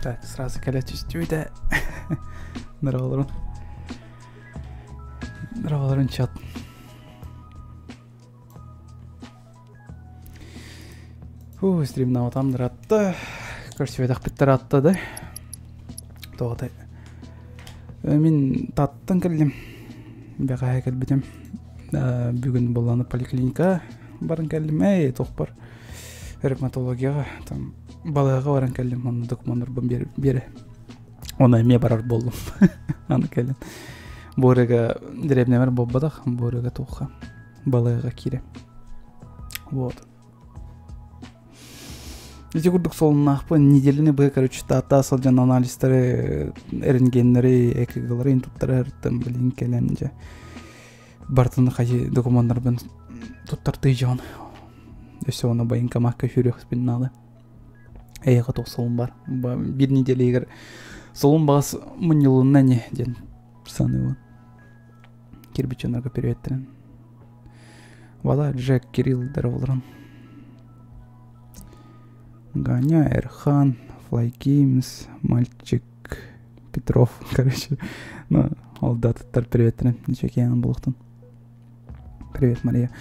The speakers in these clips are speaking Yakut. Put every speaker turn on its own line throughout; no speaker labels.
Так, сразу кэлэ түстүбүтэ. Здороволорун. Здороволорун чат. Фу, стримнаабатам ыраатта. Көрсүбэтэхпиттэр атта да. Тоҕо Мин Тааттан кэллим. Бэҕэһээ кэлбитим. Бүгүн буоллаҕына поликлиника баран кэллим. Эй, туохпар ревматологияҕа там балыыһаҕа баран кэллим. Онно докумуоннарбын биэрэ. Оны эмиэ барар буоллум. Аны кэлин. Бу ырыга дэриэбинэбэр буолбатах, бу ырыга туохха балыыһаҕа киирэ. Вот. Ити курдук солуннаахпын неделяны быһа короче тааттаа сылдьан анализтары, рентгеннэри, ЭКГлары туттарарыттан билин кэлэн дьэ бартын хайы докумуоннарбын туттартыы дьон. Өссө оны военкомакка сүүрүөхпүн наада. Эйиэхэ туох солун бар. Биир неделягэр солун баҕас мунньулунна ини диэн саныыбын. Кирбиччонорго приветтерин. Вала, Джек, Кирилл здороволорун. Ганя, Эрхан, Fly Games, Мальчик, Петров, короче. Ну, ол датыттар приветтерин. Ничекиянан булуктун. Привет, Мария.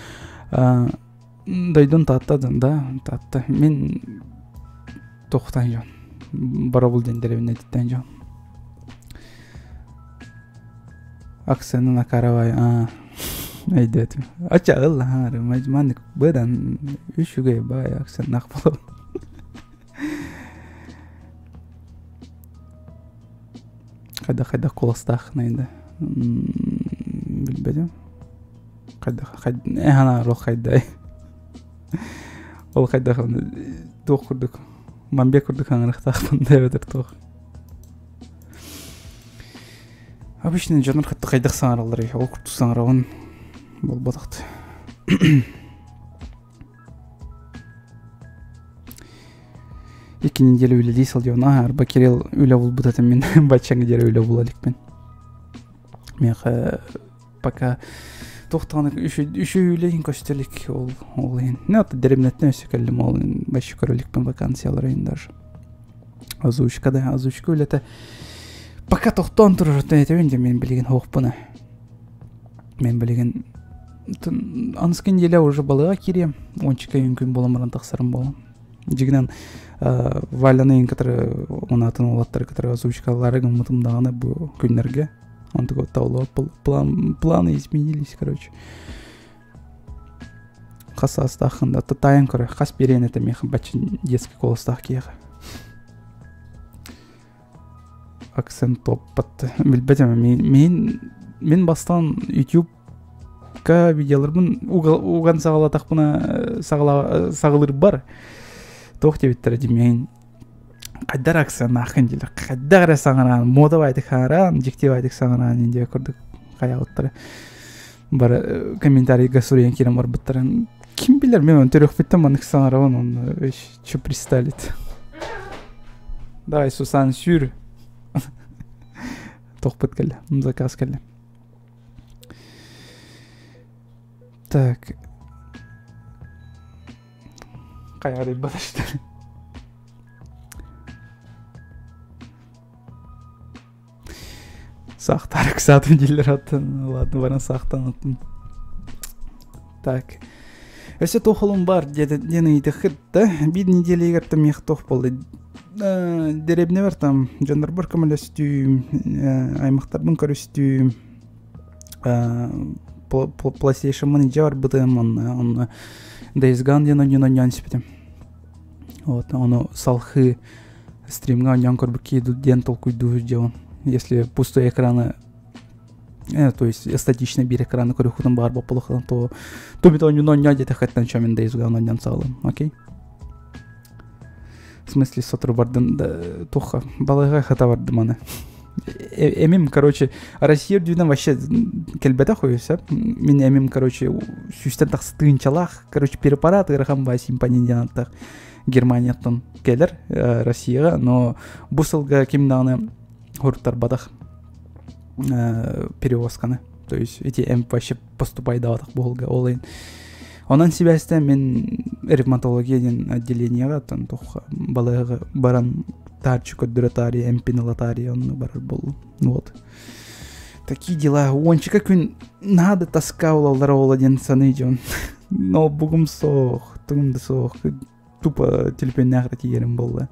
Дойдун Таатта да, Таатта. Мин тохтан дьон. Боробул диэн дэриэбинэтиттэн дьон. Аксена Накаровай, аа, өйдөөтүм. Ача ыллаһаары, маннык быдан үчүгэй баай аксеннаах буолабын. Хайдах-хайдах куоластааххыный да билбэтим. Хайдах хайда ол хайдай. Ол хайдах туох курдук мамбек курдук хаҥырыхтаахпын да эбэтэр туох. Обычно дьоннор хатта хайдах саҥаралларый ол курдук саҥарабын буолбатахт. Икки неделя үлэлии сылдьабын. Аа, арба Кирилл үлэ булбут этим мин баччаҥа диэри үлэ була иликпин. Миэхэ пока туохтаҕына үчүгэй үлэһин көстө илик ол ол иһин. Ну, это дэриэбинэттэн өссө кэллим ол иһин вообще көрө иликпин вакансиялары иһин даже. Озвучка да, озвучка үлэтэ пока тохтоон турар этэбин дьэ мин билигин хоохпуна. Мен билигин аныскы неделя уже балыга киириэм. Ончика күн буолан баран тахсарым буолан. Дьигинэн Валяны кытары унаатын уолаттары кытары озвучкалары гыммытым даҕаны бу күннэргэ. Он такой тауло план, планы изменились, короче. Хас саастааххын да тайан көрө хас биэриэн этэ миэхэ бачча детский куоластаах киһиэхэ. Акцент топпат. Билбэтим мин мин бастаан YouTube-ка видеоларбын уган саҕалатахпына саҕалыырбар туох диэбиттэрэ димиэйин хайдар акценнааххын дииллэр хайдах эрэ саҥараан муода баайдык саҥараан дьикти баайдык саҥараан диэн курдук хайаабыттара бары комментарийга суруйан киирэн барбыттарын ким билэр мен оны төрүөхпүттэн маннык саҥарабын онно че пристали давай Сусан сүүр тохпут кэллэ заказ кэллэ так хайаарыйбат Саахтар ыксаатым дииллэр аттан. Ладно, баран саахтан аттым. Так. Өссө туох олум бар диэн ыйытыххыт да биир неделягар там миэх туох буолла дэриэбинэбэр там дьоннорбор көмөлөстүүм аймахтарбын көрүстүүм PlayStation-мын илдьэ барбытым онно онно Days Gone диэн оонньууну оонньоон испитим вот ону салхыы стримҥа оонньоон көрбүккэ диэн толкуйдуу сылдьабын если пустой экраны то есть эстетичный биир экраны көрүөххүтүн баар боппулахтан то тубит оонньууну оонньоо диэтэххиттэн чо мин Days Gone оонньоон саҕалыам окей в смысле сотору бардым да туохха балыыһаҕа хата бардым аны эмим короче Россия үрдүнэн вообще кэлбэтэх үһү сөп мин эмим короче сүүстэн тахса тыынчалаах короче препарат ыарахан баа симпанин диэн ааттаах Германияттан кэлэр Россияҕа но бу сылга ким даҕаны хуруттарбатах перевозканы то есть эти эмп вообще поступайдаабатах буолга ол иһин онон сибээстээн мин ревматология диэн отделениеҕа оттон туох балыыһаҕа баран таарчы көрдөрө таарыйа, эмпин ыла таарыйа онно барар буоллум. Вот. Такие дела. Уончика күн наада тоска улаллара ола диэн саныы дьон. Ноутбугум суох, тугум да суох. Тупо телефоннаах да тиийэрим буолла.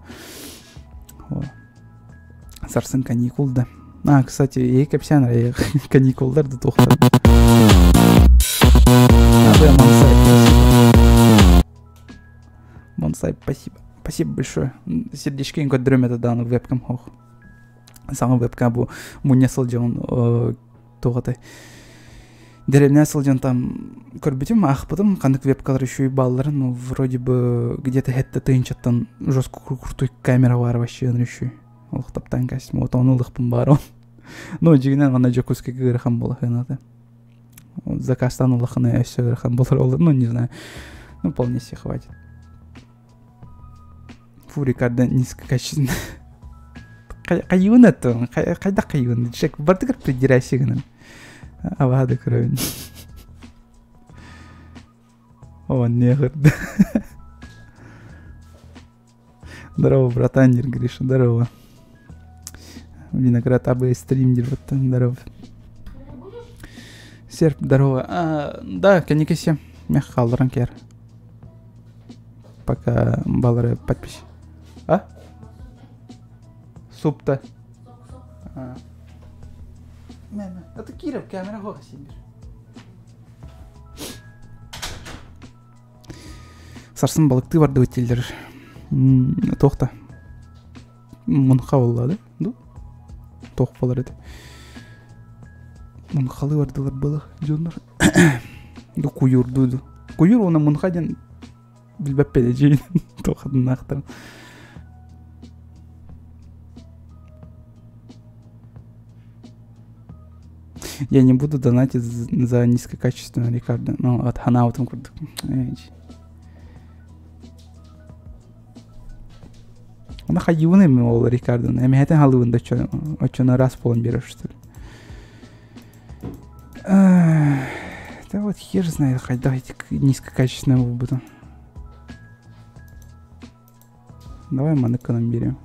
Сарсын каникул да. А, кстати, ей кэпсээн эрэ каникулдар да туохтар. Мансай, спасибо. Мансай, спасибо. Спасибо большое. Сердечкин көрдөрөм это дааны вебкам хох. Саҥа вебка бу мунньа сылдьан туох этэй Дэриэбинэ сылдьан там көрбүтүм, аахпытым, ханнык вебкалар үчүгэй баалларын, ну, вроде бы где-то хэттэ тыһыынчаттан жестко крутой камера баар вообще үчүгэй. Олох таптаан кэстим, вот ону ылыхпын баар Ну, дьиҥинэн манна Дьокуускайга ыарахан буола сыаната. Заказтан улахана өссө ыарахан буолар ол, ну, не знаю. Ну, вполне себе хватит. Фу, Рикардо низкокачественный. Хайыын это? Хайдах хайыын? Джек, бардыгар придирайся гынан. Абаада көрөбүн. О, не Здорово, братан, Гриша, здорово. Виноград АБ стрим здорово. Серп, здорово. А, да, кэнникесе. Мех халларан кер. Пока балары подпись. А? Суп-то. А. Это Киров, камера хоха синдер. Сарсын балыкты барды өтелдер. Тоқта. Мунха боллады. Ду? Тоқ болар еді. Мунхалы бардылар было дьоннор. Ду куюрду. Куюр оны мунха ден билбэппе дьиин туохатыннаахтарын. Я не буду донатить за низкокачественный Рикардо. Ну, от ханаутым курдук. Она хайыуны эми ол Рикардоны. Эмиһэтин халыыбын да оччону раз буолан биэрэр что ли. Да вот хер знает, хайдах низкокачественный буолбутун. Давай маныкканан биэриэм.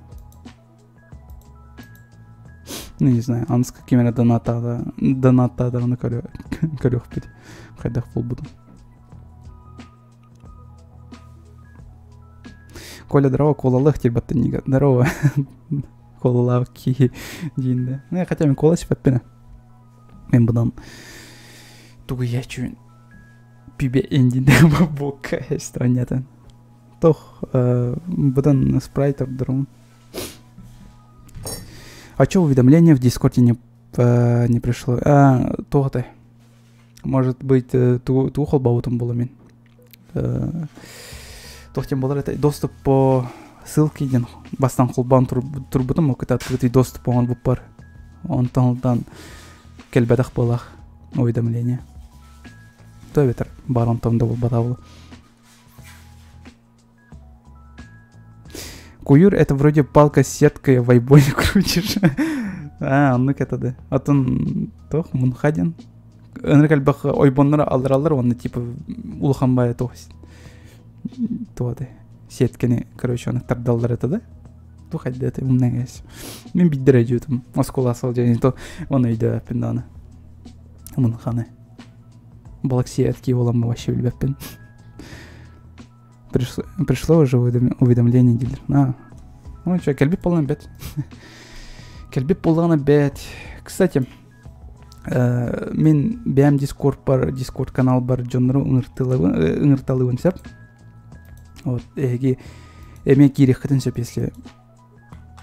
Ну, не знаю, анска ким эрэ донаттаатаҕына көрүөхпүт хайдах буолбутун. Коля, здорово, колалых тирбаттан здорово. Колалаах киһи диин да. Ну, хотя мен кола сипэппинэ. Мен будан тугу иһээччибин пибе индин буокка эстонятын. Тох будан спрайт ордорум. А чё уведомление в Дискорде не пришло? А, туох Может быть, тугу холбообутум буолуо мин. Туох диэн буолар это доступ по ссылке диэн бастан холбоон турбутум, ол открытый доступ оҥорбуппар. Онтон ылтан кэлбэтэх буолах уведомление. То эбэтэр баар онтон да буолбатаа Куюр это вроде палка с сеткой в айбоне крутишь. А, оннук это да. Атын туох мунхадин. Ынырык элбэх ойбоннор аллараллар уонна типа улахан баайа туох туоты сеткени короче оны тардаллар это да туох это умная Мин биддер өйдүүтүм оскуола сылдьан то оны өйдөөппүн даҕаны мунханы балык сиэтки буоламмын вообще билбэппин Пришло, пришло уже уведомление дииллэр. А, ну что, кэлбит буолан бэт. Кэлбит буоллаҕына бэт. Кстати, мин бэйэм Дискорд бар, Дискорд канал бар дьоннору ыҥырталыыбын сөп. Вот, эһиги эмиэ киириэххитин сөп, если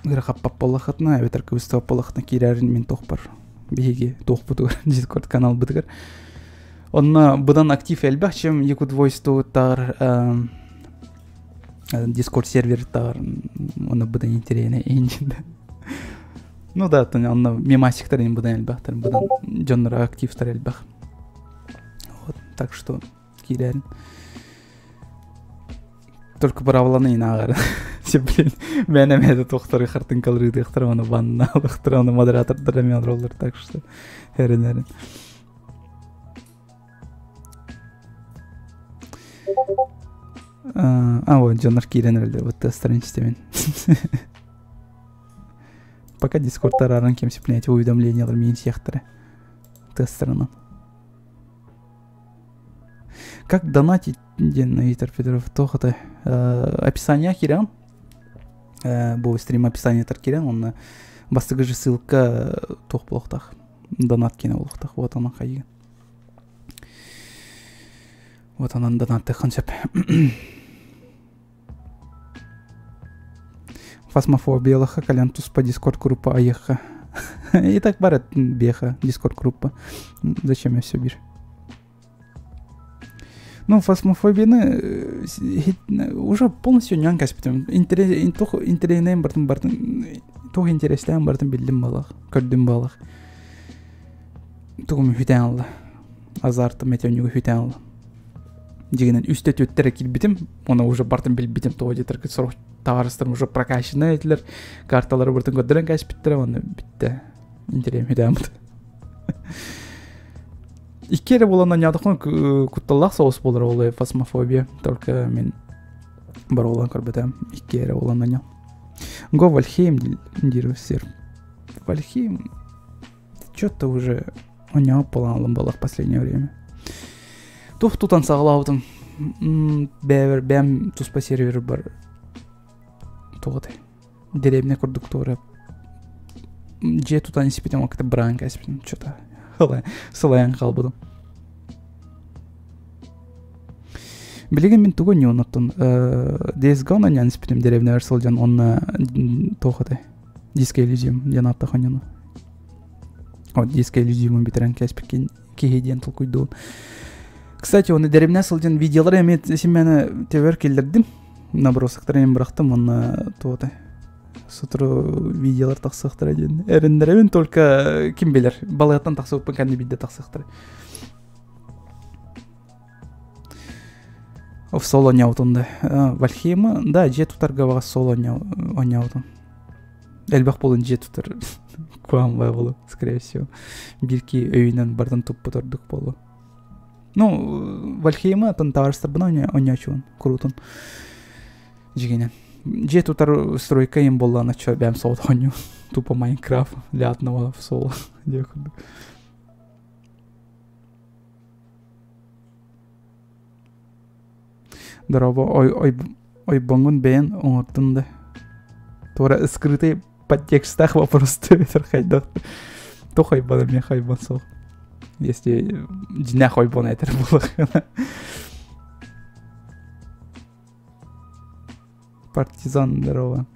ыарахаппат буоллаххытына, эбэтэр кыбыстыбат буоллаххытына киирэрин мин туохпар биһиги туохпутугар Дискорд каналбытыгар. Онно быдан актив элбэх, чем Якут Voice тугуттаар Дискорд сервертаар онно быдан интэриэһинэй иһин Ну да, онно мемасиктар быдан элбэхтэр, быдан дьонноро активтар элбэх. Вот, так что киирэрин. Только быраабыланы инааҕар. Блин, мэн эмиэ да туохтары хартыҥкалары ыытыахтара, оны баннаалыахтара, оны модератордар эмиэ олороллор, так что эрин-эрин. А, вот, дьоннор киирэн эрэллэр, вот страницабын. Пока дискордтар аран кемсиплээти уведомлениялар миин сиэхтэрэ. Тыастарынан. Как донатить диэн ыйытар Петров туох это описание киирэн бу стрим описаниетар киирэн онно бастакы же ссылка туох буолуохтаах донат киэнэ буолуохтаах вот онон хайыгын вот онон донаттыаххын сөп Фасмофобиялаха кэлэн туспа дискорд группа айыахха. И так бар беха дискорд группа. Зачем я все бир? Ну, фасмофобияны уже полностью ньон кэспитим. Интернетин бартын бартын туох интерестээн бартын биллим балах, көрдүм балах. Тугум хүтээн алла. Азартым этенюгу хүтээн алла. Дьигинэн үстэ түөттэрэ киирбитим, оны уже бартын билбитим тоҕо диэтэр сорох табаарыстарым уже прокачанный этилэр, карталары бартын көрдөрөн кээспиттэрэ, оны бүттэ. Интэриэм хүтээммит. Икки эрэ буолан оонньоотоххун кутталлаах соҕус буолар ол фасмофобия. Только мин боруолан көрбөтөм. Икки эрэ буолан оонньоо. Го Вальхейм диир сир. Вальхейм что-то уже оонньоот буолан ылым в последнее время. Тух тутан саҕалаабытым. Бэйэбэр бэйэм туспа сервер бар туох этэй дэриэбинэ курдук туора дьиэ тутан испитим ол быраан кээспитим что-то сылайан хаалбытым билигин мин тугу оттон Days Gone оонньоон испитим дэриэбинэбэр сылдьан уонна туох этэй Disco Elysium диэн ааттаах оонньууну вот Disco Elysium'ун бүтэрэн кээспиккин киһи диэн толкуйдуун кстати оны дэриэбинэ сылдьан видеолары эмиэ симмэни төбөр киллэрдим набросоктары эм бырахтым уонна туота сотору видеолар тахсыахтара диэн эрэннэрэбин только ким билэр балыгаттан тахсыбыппын кэннэ биирдэ тахсыахтара в соло оонньообутум да Вальхейма да дьиэ тутарга баҕас соло оонньообутум элбэх буолан дьиэ тутар куһаҕан буолуо скорее всего биир киһи өйүнэн барытын туппут ордук буолуо Ну, Вальхейма атын табаарыстарбына оонньоочубун куруутун дьигинэн. Дьиэ тутар стройка им буоллаҕына чё бэйэм соҕотох оонньуу. Тупо Майнкрафт для одного в соло диэх курдук. Дорообо, ой, ой, ойбоҥҥун бэйэн оҥордун да. Туора скрытый подтекстаах вопрос эбэтэр хайдах туох ойбон эмиэ хайбон суох. Если дьиҥнээх ойбон этэр буоллаххына. Партизан здорово.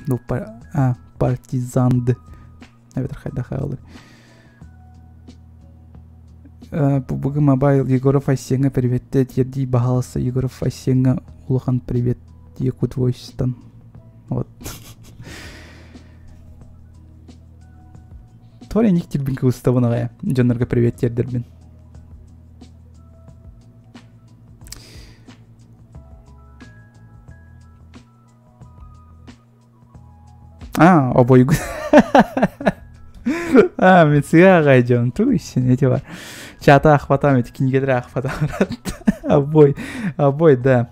Ну, пар... а, партизанд. Эбэтэр хайдах аҕалар. PUBG Mobile Егоров Айсеҥҥа приветте тиэрдии баһаалыста Егоров Айсеҥҥа улахан привет Якут Войстан. Вот. Толя ник тирбин кыбыстабын аҕай дьоннорго привет тиэрдэрбин. А, обойгу. А, мен сыга аҕай дьон туйсин эти бар. Чата ахпатам эти кинигэлери ахпатам. Обой, обой, да.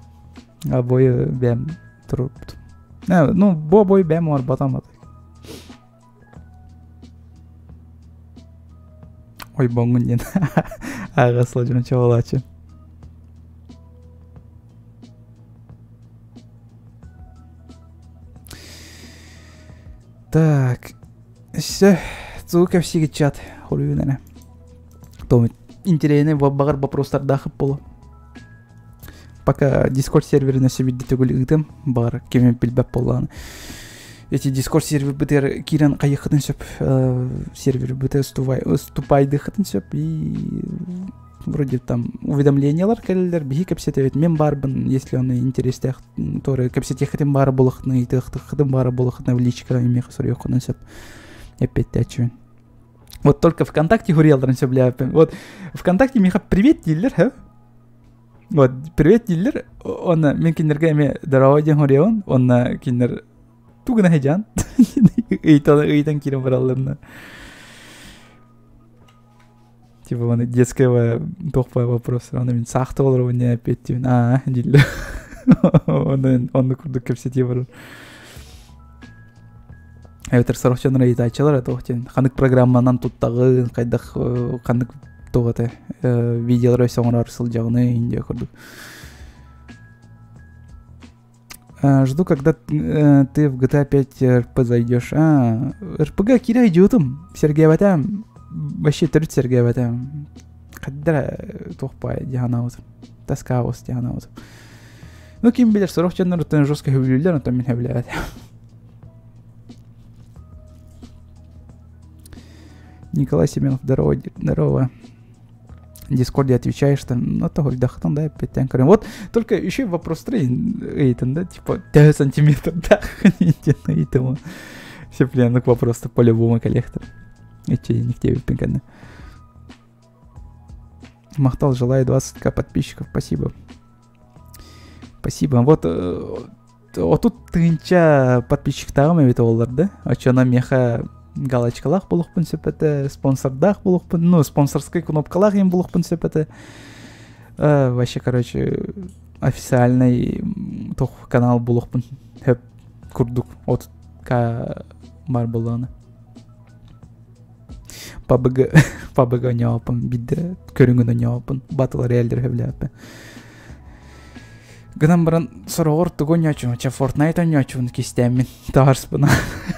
Обойы бэм туруппут. Ну, бу обой бэм оҥорботом Ойбоҥҥун диэн ааҕа сылдьан чоҕулааччы. Так, все, тугу кэпсиигит чат хоруйун эрэ. Том интэриэһинэй баҕар вопростардаах буолуо. Пока Discord серверин өссө биирдэ төгүл ыытым, баҕар кими билбэт буоллаҕына. Эти Discord сервербытыгар киирэн хайыаххытын сөп, сервербыты уступайдыаххытын сөп и вроде там уведомлениялар кэлэллэр, биһи кэпсэтэбит, мен баарбын, если он интерестээх туора кэпсэтиэххитин баара буолаххытына, ыйытыаххытын баара буолаххытына в личкаҕа имиэхэ суруйуоххутун сөп. Эппиэттээччибин. Вот только ВКонтакте суруйалларын сөбүлээбэппин. Вот ВКонтакте миэхэ привет дииллэр, һэ? Вот привет дииллэр, уонна мин кинилэргэ эмиэ здорово диэн суруйабын, уонна кинилэр тугу гына сылдьаҕын ыйтан ыйтан киирэн баралларына типа аны детского туох вопрос аны мин саахта олоробун диэн эппиэттиибин аа дииллэр онно оннук курдук кэпсэтии барар. Эбэтэр сорох дьон ыйытааччылар туох диэн ханнык программанан туттаҕын, хайдах ханнык туох этэ видеолары өссө оҥорор сылдьаҕыный диye курдук. Жду, когда ты в GTA 5 РП зайдешь. А, РПГ киирэ идиотум. Сэргээбэтээм. Вообще төрүт сэргээбэтээм. Хайдара туох баай дьаһанаабытым. Таскаабыс дьаһанаабытым. Ну, ким билэр, сорох дьоннор оттон жестко хөбүлүүллэр, онтон мин хөбүлээбэтим. Николай Семенов, здорово, здорово. В Дискорде отвечаешь там, ну, того, да, опять Вот только еще вопрос 3, Эйтон, да, типа, 5 сантиметров, да, этому. Все, блин, ну, вопрос-то по-любому коллектор. Эти нигде пинканы. Махтал, желаю 20к подписчиков, спасибо. Спасибо. Вот отут тыһыынча подписчиктааҕым эбит буоллар да, оччоно миэхэ галочкалаах буолуохпун сөп этэ, спонсордаах буолуохпун, ну, спонсорскай кнопкалаах им буолуохпун сөп этэ. Вообще, короче, официальный туох канал буолуохпун сөп курдук отутка баар буоллаҕына. PUBG, PUBG оонньообуппун, биирдэ көрүҥүн оонньообуппун, Battle Royale сөбүлээбиппин. Гынан баран сороҕор тугу оонньооччубун, чэ Fortnite оонньооччубун кистээммин таарыспына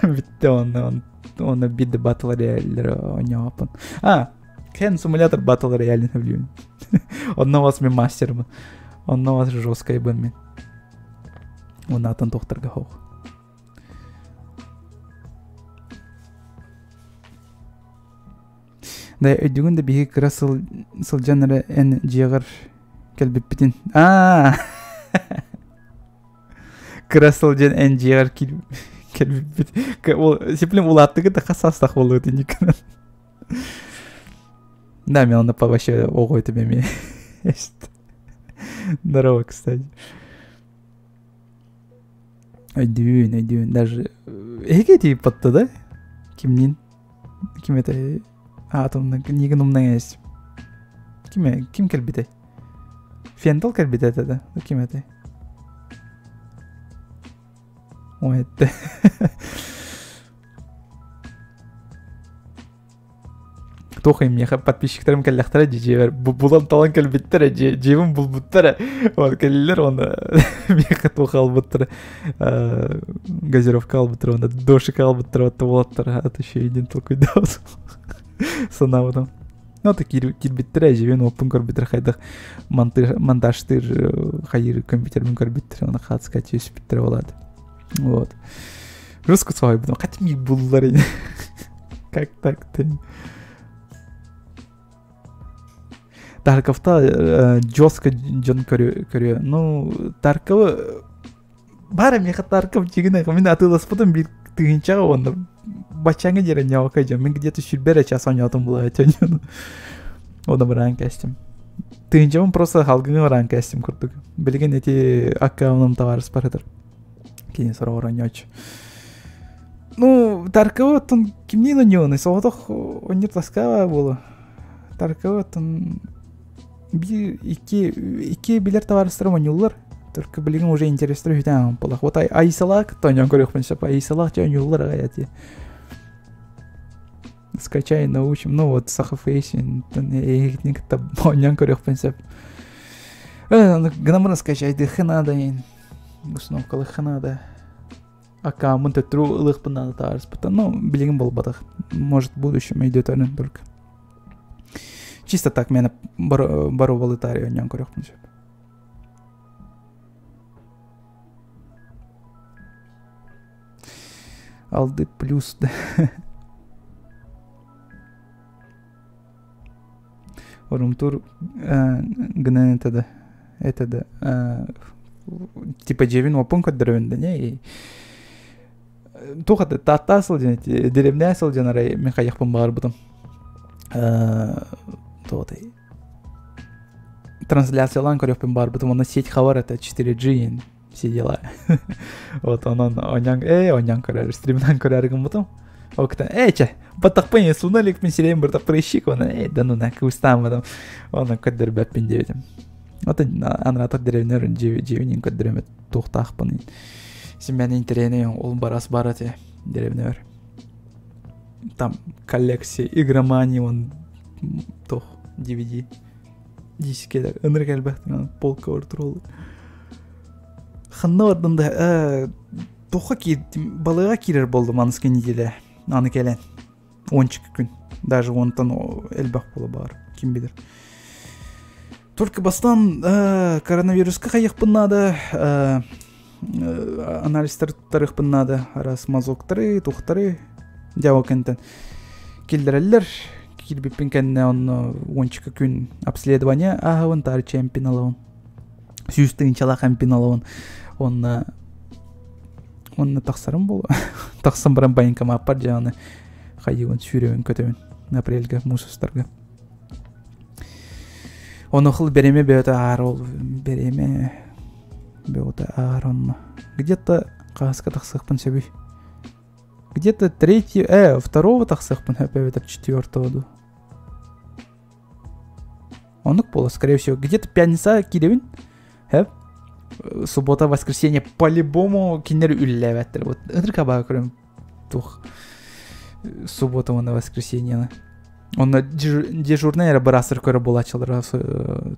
бүттэ онно онно биирдэ Battle Royale оонньообуппун. А, Кен симулятор Battle Royale сөбүлүүбүн. Онно вас мин мастербын. Онно вас жесткайбын мин. Унаатын тохторго хоох. Да өйдүгүн да биһиги кыра сыл сылдьан эрэ эн дьиэҕэр кэлбиппитин аа кыра сылдьан эн дьиэҕэр кэлбиппит ол сиплем улааттыгыт да хас саастаах буолуот инниккинэн да мен онно вообще оҕо этим эмиэ здорово кстати Өйдүүн, өйдүүн. Даже эһиги тиийбатта да? Кимниин? Ким этэй? Аатымна книгин умнан эс. Ким ким кэлбитэй? Фентал кэлбитэ этэ да? Ким этэй? Ой, этте. Туох миэхэ подписчиктарым кэллэхтэрэ дии дьиэбэр булан талан кэлбиттэрэ дьиэ дьиэбин булбуттара вот кэллилэр уонна миэхэ туох аҕалбыттара газировка аҕалбыттара уонна дошик аҕалбыттара вот уолаттар аты еще един толкуйдаабытым санаабытым ну это киирбиттэрэ дьиэбин уоппун көрбүттэр хайдах монтажтыыр хайыыр компьютербин көрбүттэр уонна хаатыска түспүттэрэ буолаат вот русскую соһуйбутум хотя миг буллар Как так-то? Тарковта жестко дьон көрүө. Ну, Тарковы баар миэхэ Тарков дьигинэ мин атыыласпытым биир тыһыынчаҕа уонна баччааҥҥа диэри ньоҕоко дьон мин где-то сүүрбэ эрэ час оонньоотум буолаа этэ Ону бараан кээстим. Тыһыынчабын просто халгыҥа бараан кээстим курдук. Билигин ити аккаунум табаарыспар ытыр. Кини сороҕор оонньооччу. Ну, Тарковы оттон кимниин оонньуоный? Соҕотох оонньуур таскаба буолуо. Тарковы оттон биир, икки, икки билэр табаарыстарым оонньууллар. Только билигин уже интерестэр үһүтэн буолах. Вот Айсалаах кытта оонньоон көрүөхпүн сөп. Айсалаах дьэ оонньууллар аҕай эти. Скачай, научим. Ну вот, Саха Фейсин, эһигитин кытта оонньоон көрүөхпүн сөп. Гынан баран скачайдыхха наада установкалыхха наада. Аккаунмун төттөрү ылыахпын наада таарыспыттан. Ну, билигин буолбатах. Может, в будущем идет только. Чисто так мені барубалы таарыйа оонньоон көрүөхпүн сөп. Алды плюс да. Румтур гынан это да. Это да. Типа дьиэбин уоппун көрдөрөбүн да не туох это тааттаа сылдьан дэриэбинэ сылдьан арай мин хайыахпын баҕарбытым туох трансляциялаан көрүөхпүн баҕарбытым уонна сеть хабар это 4G все дела вот онон оонньоон ээ оонньоон көрөр стримнан көрөөрү гыммытым ол кытта ээ чэ баттахпын сууна иликпин сирэйим бырта прыщик уонна ээ да ну на кыбыстааммытым онон көрдөрбөппүн диэбитим вот анаратар деревнер дьиэбин көрдөрөмөт туохтаахпын симмэн интэриэһинэй ол барас бар этэ деревнер. Там коллекция игромании он тох DVD дискелер ынырык элбэх полка тураллар. Ханна бардым да туохха киирдим балыга киирэр болдум аныскы неделя аны кэлэн 12 күн даже онтон элбэх буола баар ким билэр. Только бастан коронавируска хайыхпын надо анализтар туттарыахпын наада араас мазоктары туохтары дьэ кэнтэн киллэрэллэр киирбиппин кэннэ онно уончика күн обследование ааһабын таарыччы эмпин ылабын сүүс тыһыынчалаах эмпин ылабын уонна уонна тахсарым буолуо тахсан баран военкомаппар дьэ аны хайыыбын сүүрэбин көтөбүн апрельга муус устарга Онохул береме бөтө аар ол береме бөтө аар онно. Где-то хаһыска тахсыахпын сөбүй. Где-то третий, второго тахсыахпын сөп эбэтэр четвертого ду. Оннук буолар, скорее всего. Где-то пятница киирэбин. Хэп. Суббота, воскресенье по-любому кинилэр үлэлээбэттэр. Вот ынырык абаа көрөм туох суббота уонна воскресеньены. Онно дежурный эрэ быраастар көрө буолааччылара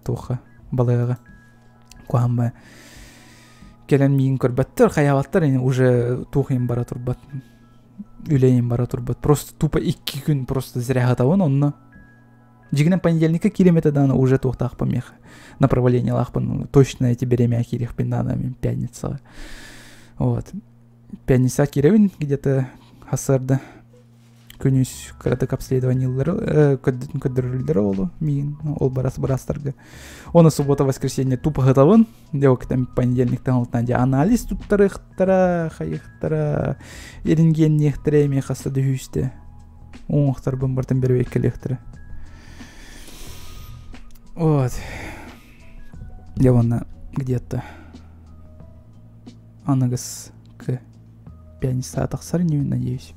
туохха балыаҕа куһааммай кэлэн миигин көрбөттөр хайаабаттар уже туох иһин бара турбат үлэ иһин бара турбат просто тупо икки күн просто зря сытабын онно дьиҥинэн понедельникка киирим этэ даҕаны уже туохтаахпын миэхэ направлениелаахпын точно эти бириэмэҕэ киириэхпин наада мин пятницаҕа вот пятница киирэбин где-то сарсыарда күнүс кыратык обследованиелары көрдөрөллөрө ол миин ол барас быраастарга оны суббота воскресенье тупо сытабын дьэ понедельниктан алтан дьэ анализ туттарыахтара хайыахтара рентгенниэхтэрэ эмиэ хаста да үһүстэ уҥуохтарбын бартын бэрэбиэркэлиэхтэрэ вот дьэ уонна где-то аныгыс к пятница тахсар инибин надеюсь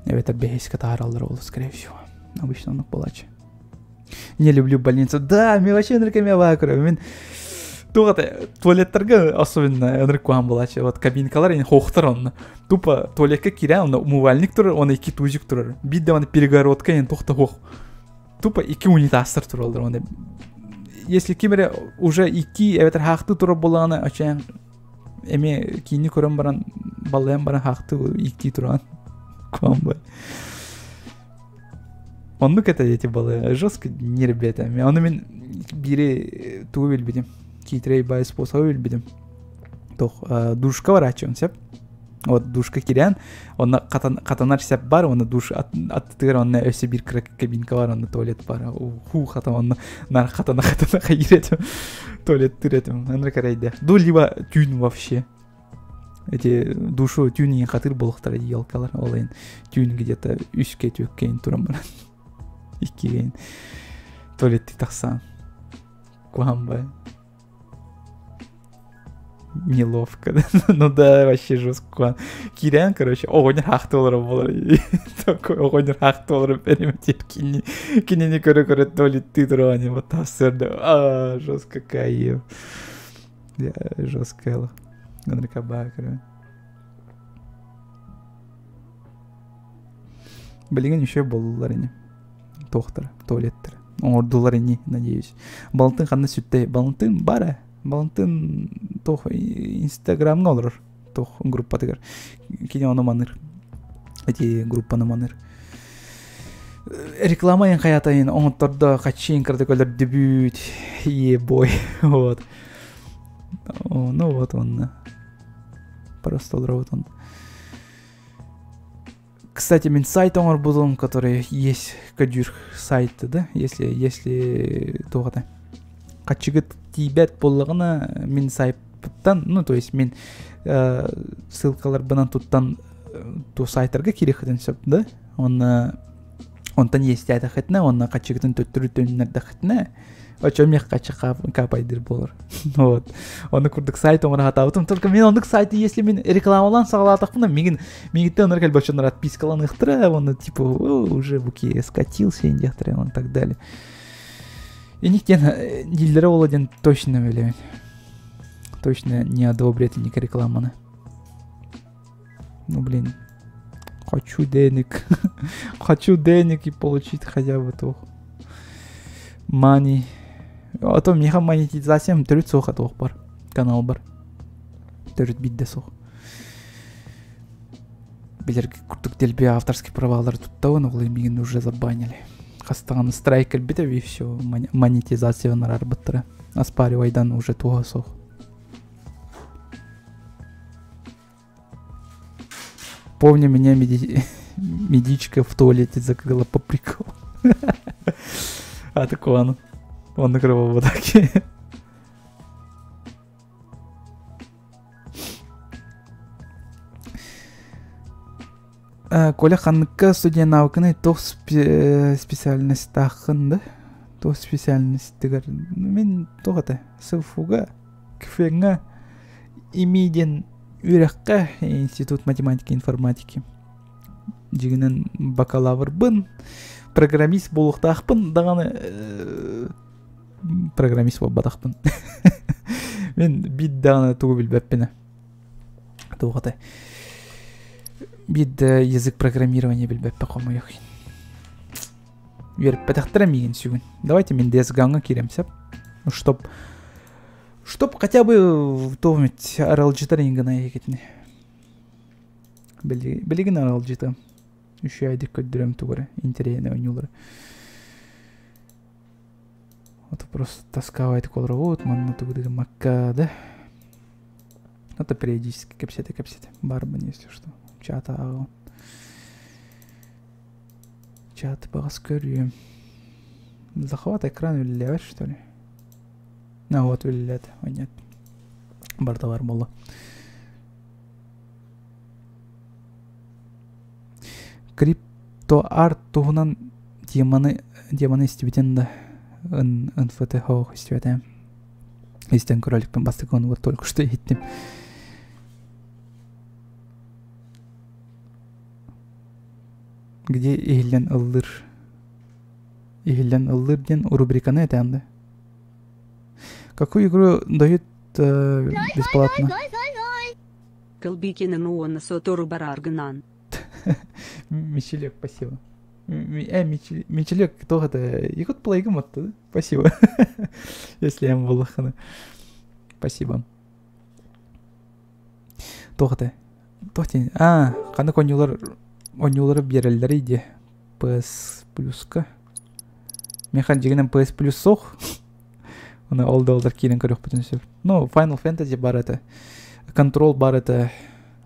эбэтэр бэһискэ таһаараллар ол скорее всего обычно оннук буолааччы не люблю больницу да мен вообще ынырык эмиэ баа көрөбүн мин туох это туалеттарга особенно ынырык куһаҕан буолааччы вот кабинкалар ини хоохтор онно тупо туалекка киирэн онно умывальник турар уонна икки тузик турар биир даҕаны перегородка иһин туох да суох тупо икки унитазтар тураллар уонна если ким эрэ уже икки эбэтэр хаахтыы турар буоллаҕына оччоон эмиэ киини көрөн баран баллайан баран хаахтыы ииктии туран куһаҕан Оннук это эти было жестко нербета. Ону мин биири тугу билбитим. Киитирэй бай способы билбитим. Тох душка барааччыбын сөп. Вот душка киирэн, онно хатанар сеп бар, онно душ аттытыгар онно өссө биир кыра кабинка бар, онно туалет бар. Ху хатан онно нар хатана хатана хайыр этим. Туалеттыр этим. Ынырык эрэйдээх. Ду либо түүн вообще. Эти душу түүн иин хатыр буолуохтара елкалар. Ол иһин түүн где-то үскэ түөккэ иһин туран баран иккигэ иһин туалеттыы тахсан куһаҕан бай Неловко. Ну да, вообще жестко. Киирэн, короче, оҕонньор хаахты олорор буолар. Такой оҕонньор хаахты олорор переметир кини кинини көрө-көрө туалеттыы турар вот тахсыарда. А, жестко кайф. Жестко. Ынырык баа көрөбүн. Билигин еще буоллулар ини. Туохтара, туалеттара. Оҥордулар ини, надеюсь. Балантын ханна сүттэ? Балантын бар ээ. Балантын туох инстаграмҥа олорор туох группатыгар. Кини ону маныыр. Эти группаны маныыр. Реклама ен хайатайын оҥоттордо хаччыын кырдык өлөрдүбүт. Ебой. Вот. Ну вот он. Просто олоробут он. Кстати, мин сайт оҥорбутум, который есть көдьүүр сайт, да, если если туох это хаччыгыт тиийбэт буоллаҕына мин сайпыттан, ну то есть мин ссылкаларбынан туттан ту сайтарга киириэххитин сөп да, уонна онтон иэстээтэххитинэ уонна хаччыгытын төттөрү төннөрдөххүтүнэ оччо миэхэ хаччы каапайдыыр буолар вот ону курдук сайт оҥоро сатаабытым только мин оннук сайты если мин рекламалаан саҕалаатахпына миигин миигиттэн оннук элбэх дьоннор отпискаланыахтара уонна типа уже буки скатился диэхтэрэ и так далее инник диэн дииллэрэ буолуо диэн точно билэбин точно не одобрят инник рекламаны. Ну блин, хочу денег. Хочу денег и получить хотя бы туох. Money. А то миэхэ монетизациям төрүт суох туох бар. Канал бар. Төрүт бидде суох. Билер курдук дэлби авторский правалар туттабын, ол мигин уже забанили. Хастаҕаны страйк кэлбитэ и все, монетизациянар арбыттара. Оспаривайдан уже туһа суох. Помню, меня медичка в туалете закрыла по приколу. А так он. Он накрывал вот так. Коля ханныкка студия навыкыны туох специальностааххын да? Туох специальностыгар мин туох этэ СФУга КФЭҥҥа ИМИ диэн үөрэххэ Институт математики и информатики дьиҥинэн бакалаврбын программист буолуохтаахпын даҕаны программист буолбатахпын мин биир даҕаны тугу билбэппин туох этэй биир да язык программирования билбэппин хомойуох иһин үөрэппэтэхтэрэ миигин сүгүн давайте мин ДСГ-ҥа киирэм сөп чтоб чтоб хотя бы туох аралдьытар иҥ гына эһигитини билигин аралдьытыам үчүгэйдик көрдөрөм тугу эрэ интэриэһинэй оонньуулары вот просто тосковать олоробут манна тугу да гыммакка да это периодически кэпсэтэ кэпсэтэ баарбын если что чат ааҕабын чат баҕас көрүөм захват экран үлэлээбэт что ли а вот үлэлээтэ нет барыта бар буолла Крипто-арт туһунан теманы теманы истибитин да НФТ хоох истибэтэ истэн көрөлүкпүн бастакы вот только что иһиттим где иһиллэн ыллыр иһиллэн ыллыр диэн рубриканы этээн да какую игру дают бесплатно
Кылбикинын уонна сотору бараргынан.
Мичилек, спасибо. Мичилек, кто это? Якут плейгам оттуда. Спасибо. Если я булахана. Спасибо. Туох это? Туох А, ханнык оонньуулар оонньуулары биэрэллэр иди. PS плюска. Миэхэ дьиҥинэн PS плюс суох. Оны ол да олдар киирэн көрүөхпүтүн сөп. Ну, Final Fantasy бар это. Control бар это.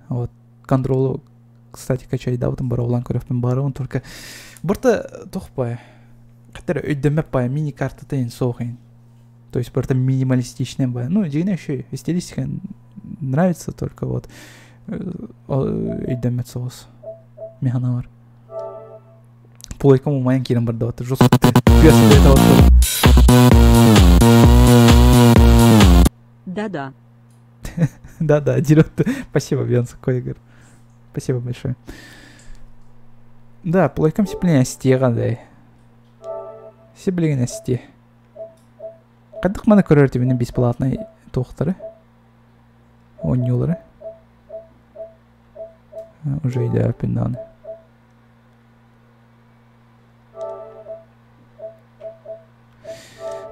Вот. Control, кстати, качайдаабытым бар олан көрүөхпүн баарыбын только барта туох бай. Хатар өйдөмөп бай мини-картата ин суох То есть барта минималистичный бай. Ну, дьиҥинэ еще стилистика нравится только вот өйдөмөт соҕус. Механа бар. Плойкам умайан киирэн барда вот жестко
Да-да.
Да-да, дерет. Спасибо, Бенс Койгер. Спасибо большое. Да, плойкам сиплен эстиэҕэ да. Сиблигин эстиэ. Хайдах маны көрөр этибин бесплатный туохтары? Оонньуулары. Уже өйдөөппүн даҕаны.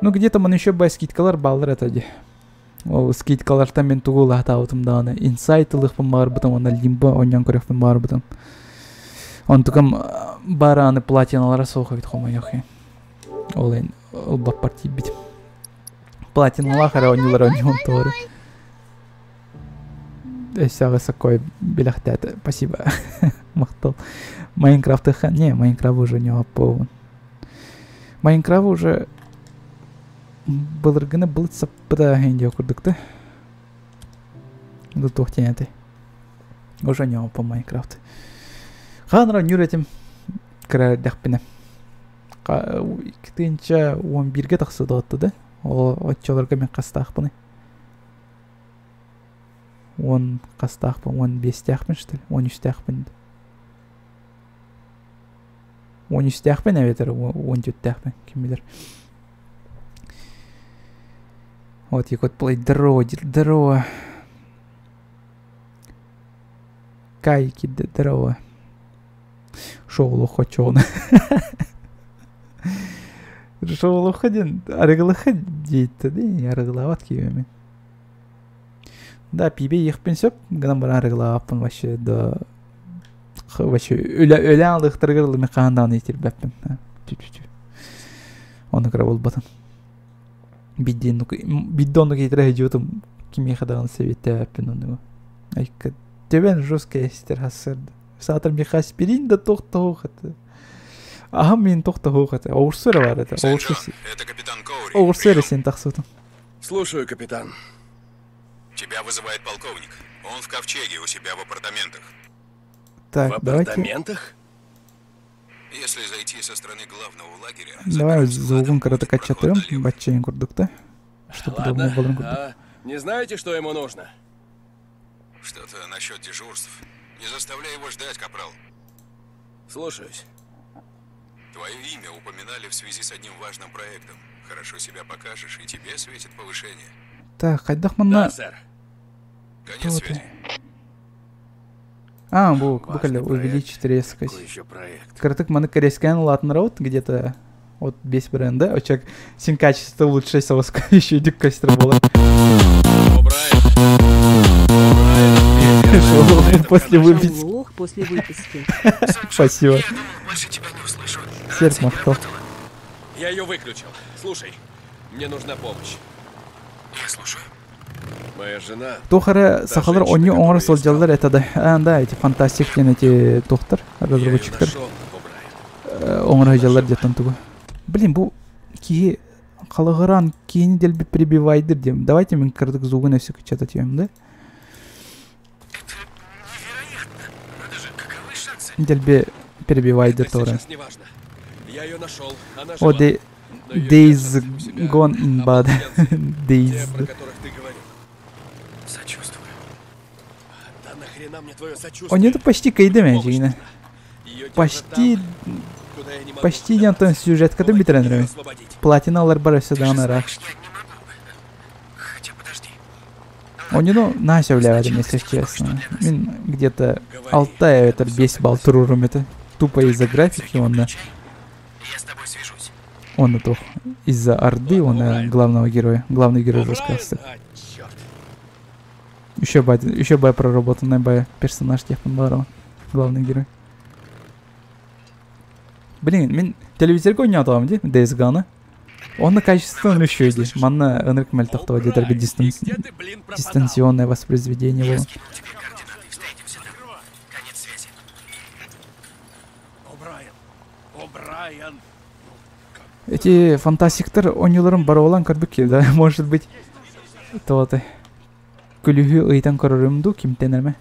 Ну где-то маны еще бай скидкалар бааллар это дии. Ол скидкалартан мен тугу ылаатаабытым даҕаны инсайт ылыахпын баҕарбытым уонна лимбо оонньоон көрүөхпүн баҕарбытым. Онтукам барааны платиналара суох эбит хомойуох иһин. Ол эн ылбаппар тиийбитим. Платиналаах эрэ оонньуулар оонньуом туора. Өссө высокой билэхтээтэ. Спасибо. Махтал. Майнкрафт не, Майнкрафт уже не опповун. Майнкрафт уже былыргыны былыт саппыта диэ курдук да. Бу туох диэн этэй. Уже не по Майнкрафт. Хаанара ньүр этим кыра эрдэхпинэ. Икки 11-гэ тахсыдыҕытты да. Ол оччолорго мин хастаахпыный. 10 хастаахпын, 15-тээхпин что ли, 13-тээхпин. 13-тээхпин эбэтэр 14-тээхпин, ким билэр. Вот Якут Плей, здорово, здорово. Кай здорово. Шоу лохочон. Шоу лоходин, арыгылыха дейті де, арыгылават киемемен. Да, пибе ехпен сөп, гынан баран арыгылаваппын вообще да. Вообще өлә алдықтыргыр мен қандан етербәппін. Оны кыра болбатын. Бидден кетіре жотым кимеха даган себеттебеппин оны. Айка тебен жесткая эстер хасырды. Саатыр меха аспирин да тоқтоғаты. Ага мен тоқтоғаты. Оғырсыры бар это.
Это капитан Коури.
Оғырсыры сен тақсытын.
Слушаю, капитан.
Тебя вызывает полковник. Он в ковчеге у себя в апартаментах.
Так,
в
давайте.
апартаментах?
Если зайти со стороны главного лагеря...
Давай звугун коротко качатырым, батчайын курдук да. Чтобы
Ладно.
удобно было курдук.
А не знаете, что ему нужно?
Что-то насчет дежурств. Не заставляй его ждать, капрал.
Слушаюсь.
Твое имя упоминали в связи с одним важным проектом. Хорошо себя покажешь, и тебе светит повышение.
Так, хайдах манна...
Да, сэр.
Конец
Кто ты?
связи.
А, бу,
Важный
буквально
проект.
увеличить резкость.
Какой еще проект?
Кыртык маны корейская латнраут где-то вот без бренда. Очек син качество лучше соска еще и костер было.
О'Брайен. О'Брайен,
Шоу после выписки.
Лох после выписки.
Спасибо. Серп махтал.
Я ее выключил. Слушай, мне нужна помощь.
Я слушаю.
Моя жена...
Тохара сахалар
женщина,
оню
которую
оңор
я искал.
солдьялар это да. А, да, эти фантастик эти доктор,
Я ее
разработчиктар.
нашел, О'Брайен.
Оңор жаллар жаттан тугу. Блин, бу кии калыгыран кийини делби прибивайдыр дем. Давайте мен кырдык зугун өсүк чататыем, да?
Надо же, каковы шансы?
Делби перебивайдыр
Это
тора.
сейчас не важно. Я ее нашел. Она
О,
жива.
де
Но её
Days
держат у себя
gone in bad.
обалденцы, Те,
Days.
про которых ты говорил.
Сочувствую.
Да нахрена мне твое сочувствие?
Он это почти кайдеме,
Помощь
жигине.
нужна. Её держат
Почти,
там, куда я не могу
почти дентон
добраться.
сюжет кадым
Помоги
битрен
её
реми.
освободить.
Платиналар бар өсө
Ты же
даган ырах.
знаешь, я не могу. Хотя подожди.
Онюну нася влявадым, если честно. Мен где-то
Говори,
алтай
я
это
на всё
бес балл
согласен.
турурум это. Тупо из-за графики он на
Я с тобой свяжусь.
он это из-за орды он
Ладно,
на
О'Брайен.
главного героя. Главный герой
О'Брайен?
рассказывает.
А, чёрт.
Еще бы, еще бы проработанный бы персонаж тех барова. Главный герой. Блин, мен телевизорга ойнатамын де, Days Gone. Оны качественно еще иди. Манна ынырк мэлтахтова дедерге
О'Брайен, и где ты, блин, пропадал?
дистанционное воспроизведение
Я
было.
скинул тебе координаты. Встретимся там. Конец связи.
О'Брайен. О'Брайен.
Эти фантастиктар ойнуларын бар olan көрбүк да, может быть, то-то. Күлүһү ыйтан көрөрүмдү кимтен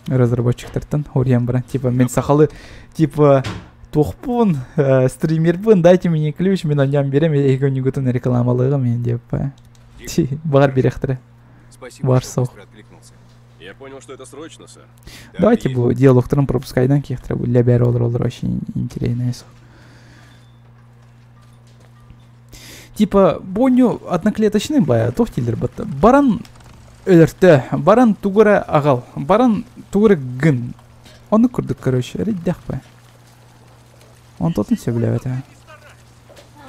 Разработчиктартан орьян баран. Типа, мен сахалы, типа, тухпун, стримербын, дайте мне ключ, мен оньян берем, эгонигутун рекламалыгы мен деп. Бар берехтире.
Спасибо,
Бар
что
сох.
быстро откликнулся.
Я понял, что это срочно, сэр.
Давайте бу диалогтарын пропускайдан кехтире, бу лебер олар олар очень интересно. Типа, боню одноклеточный бая, тохтилер батта. Баран өлөртө, баран тугура агал, баран тугура гын. Оны курдук, короче, реддях бай. Он тотын сөйлеп это.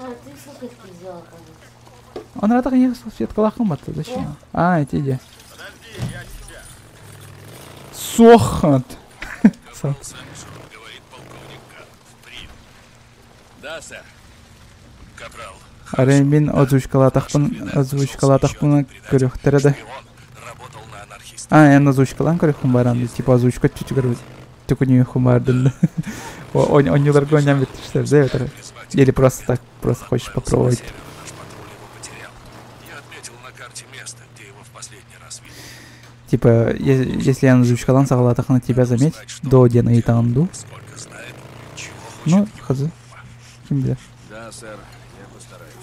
А, ты салфетки взяла, кажется.
Он ратах я салфеткалахым батта, зачем? А, эти иди. Сохат.
Говорит полковник Кан. Прием.
Да, сэр.
Капрал.
Ары мен озвучкалатахпын, озвучкалатахпын көрөхтөрө да.
Работал на анархиста.
А, я озвучкалан көрөхүм баран, типа озвучка чуть көрүп. Түкүнү хумардын. Онюларга ойнап битиштер, да, это? Или просто так, просто хочешь попробовать.
Наш патруль его потерял. Я отметил на карте место, где его в последний раз видели.
Типа, если я озвучкалан сагалатахна тебя заметь, до дена и танду.
Сколько знает, чего хочет
Ну,
его
хз. Ким билер.
Да, сэр. Я постараюсь.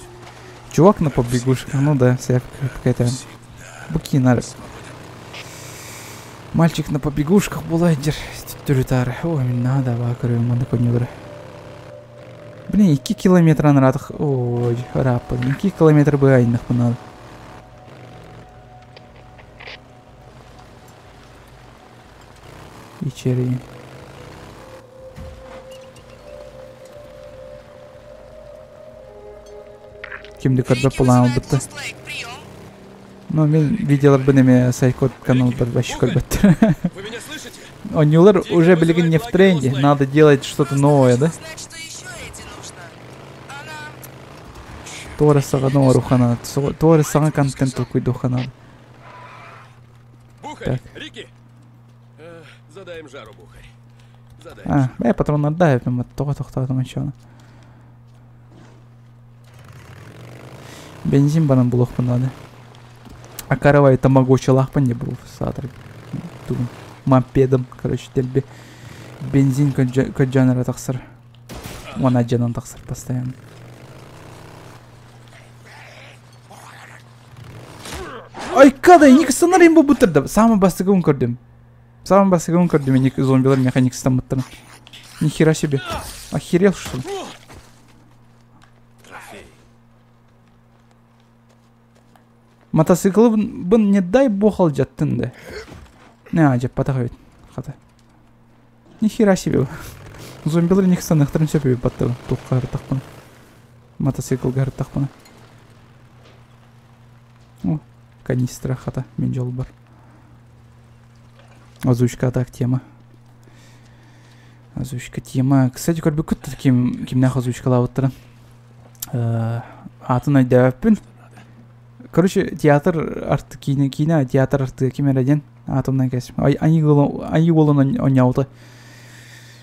Чувак на побегушках, ну да, вся какая-то букинар. Мальчик на побегушках булайдер. Түрүтары. Ой, надо бакыры, маны конюлары. Блин, 2 километр анратах. Ой, рапа. 2 километр бы айнах надо. Черри. Кимди көрбөт булан албытты. Ну, мен видеоларбын эме Сайкот канал бар вообще көрбөттөр.
Вы меня слышите?
Онньулар уже билигин не в тренде, надо делать что-то новое, да? Туора саҕа оорухана, туора саҥа контент толкуйдуохха
Бухарь,
Так.
Рики! Задаем жару, Бухарь. Задаем.
А, бээ патроннарда эпим, тоҕо тохтоотум оччоҕуна. Бензин баран булуохпун надо. А каравай тамагочилаахпын не был саатар. Тугун мопедом, короче, дэлби. Бензин көдьөөн эрэ тахсар. Уонна дьанан тахсар постоянно. Айкада, ник сценарийым бу Самый бастыгын көрдүм. Самый бастыгын көрдүм, ник зомбилар механик стамыттарын. Нихера себе. Охерел, что ли?
Трофей.
Мотоциклы бын не дай бог алдьаттын да. Не, ажап патах ведь. Хата. Нихера себе. Зомбилар них санахтарын сөпе батты. Туққа тақпын. Мотоцикл тақпын. О, канистра хата. Мен жол бар. Озвучка так тема. Озвучка тема. Кстати, көрбі күтті ким кимнах озвучкалабыттырын. Атын айдабыппын. Короче, театр арты кине кине театр арты кимереден атомнан кесим. Ай ани голон оняуты.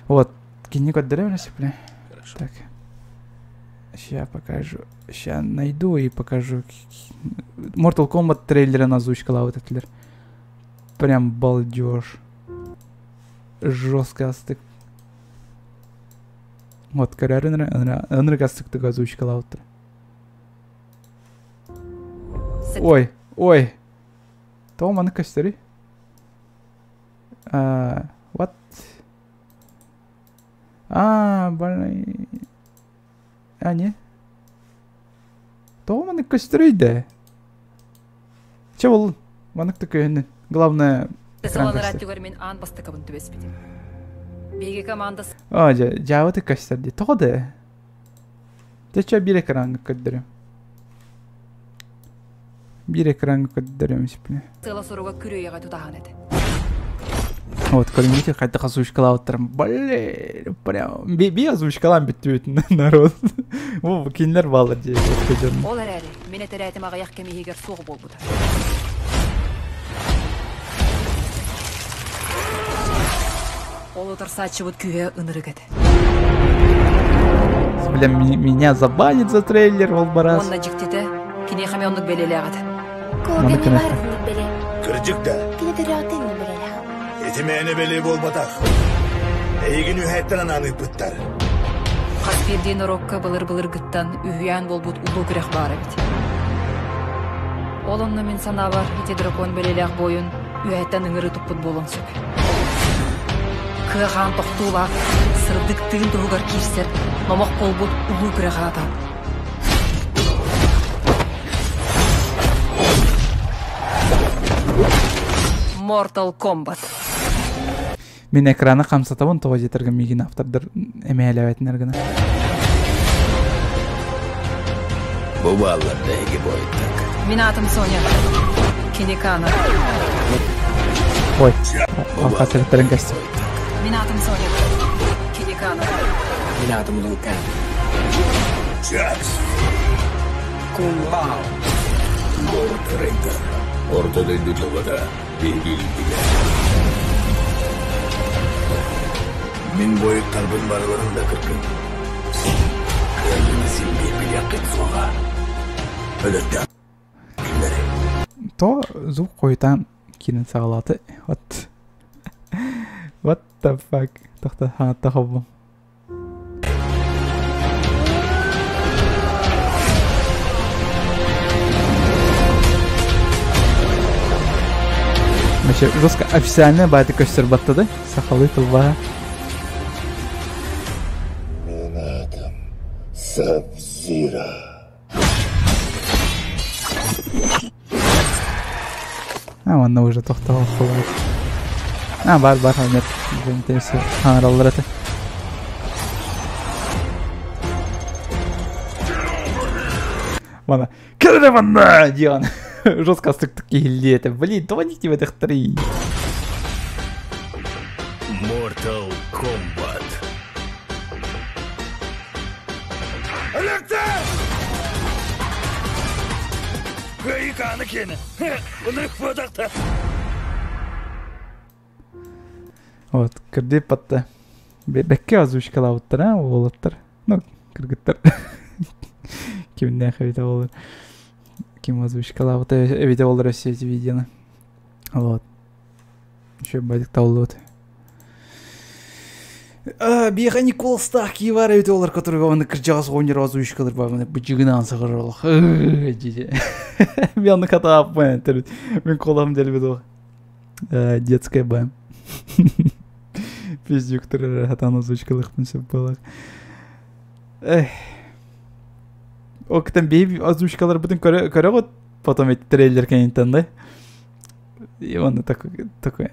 Вот, кине көддөрө бля.
Хорошо.
Так. Сейчас покажу. Сейчас найду и покажу. Mortal Kombat трейлерін озвучкалабыт этилер. Прям балдеж. Жестко астык. Вот, көрөр ынырык астыктык озвучкалабыттыр. Ой, ой. Тоҕо маны көстөрүй? А, what? А, блин. А, не? Тоҕо маны көстөрүй да? Че ол? Манык көһүннүн. Главное, экран көстөр.
Мен аан бастакабын түбеспитим. Биги команда
А, жа, жабыты көстөр ди. Тоҕо да? Дече бир экран көддөрөм. Бир экран көддөрөм сипле.
сыла суруга күрөйөҕө тутахан эти.
Вот, көрүңүтү кайта озвучкалаабыттарым. Блин, прям би, би озвучкалаан бүттүбүт народ. Бу кинилер баалар же.
Ол эрээри, мен этерээтим аҕыйах кэмиһигэр суох буолбута. Ол утарсааччыбыт күүһэ ынырык этэ.
Бля, меня забанит за трейлер, ол барас.
Онна дьиктитэ, киниэхэ оннук бэлиэлээҕит.
Маны
Кого
кэнэ.
барытын беле.
Кырдьык да.
Кини төрөтен белелах.
Этимээне бели болбатах. Эйигин үһэттен анааны ыппыттар.
Хас биирдиин орокка былыр-былыргыттан үһүйээн буолбут улуу күрэх баар эбит. Ол онно мин санаабар ити дракон бэлиэлээх буойун үһэттэн ыҥыры туппут буолуон сөп. Кыахаан тохтуулаах, сырдык тыын туһугар киирсэр, номох буолбут улуу күрэх аата. Mortal Kombat.
Мин экраны хамсатабын тоҕо диэтэргэ миигин автордар эмээлээбэтинэр гына.
Бу баллар дэги бойтак.
Мин атым Соня. Киникана.
Ой, алхасырыттарын костюм.
Мин атым Соня. Киникана.
Мин атым Лукан.
Чакс. Кунг Лао. Лорд Рейдер. Орто дойду жолбата. Биһиги Мин бойыттарбын барыларын да кыркын. Кыайыны симби биляккыт суоҕа. Өлөрдө. Кинилэри.
То звук койтан кирин саҕалааты. What? What the fuck? Тохта хаҥатта хоббум. Вообще, жестко официально бааты көстөр баттады. Сахалы тылба.
Мин атым Саб-Зиро.
А, онно уже тохтоол холод. А, бар, бар, нет. Хаҥараллар этэ. Мана, кэлэрэ манна диэн жестко астыктык киһиллиэ этэ. Блин, тоҕо диктибэтэхтэрий?
Mortal Kombat. Өлөртө! Кыайы киэнэ. Ынырык буотахта.
Вот, кырдьык батта. Бэккэ озвучкалаабыттар, а, уолаттар. Ну, кыргыттар. Кимнээх эбитэ буолар. Ким озвучкалаабыта эбитэ буолар өссө эти видеоны. Вот. Еще бадик табыллыбыт. Биэхэ Николастаах киевар эбит олар, которого оны кырдьаҕас оҕонньор озвучкалар баабыны быдьыгынаан саҕарар олох. Дии. Мен аны катааппын төрүт. Мин колам дэлбит ол. Детская бэм. Пиздюктар хатан озвучкалыхпын сөп буолар. Эх. Октан биһи озвучкаларбытын көрөҕүт, потом эти трейлер кэнниттэн да. И он такой, такой,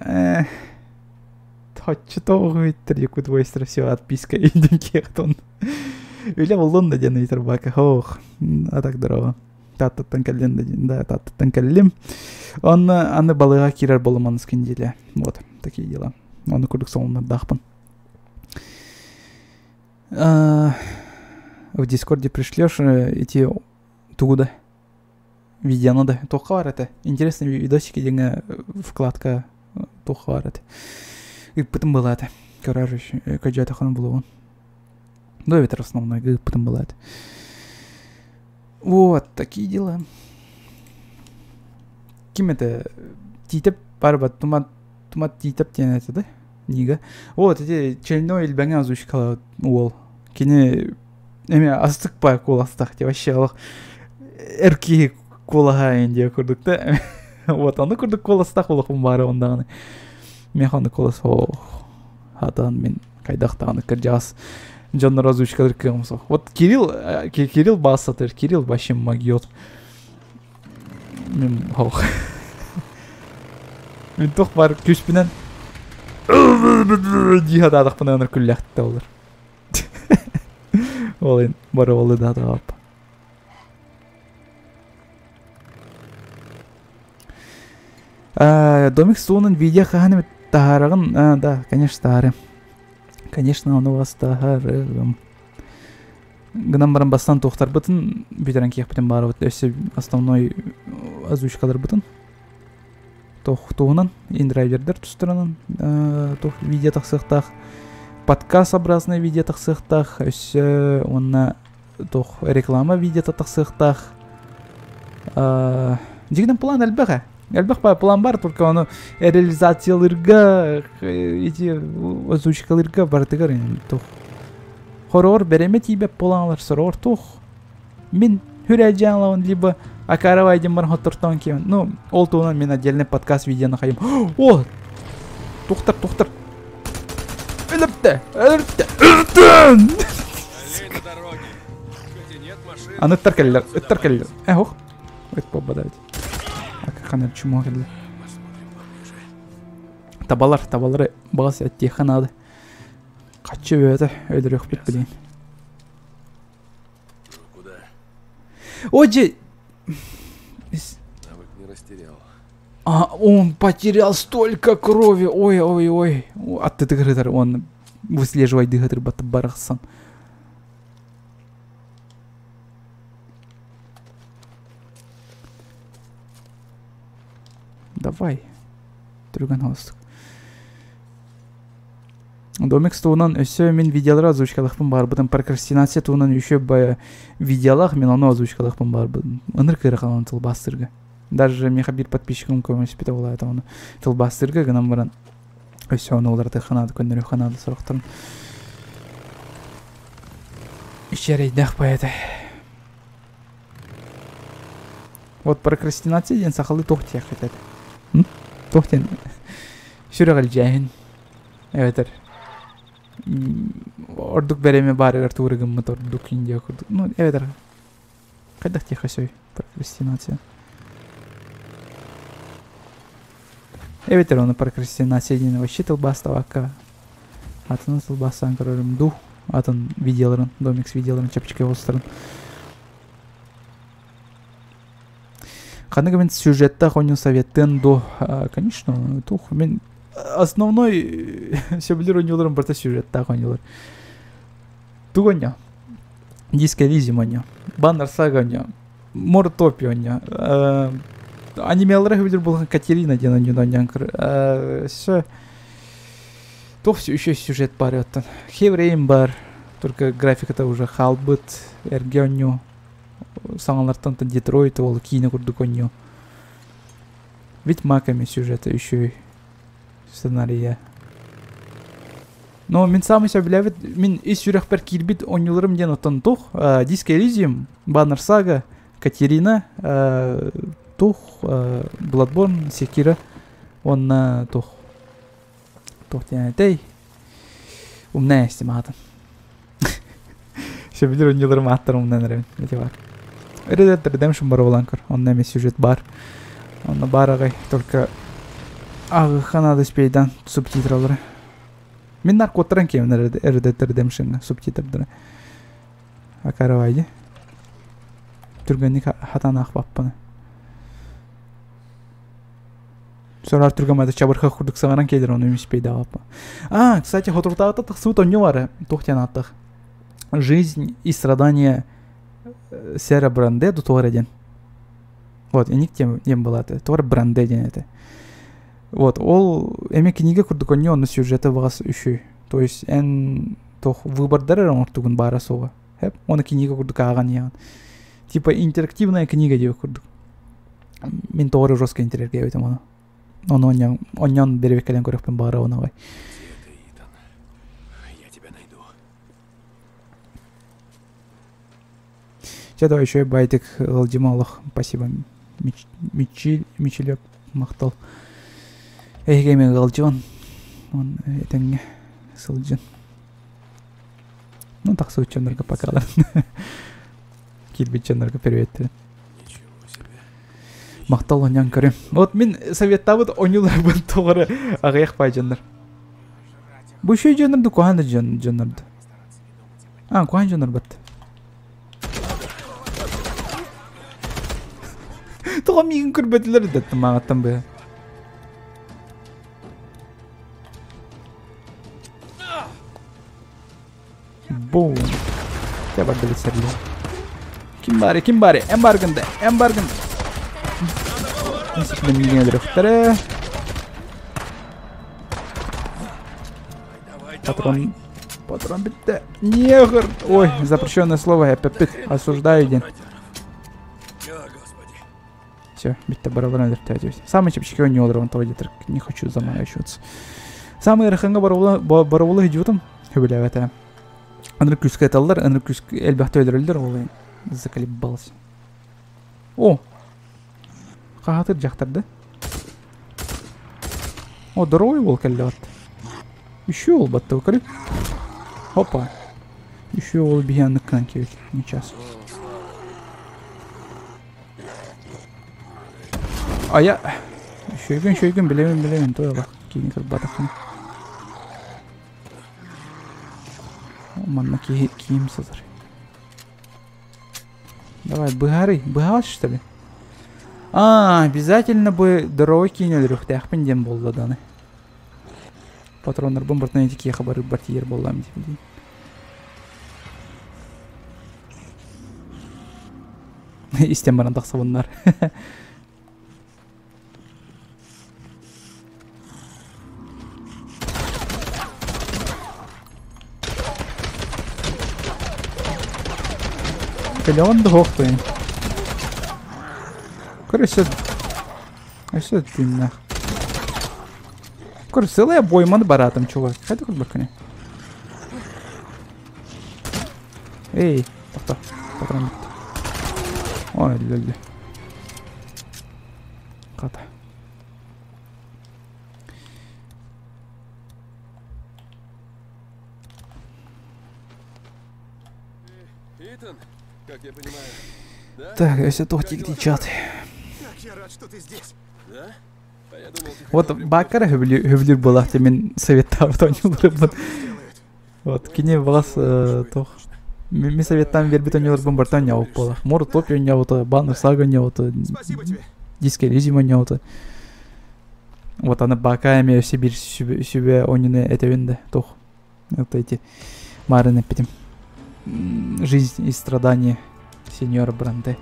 Хочу тоҕуйттар Якут Войстер все отписка идин киэхтон. Үлэ буллун да диэн ыйтар бака. Ох, а так здорово. Тааттаттан кэллин да диэн, да, Тааттаттан кэллим. Онно аны балыга киирэр болум аныскы неделя. Вот, такие дела. Оны курдук солуннардаахпын. В Дискорде пришлешь эти тугу да видеону да туохха баар этэ интересный видосики диэҥҥэ вкладка туохха баар этэ ыыппытым была этэ көрөр көрдьөөтөххүнэ булуоҕун ну эбэтэр основной ыыппытым была этэ вот такие дела ким это Тиитэп барбат тумат тумат Тиитэп диэн этэ да Нига вот эти Чельной Илбэҥэ озвучкала уол кини эмиэ астык баар куоластаах дии вообще олох эр киһи куолаһа диэ курдук да вот ону курдук куоластаах олохпун баара ондаҕаны миэхэ оннук куолас ох хатан мин хайдах даҕаны кырдьаҕас дьоннор озвучкалар кыаҕым суох вот Кирилл Кирилл баас сатыыр Кирилл вообще могёт мин ох мин туох баар күүспүнэн дии сатаатахпына ыныр күллэхтэ олор Ол ин барыбалы да таап. Домик суунун видео хаһан таһаарагын? А, да, конечно, таһаарым. Конечно, ону вас таһаарыам. Гынан баран бастан туохтарбытын бүтэрэн киэхпитин баарыбыт. Өссө основной озвучкаларбытын. Туох туһунан индрайвердер тустарынан туох видео тахсыахтаах подкаст образный видео тахсыахтаах өссө уонна туох реклама видеота тахсыахтаах дьигинэн план элбэх ээ элбэх план бар только ону реализациялыырга эти озвучкалыырга барытыгар туох хороҕор бэрэмэ тиийбэт буолаалар сороҕор туох Мин хүрээдьээн либо Акарова диэн баран хоттортоон киэм. Ну, ол туһунан мин отдельный подкаст видеоны хайым. О! Тухтар, тухтар. Өлөртө! Өлөртө! Өлөртө! Аны ыттар кэллилэр, ыттар кэллилэр. Э, ох. Ыт буолбата эбит. Ханар чумо кэллэ. Табалар, табалары баҕас эттиэххэ наада. Хаччы бөтө өлөрүөхпүт билин.
Куда?
Ой,
Навык не растерял.
А, он потерял столько крови. Ой, ой, ой. Аттытыгар он выслеживай дыгатыр барахсан. Давай. Түргэн холостук. Домикс туһунан өссө мин видеолары озвучкалыахпын баҕарбытым. Прокрастинация туһунан еще видеолаах мин ону озвучкалыахпын баҕарбытым. Ыныр кыырахалан тылбаастыырга. Даже миэхэ биир подписчигым көмөлөспүтэ буолаата ону тылбаастыырга гынан баран өссө ону уларытыахха наада, көннөрүөххэ наада сорохторун. Ичэрэйдээх поэта. Вот прокрастинация диэн сахалыы туох диэххит этэ? Туох диэн сүрэҕэлдьээһин эбэтэр ордук бэрэми баарыгар тугу гыммыт ордук Индия курдук. Ну, эбэтэр хайдах диэххэ сөй прокрастинация. Эбэтэр ону прокрастинация диэн вообще тылбаастабакка атыны тылбаастаан көрөрүм дуу, атын видеоларын, Домикс видеоларын чэпчэки оҕустарын. Ханнык мин сюжеттаах оонньуу советтыан дуо? Конечно, туох мин основной сөбүлүүр оонньууларым барыта сюжеттаах оонньуулар. Тугу оонньоо? Диско Элизиум оонньоо. Баннер Сага оонньоо. Мортопи оонньоо. Анимелара сөбүлүүр буолан Катерина диэн оонньууну оонньоон көр. Все. Туох еще сюжет бар оттон. Хеврейм бар. Только графиката уже хаалбыт. Эргэ оонньуу. Саҥалартан Детройт ол киинэ курдук оонньуу. Ведьмак эми сюжета еще сценария. Но мин самый сөбүлээбит, мин ис сүрэхпэр киирбит оонньууларым диэн оттон туох Диско Элизиум, Баннер Сага, Катерина, туох Bloodborne, Sekiro уонна туох туох диэн этэй умнай эстим аатын. Сөбүлүүр оонньууларым ааттарын умнан эрэбин. Ити бар. Red Dead Redemption бар буолан көр. Онно эмиэ сюжет бар. Онно бар аҕай. Только ааҕыахха наада успейдаан субтитралары. Мин наркоттаран киэмин Red Dead Redemption-ҥа субтитрдары. Акарабай дии. Түргэнник хатан аахпаппын. Сорар түргэн чабырхах курдук саҥаран кэлэр ону успейдаабаппын. А, кстати, хотуртааҕыта тахсыбыт оонньуу баар. Туох диэн ааттаах? Жизнь и страдания Сэра Бранде Тутуора диэн. Вот, иник диэн была это. Туора Бранде диэн это. Вот, ол эми книга курдук оонньуу онно сюжеты баҕас үчүгэй. То есть эн туох выбордар эрэ оҥортугун баара суоҕа. Хэп, оны книга курдук ааҕан иһэҕин. Типа интерактивная книга диэбит курдук. Мин тоҕо эрэ жестко интириэргээбитим ону. Ону онньон онньон бэрэбиэркэлээн көрүөхпүн баҕарабын аҕай.
Где ты, Итан? Я тебя найду.
Чэ, давай еще байтик ыалдьыма олох. Спасибо. Мичил, Мичилек махтал. Эһиги эми ыалдьыбан. Он этэҥҥэ сылдьын. Ну, тахсыбыт дьоннорго пока Киирбит дьоннорго привет. Махтал онньон көрүм. Вот мин советтаабыт оонньууларбын тоҕо эрэ аҕыйах баай дьоннор. Бу үчүгэй дьоннорду куһаҕан да дьоннорду. А, куһаҕан дьоннор бат. Тоҕо миигин көрбөтүлэр да мааҕыттан быһа. Бум. Дьэ бардыбыт сэрли. Ким баары, ким баары? Эн бааргын да, эн бааргын. Миигин өлөрүөхтэрэ. Патрон, патрон бүттэ. Негр. Ой, запрещенное слово, эппит. Осуждаю диэн. Все, бүттэ барыларын өлөртөөтүбүт. Самый чэпчэки оонньууларым тоҕо диэтэр не хочу заморачиваться. Самый ыарахаҥҥа боробулу идиотум сөбүлээбэтэ. Ынырык күүскэ ыталлар, ынырык күүскэ элбэхтэ өлөрөллөр, ол заколебался. О! Хаһаатыр дьахтар да? О, здоровый уол кэллэ бат. Еще уол батта көрү. Опа. Еще уол биһианныккынан киирбит. Нчас. Ая. Үчүгүн, үчүгүн, билэбин, билэбин, той олох киини кырбатаххына. Манна киһи киим сытар. Давай, быһаарый, быһаҕас что ли? А, обязательно бы здоровый киини өлөрүөхтээхпин диэн буолла даҕаны. Патроннарбын бартан ити киэхэ барыырбар тиийэр буоллаам дии. Истэн баран тахсабыннар. Кэлэҕин да суох туйун. Көр өссө өссө тыыннаах. Көр сылайа бойманы бараатым чувак. Хайда көрбөккүнүй? Эй, тохто. Патрон бүттэ. Ой, өллө. Хата.
Итан, как я понимаю, да?
Так, өссө туох тиктий чат.
Как я рад, что ты здесь.
Да?
Вот бааккара хөбүлүүр буолаах мин советтаабыт оонньууларбын. Вот кини баҕас туох мин советтаан биэрбит оонньууларбын барыта оонньообут буолаах. Мор утопия оонньообута, Баннер Сага оонньообута, Диско Элизиум оонньообута. Вот аны баакаа эмиэ өссө биир сүбэ оонньууну этэбин да туох вот эти маарын эппитим. Жизнь и страдания сеньора Бранде.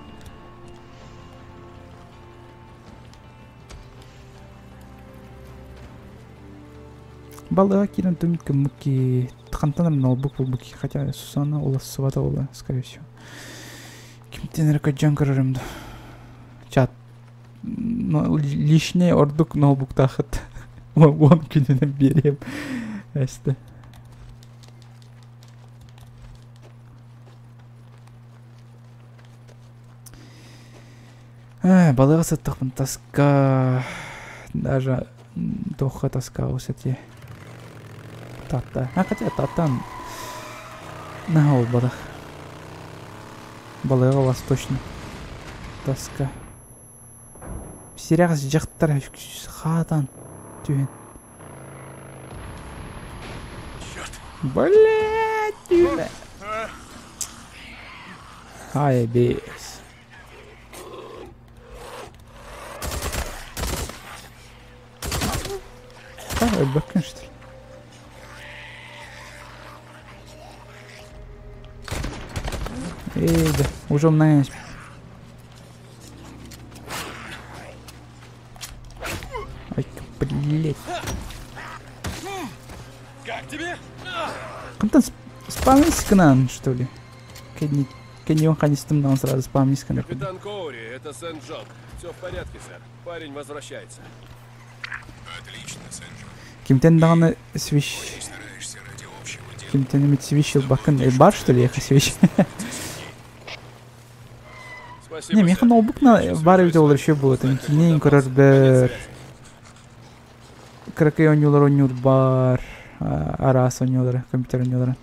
Балыга киирэн түмүк гыммыт хантан эрэ ноутбук булбут хотя Сусанна улассыбата буолла скорее всего. Кимтен эрэ көрдьөн көрөрүм да. Чат лишний ордук ноутбуктаахыт уон күнүнэн биэриэм эсте. Балыга сыттахпын таска даже туохха таскаабыс этиэ Таатта а хотя Тааттан наһаа буолбатах балыга восточно таска сирэҕэс дьахтар хаатан түһэн Блять, түһүмэ Ай, бес. Өлбөккүн что ли? Эй, да, уже умная. Ай, блять.
Как тебе?
Кантан спамискынан, что ли? Кеннион ханистым дан сразу спамискан.
Капитан Коури, это Сент-Джон. Все в порядке, сэр. Парень возвращается.
Отлично, Сент-Джон.
Кимтэн даҕаны свищ... Кимтэн эмит свищ ылбаккын. Бар, что ли, ехать свищ? Не, миэхэ ноутбук баар эбитэ буолар үчүгэй буолуо этэ. Киинэ көрөрбөр кыракый оонньуулар оонньуурбар араас оонньуулары, компьютер оонньууларын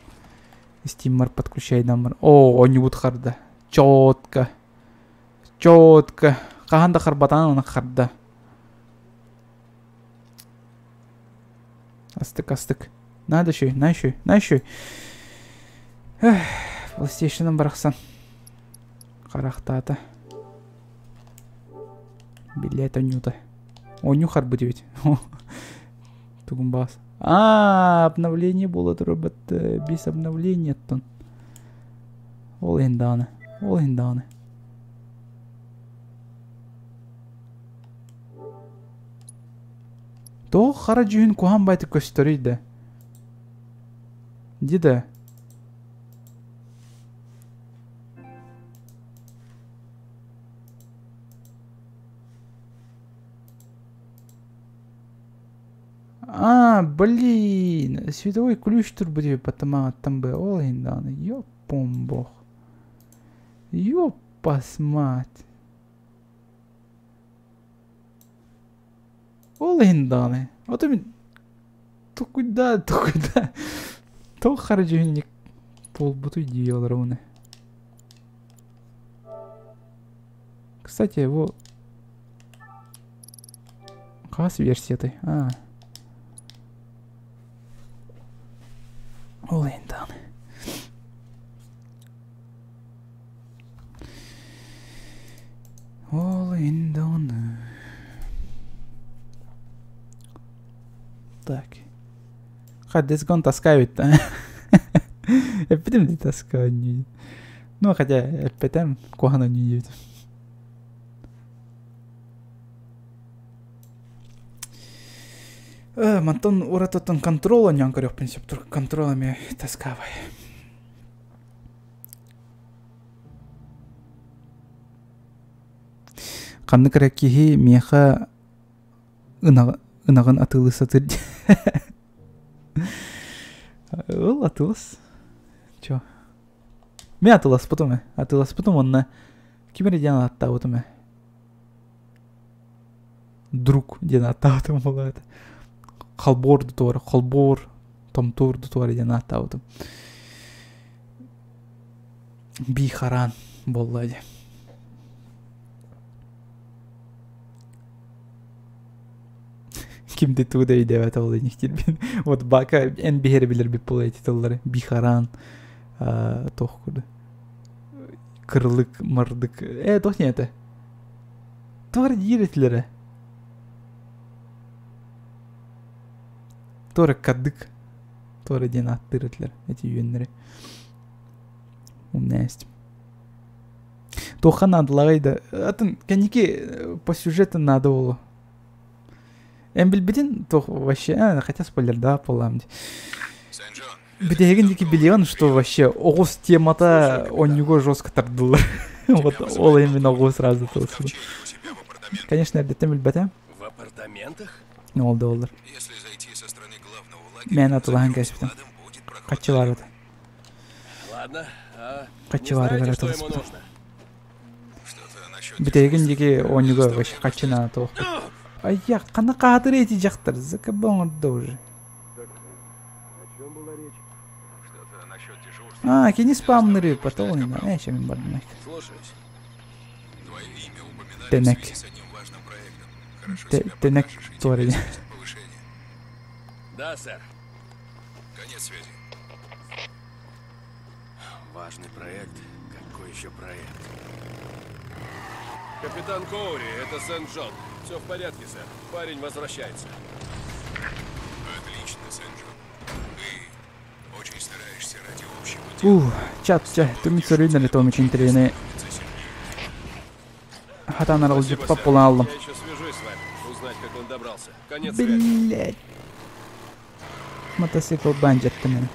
Steamмар подключайдаммар. Оо, оонньуубут харда. Четко. Четко. Хаһан да харбатаан оны харда. Астык, астык. Надо еще, на еще, на еще. PlayStation'ым барахсан. Харахтаата. Билет онньуута. Оонньуу харбыт ведь. Тугун баас. А, обновление было робот без обновления тон. Ол иһин даҕаны. Ол иһин даҕаны. Тоҕо хара дьүһүн куһаҕан байтык көстөрүй да? Дида. А, блин, световой ключ турбут потамааттан бы ол иһин даҕаны ёппом бог. Ёппас мать. Ол иһин даҕаны. Ото мин токуйда, токуйда. Тоҕо хара дьүһүнник буолбутуй дии олоробун. Кстати, его Хас версиятай? А. Ол иһин даҕаны. Ол иһин даҕаны. Так. Хаддес гон таска эбит да. Эппитим дии таска онньуу. Ну, хотя эппэтем куһаҕан онньуу диэбитим. Мантан уратыттан контрол онньоон көрүөхпүн сөп тур контрол эмиэ таскаабай. Ханнык эрэ киһи миэхэ ынаҕын атыылыы сатыыр Ыл атылас. Чё? Мин атыласпытым ээ. Атыласпытым уонна ким эрэ диэн ааттаабытым ээ. Друг диэн ааттаабытым буолла этэ. Холбоор дутуора, холбоор, томтуур дутуора диэн ааттаабытым. Би хараан буолла дии. Ким да тугу да өйдөөбөт ол инихтирбин. Вот бака эн биһири билэр бит була эти тыллары. Бихаран туох курду. Кырлык, мардык. Туох не это? Туох диир этилэрэ? Туора кадык. Туора диэн ааттыыр этилэр эти үөннэри. Умнээстим. Туохха наадалааҕый да? Атын кэнники по сюжету надо было. Эн билбитин туох вообще, хотя спойлердаах буоллаҕым дии. Бүтэһигин диэки билиэҕин, что вообще оҕус темата онньуга жестко тардыллар. Вот ол именно оҕус сразу тылсыбыт. Конечно, эрдэттэн билбэтэ.
В апартаментах?
Ол да олар. Мен атылаһан кэспитим. Хаччылар это.
Ладно, а
Хаччылар
не знаете,
это
что ему
тылсыбыт.
нужно?
Бүтэһигин диэки оонньууга вообще хаччына туох. Айя, ханна хаатыр эти дьахтар, закабы оҥордо уже. А, кини спамныры, потом не чем им бардым.
Слушаюсь.
Твое имя упоминали
Тенек.
в связи с одним важным проектом. Хорошо
Те-
себя
Тенек
покажешь, и тебе
творили.
светит повышение.
Да, сэр.
Конец связи.
Важный проект. Какой еще проект? Капитан Коури, это Сент-Джон. Все в порядке, сэр. Парень возвращается.
Отлично, Сент-Джон. Ты очень стараешься ради общего дела.
Ух, чат, чат, түмүк сөрүүнэр том үчүн трени хатан аралжып
Спасибо, сэр.
паппулан алдым.
Я еще свяжусь с вами. Узнать, как он добрался. Конец связи.
Блять. Мотоцикл банжатты мени.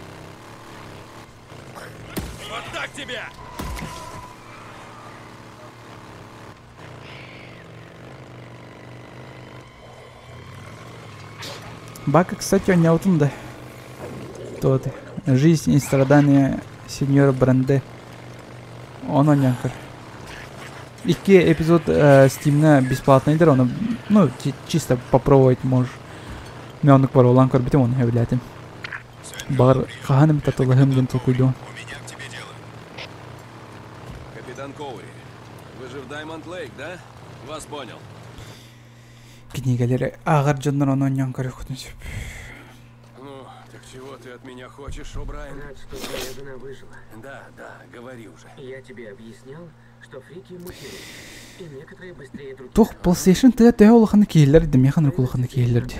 Вот так тебя!
Бака, кстати, он не да. Тот. Жизнь и страдания сеньора Бранде. Он онянкар. Икки эпизод Стимна бесплатный дыр, оны, ну, чисто попробовать можешь. Мен оны бар олан көрбүтүм, оны хөбүләтим. Бар хаһаным татылыһым ден толкуйду.
У меня к тебе дело.
Капитан Коури, вы же в Даймонд Лейк, да? Вас понял.
Кинигэлери ааҕар дьоннор оны онньон көрүөххүтүн сөп.
Ну, так чего ты от меня хочешь, О'Брайен?
Рад, что твоя жена выжила.
Да, да, говори уже.
Я тебе объяснял, что фрики мутируют. И некоторые быстрее других.
Туох PlayStation тыа төһө улаханнык киһилэр ди, миэхэ улаханнык киһилэр ди.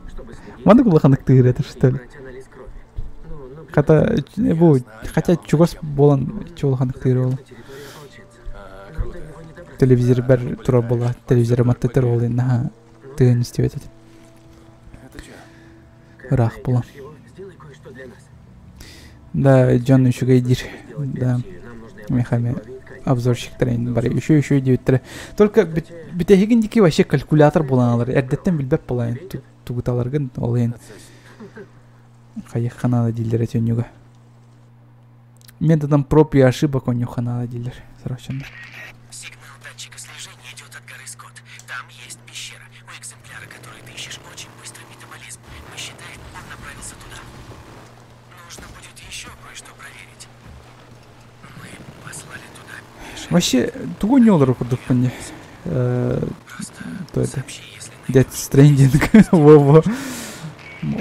Чтобы следить
Маннык улаханнык тыыр это
и
что ли?
брать анализ крови. Ну, наблюдать
Хата бу хотя чугас буолан улаханнык тыыр ол.
на территории ополченцев.
А,
Нам до
круто.
него не добраться.
Телевизор бэр тура буола, телевизор маттытыр ол наһаа тыын истибэт этим.
Это чё?
Как
Ыраах буолан.
найдешь его, сделай кое-что для нас.
Да, дьон үчүгэй диир.
Сделать
Да.
биопсию, нам нужны
Миэхэ
образцы крови и ткани.
обзорщиктар эҥин бары үчүгэй үчүгэй диэбиттэрэ. Только бүтэһигин диэки вообще калькулятор буолан алар. Эрдэттэн билбэт буолаайын тугуталаргын ол иһин хайыахха наада дииллэр этиэнньуга. Методом проб и ошибок онньуохха наада дииллэр сорочоннор.
Сигнал датчика слежения идет от горы Скотт. Там есть пещера. У экземпляра, который ты ищешь, очень быстрый метаболизм. Мы считаем, он направился туда. Нужно будет еще кое-что проверить. Мы послали туда пеших.
Вообще тугу онньуоллар курдукпун дии.
Просто
То это
сообщи, если
Death Stranding. Во-во.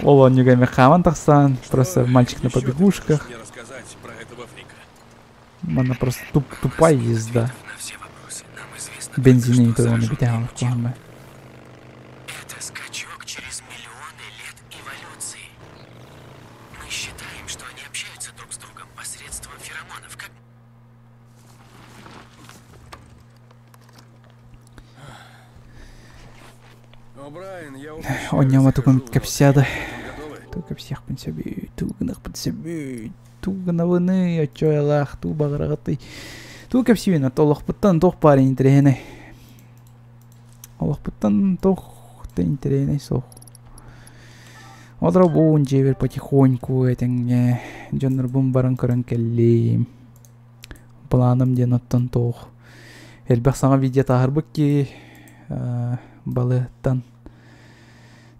Ол онньуга эмэ хааман тахсан, просто мальчик на
Ещё ты
побегушках.
можешь мне рассказать про этого фрика?
Манна просто тупая езда.
на все вопросы. Нам известно
Бензин
только,
то
что
он
зараженные
битэ
мутируют. Это скачок через миллионы лет эволюции. Мы считаем, что они общаются друг с другом посредством феромонов, как
О'Брайен, я упущаю,
Онньома тугун
захожу в
кэпсиада.
Готовы?
Ту кэпсиэхпин сөбүй, ту гынахпын сөбүй, ту гынабыны, очоялаах, ту баҕараҕытый. Ту кэпсиибин, олохпуттан туох баар интэриэһинэй. Олохпуттан туох да интэриэһинэй суох. Олоробун дьиэбэр потихоньку этэҥҥэ дьоннорбун баран көрөн кэллим. Планым диэн оттон туох. Элбэх саҥа видео таһарбыт ки балыаттан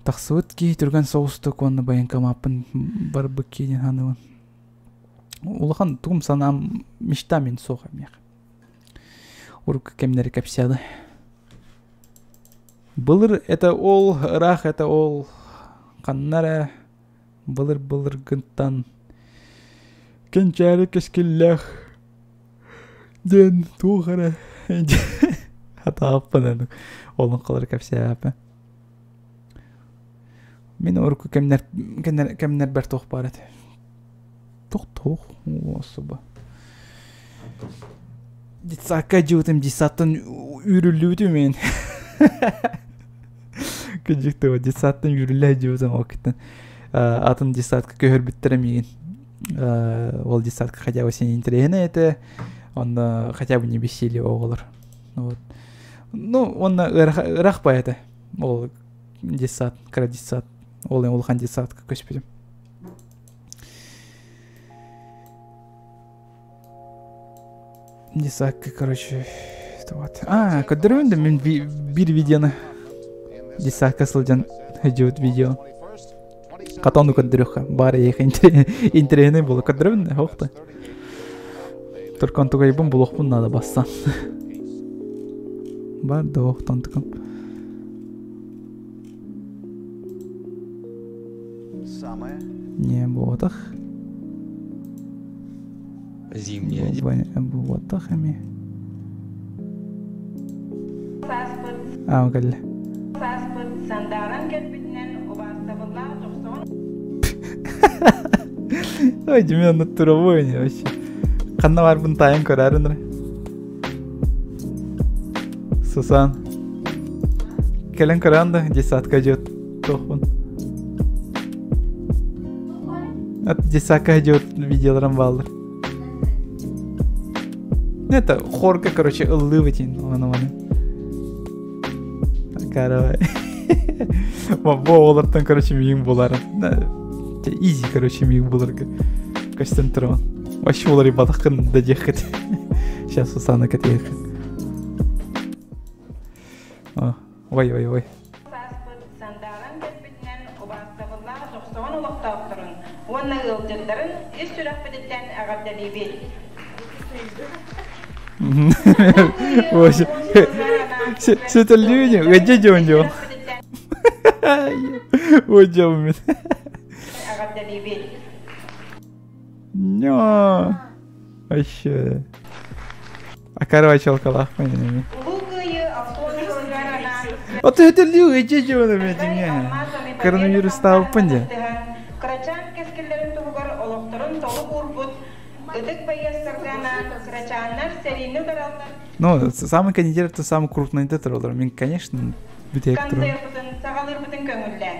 тахсыбыт ки түргэн соҕустук уонна военкомаппын барбыт ки диэн саныыбын. Улахан тугум санаам мечта мин суох эмиэх. Урукку кэмнэри кэпсиады. Былыр это ол, ыраах это ол, ханна эрэ былыр-былыргыттан кэнчээри кэскиллээх диэн туох эрэ хатааппын олоҥхолору кэпсээппин. Мин урукку кэмнэр кэмнэрбэр туох баар этэ? Туох-туох особо. Детсадка дьыбытым детсадтан үүрүллүбүтүм мен. Кыдьык детсадтан үүрүллэ дьыбытым ол киттен атын детсадка көһөрбүттэрэ миигин. Ол детсадка хотя бы сен интэриэһинэй этэ. Онно хотя бы не бесили оҕолор. Вот. Ну, онно ырах этэ. Ол детсад, кыра детсад. Ол улахан детсадка көспүтүм. Детсадка, короче, вот. А, көрдөрөмүн да мин биир видеоны детсадка сылдьан сылдьыбыт видео. Хата ону көрдөрүөххэ. Баар эйиэхэ интэриэһинэй буолла. Көрдөрөбүн да, ох да. Только онтугайбын булуохпун надо бассан. Бар да ох тонтукам. Не буотах.
Зимняя.
Буотах эми. А, кэллэ. Ой, Демьян, натуровой не вообще. Ханна барбын тайын көрәрін. Сусан. Кэлэн көрөн да десятка идет тохун. От десятка идет видеоларым баллар. Это хорка, короче, ыллыбытин. Оны оны. Каравай. Бу олортон, короче, миң булар. Изи, короче, миң булар. Костюм турман. Вообще олар ибадахын да дехет. Сейчас Сусана катех. Ой, ой, ой. Сөтөллүүнү, өдьө дьон Ой, дьон Нё. Вообще. А короче, алкалах, Вот это люди, дьон меня. Коронавирус стал панде.
Кырачаан кэскиллэрин туһугар олохторун толук уурбут ытык байыастарга кырачааннар сэриини утараллар.
Ну, самый кондитер это самый крупный тетралдер. Мен, конечно, бүтек турар.
Концертпытын саҕалыырбытын көҥүллээн.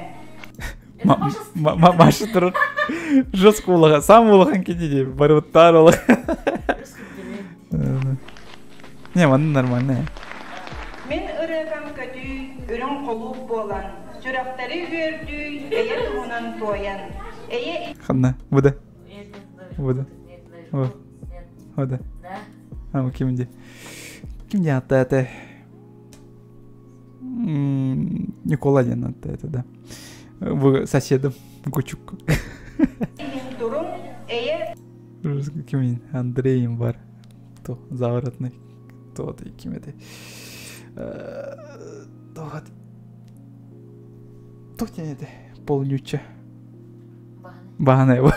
Маша турар. Жестко улахан. Сам улахан кидиди. Барыттар улахан. Не, манна нормально.
Мин ырыакам көтүү, үрүҥ холууп буолан, сүрэхтэри үөрдүү, эйэ туһунан туойан. Эйэ
Ханна, буда. Буда. О. Буда. А, кимди? Кимди атта это? Никола диэн атта это, да. Вы соседом Гучук.
иһин туруҥ, эйэ
Ким Андреем бар. То заворотный. То ты ким это? То То это полнюча. Бахана его.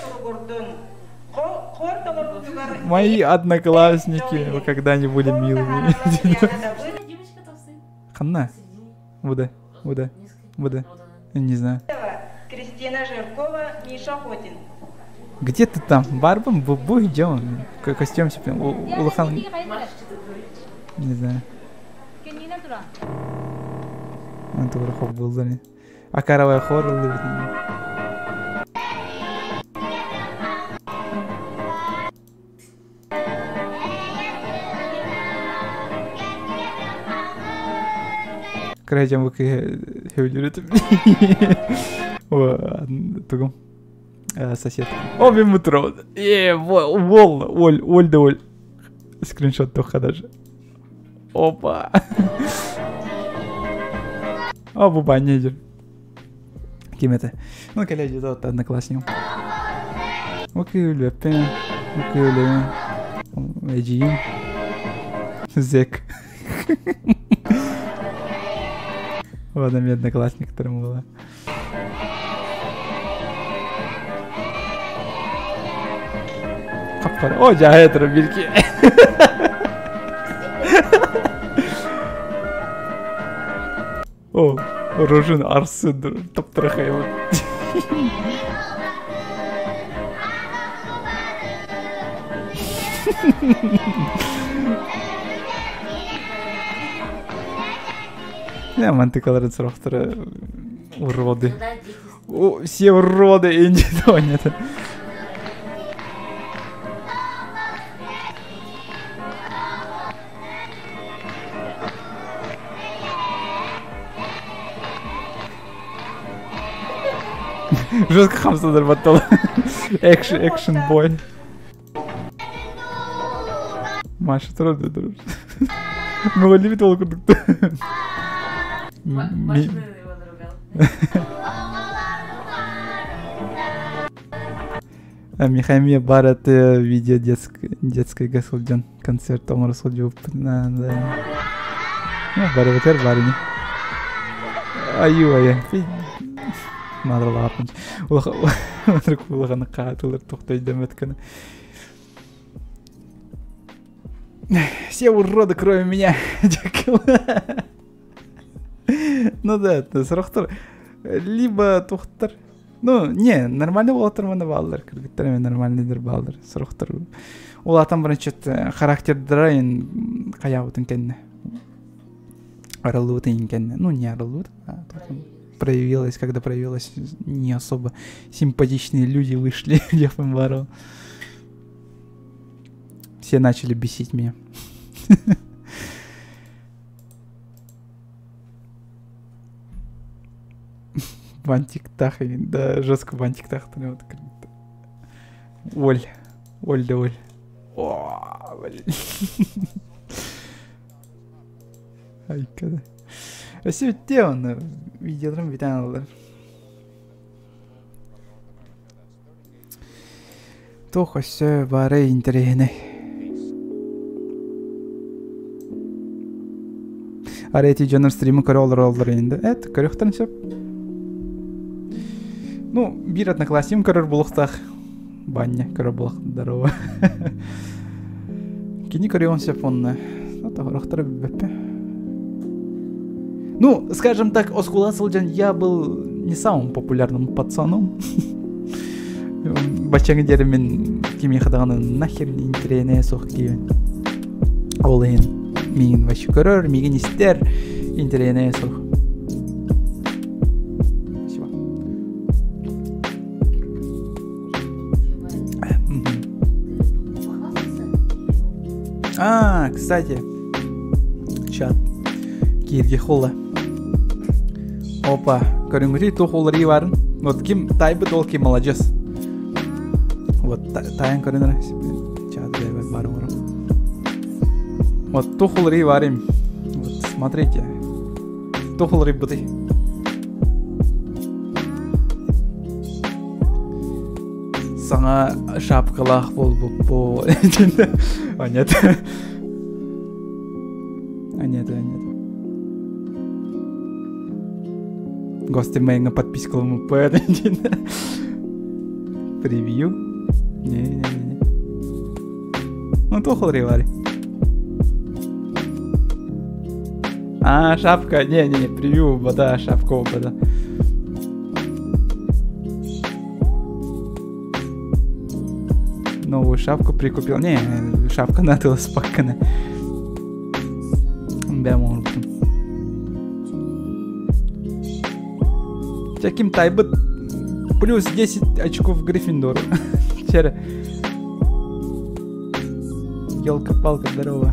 туругурдун. Хор толорбутугар
Мои одноклассники, вы когда-нибудь были милыми. Ханна? Буда, Буда, Буда. Не знаю.
Кристина Жиркова, Миша Хотин.
Где ты там? Барбом? Бу идем. Костюм себе. Улахан. Не знаю. Он тоже хоп был за А каравай хор любит. Крайдем вы Тугум. Сосед. О, мутро. Е, вол, оль, оль да оль. Скриншот тоха даже. Опа. О, буба, не идет. Кем это? Ну, коллеги, это одноклассник. Окей, лепен. Окей, лепен. Эджиим. Зек. Ладно, мен одноклассниктарым была. Капкара. О, жаһайа турар бирки. О, Рожин арсы таптырахай вот. Я мантыкаларын сорохторо уроды. О, все уроды, и не то, нет. Жестко хамсадар баттал. Экшн, экшн бой. Маша турар да турар. Мөҕүллүбүт ол курдук.
Машина его наругал.
Михамия бар это видео детской сылдьан концерт оҥоро сылдьыбыппын да. Ну, барыбытар бар ини. Аю айа. Мадралааппын. Улахан хаатылар тохтойдоммот гына. Все уроды, кроме меня. Ну да, сорохтор либо тухтар. Ну, не, нормальный уолаттар манна бааллар, кыргыттар эмэ нормальныйдар бааллар, сорохтор. Улаатан баран чет характердара ин хайаабытын кэннэ. Арыллыбытын кэннэ. Ну, не арыллыбыт, а проявилась, когда проявилась не особо симпатичные люди вышли, я барыл. Все начали бесить меня. Бантиктах, да, жестко бантиктах. Оль, Оль да Оль. О, блин. Айка. Өссө бүтте оны видеоларым бүтэн алар. Туох өссө бары интэриэһинэй. Арай эти дьоннор стримы көрө олороллор инде. Эт, көрүөхтэрин сөп. Ну, биир одноклассникым көрөр булуктаах. Баня көрөр булук здорово. Кини көрүөн сөп онно. Орохторо билбэппин. Ну, скажем так, оскула сылдьан я был не самым популярным пацаном. Баччаҥы диэри мин кимиэхэ даҕаны нахер интэриэһинэйэ суох киһибин. Ол иһин миигин вообще көрөр, миигин истэр интэриэһинэйэ суох. Спасибо. А, кстати, чат киирги холла. Опа, көрүҥҥүтүй туох уларыы баарын? Вот ким тайбыт ол ким молодец. Вот тайын көрүнөр чат бар Вот туох уларыы баар им. Вот смотрите. Туох уларыйбытый. Саҥа шапкалаах буолбуппу. А нет. А нет, а нет. Гости мои подпискалым Превью. Не-не-не. Ну, туох уларыйбары. А, шапка. Не-не-не, превью, да, шапка, да. Новую шапку прикупил. Не, шапка надо спакана. Бэм оҥорбутум. Таким тайбыт плюс 10 очков Гриффиндору. Вчера. Елка-палка, здорово.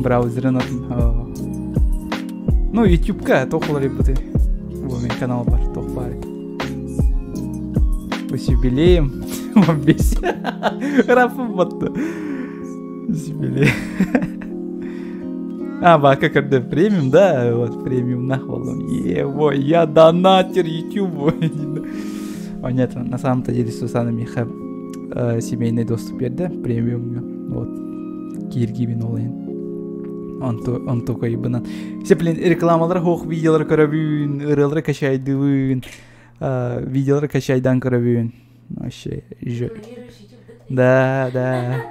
Браузерын Ну, ютубка туох уларыйбытый. Бу мин канал бар, туох баар. С юбилеем. Бес. Рафым батты. С юбилеем. А, ба, как это премиум, да? Вот, премиум нахвалом. Ево, я донатер ютубу. О, нет, на самом-то деле Сусана Миха семейный доступ берді премиумга. Вот, кииргибин ол. Онту онтукайбынан. Все, блин, рекламалар хоох видеолар көрөбүн, ырыалары качайдыбын, видеолары качайдан көрөбүн. Вообще, Да, да.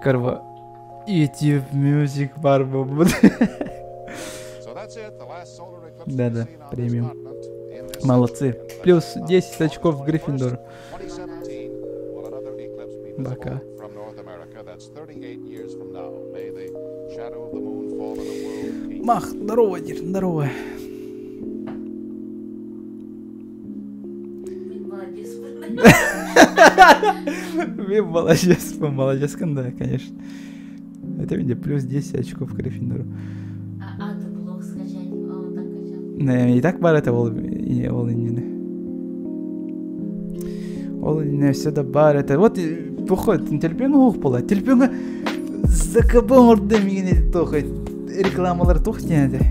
Корво YouTube Music бар буолбут. Да-да, премиум. Молодцы. Плюс 10 очков Гриффиндор. Пока. Мах, здорово, Дир, здорово. Мен молодец, молодец, да, конечно. Это видите, плюс 10 очков Гриффиндору.
А, а ты блог скачать, а он так качал.
Не, и так бар это ол ол иннини. Ол инне все да бар это. Вот поход, телепиңе хух була. Телепиңе ЗКБ орда мигин тохой рекламалар тух тиэнде.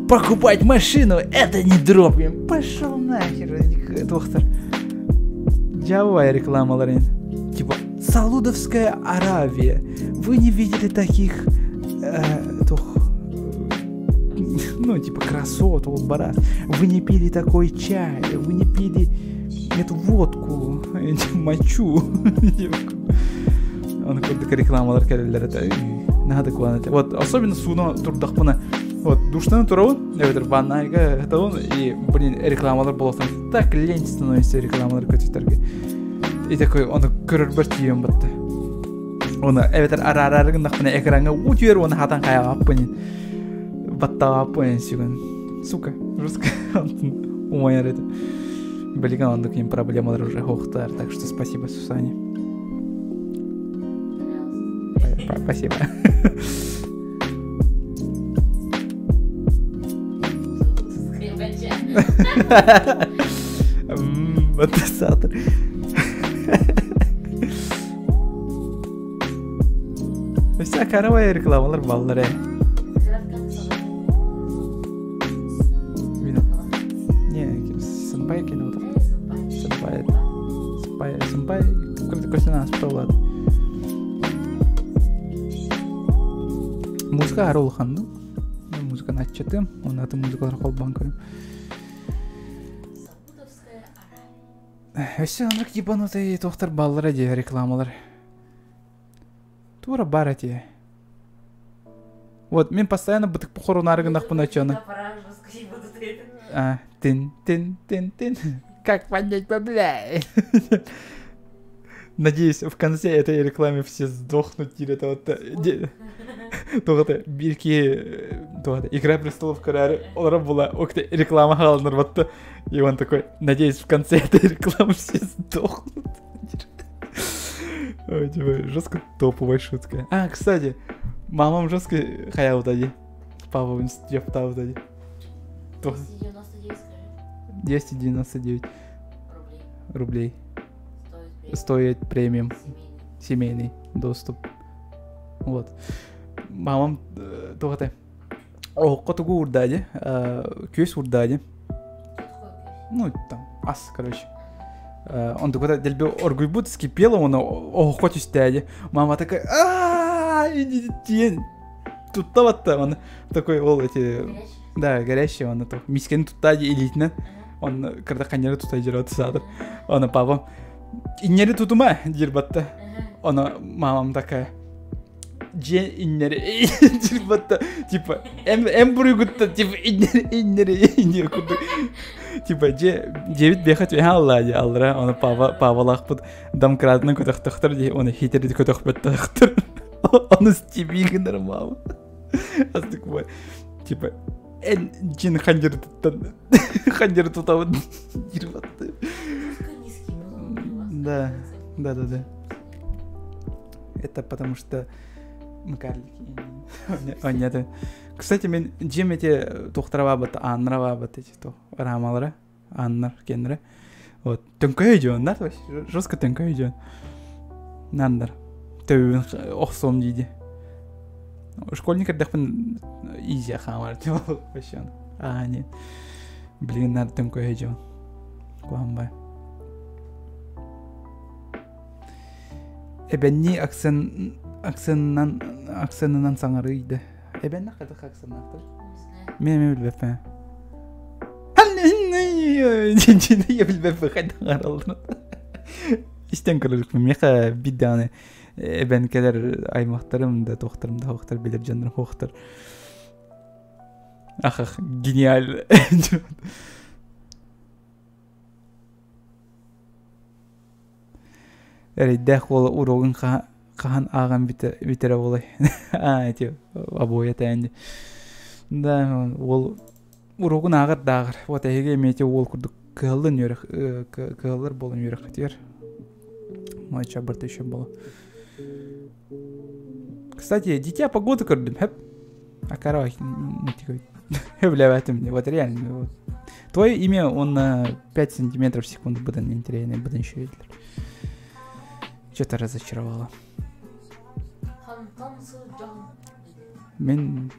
Покупать машину, это не дроп. Пошел нахер, доктор. Дьявол рекламалар. Типа, Салудовская Аравия. Вы не видели таких э, тух, ну, типа, красот, ол бара. Вы не пили такой чай, вы не пили эту водку, мочу. Он курдук рекламалар кэлэллэр этэ. Наһаа куһаҕан этэ. Вот, особенно сууна турдахпына. Вот, душтан турабын, эбэтэр ваннайга ытабын, и, блин, рекламалар буолуохтан так лень становится рекламалар көтүтэргэ. И такой, ону көрөрбөр тиийэн батта. Оны эбэтэр араарары гыннахпына экраҥҥа уу түһэр уонна хатан хайаҕаппын баттаҕаппын сүгүн. Сука, жестко умайар это. Блин, оннук им проблемалар уже хохтар, так что спасибо Сусане. Спасибо. Подписатор. Вся каравай рекламалар баллар э. Не, сэмпай кини утах. Сэмпай. Сэмпай, сэмпай көстөн ааспыта улаат. Музыка ары улахан дуу? Музыканы аччатыам, уонна атын музыкалар холбоон көрүм. Өссө оннук ебанутый туохтар бааллара дии рекламалар. Тура бар эти. Вот, мен постоянно бытык похоронары гынахпын очону. А, тин, тин, тин, тин. Как поднять бабля? Надеюсь, в конце этой рекламы все сдохнут или это вот туох бирки туох Игра престолов көрөөрү олорор була реклама хаалынар батта и он такой надеюсь в конце этой рекламы все сдохнут Ой, типа, жестко топовая шутка. А, кстати, мамам жестко хайаабыта дии. Папам дьоптаабыта дии.
299
299 рублей. Стоит премиум. Семейный доступ. Вот. Мамам туох этэй оһоххо тугу уурдаа дии күөс уурдаа дии ну там ас короче онтуката дэлби оргуйбут скипела уонна оһоххо түстээ дии мама такая ааа тиийэн тутта батта уонна такой ол эти да горящий уонна мискени туттаа дии илиитинэн онно кырда ханньары тута дьөрөт саатар Оны папам иннери тутума диир батта. Оно мамам такая дьиэ иннери диир батта типа эм эм буруйгутта типа иннери иннери иннери курдук типа дьиэ дьиэбит биэхэ түһэ аллаа дии аллара оны папа папалаахпыт домкратынан көтөхтөхтөр дии оны хитерди көтөхпөттөхтөр ону стиби гынар мама астык типа эн дьин хандьырытыттан хандьыры тутабын диир батты да да да да это потому что мы карлики онньата кстати мен дьиэм эти туохтара ааннара баабыт эти рамалара ааннар кеннere вот төҥкөйө дьоннар жестко төҥкөйө дьон нандар төбүбүн охсуом дии школьник эрдэхпин изи хаамар вообще а нет блин нар төҥкөйө дьон куһамбай эбэнни акцент акценынан акценынан саҥарыы да. Эбэннэх хайдах акценнаахтар? Мен мен билбэппин. Я билбэппин хайдах араллар. Истэн көрөрүкпүн. Миэхэ биир даҕаны эбэнкэлэр аймахтарым да туохтарым да хоохтар билэр дьоннорум хоохтар. Ах, ах, гениально. Эрэйдээх уол уруогун хаһан ааҕан бүтэрэ буолай. А, эти обои тээнди. Да, уол уруогун ааҕар да ааҕар. Вот эһиги эмиэ ити уол курдук кыһаллан үөрэх кыһаллар буолан үөрэххитигэр. Мой чабырта еще было. Кстати, Дитя погоды көрдүм, хэп. А короче, Хөблэбэтим, вот реально. Вот. Твое имя, он на 5 сантиметров в секунду быдан интереснее, быдан еще видели. Что-то разочаровало. Мен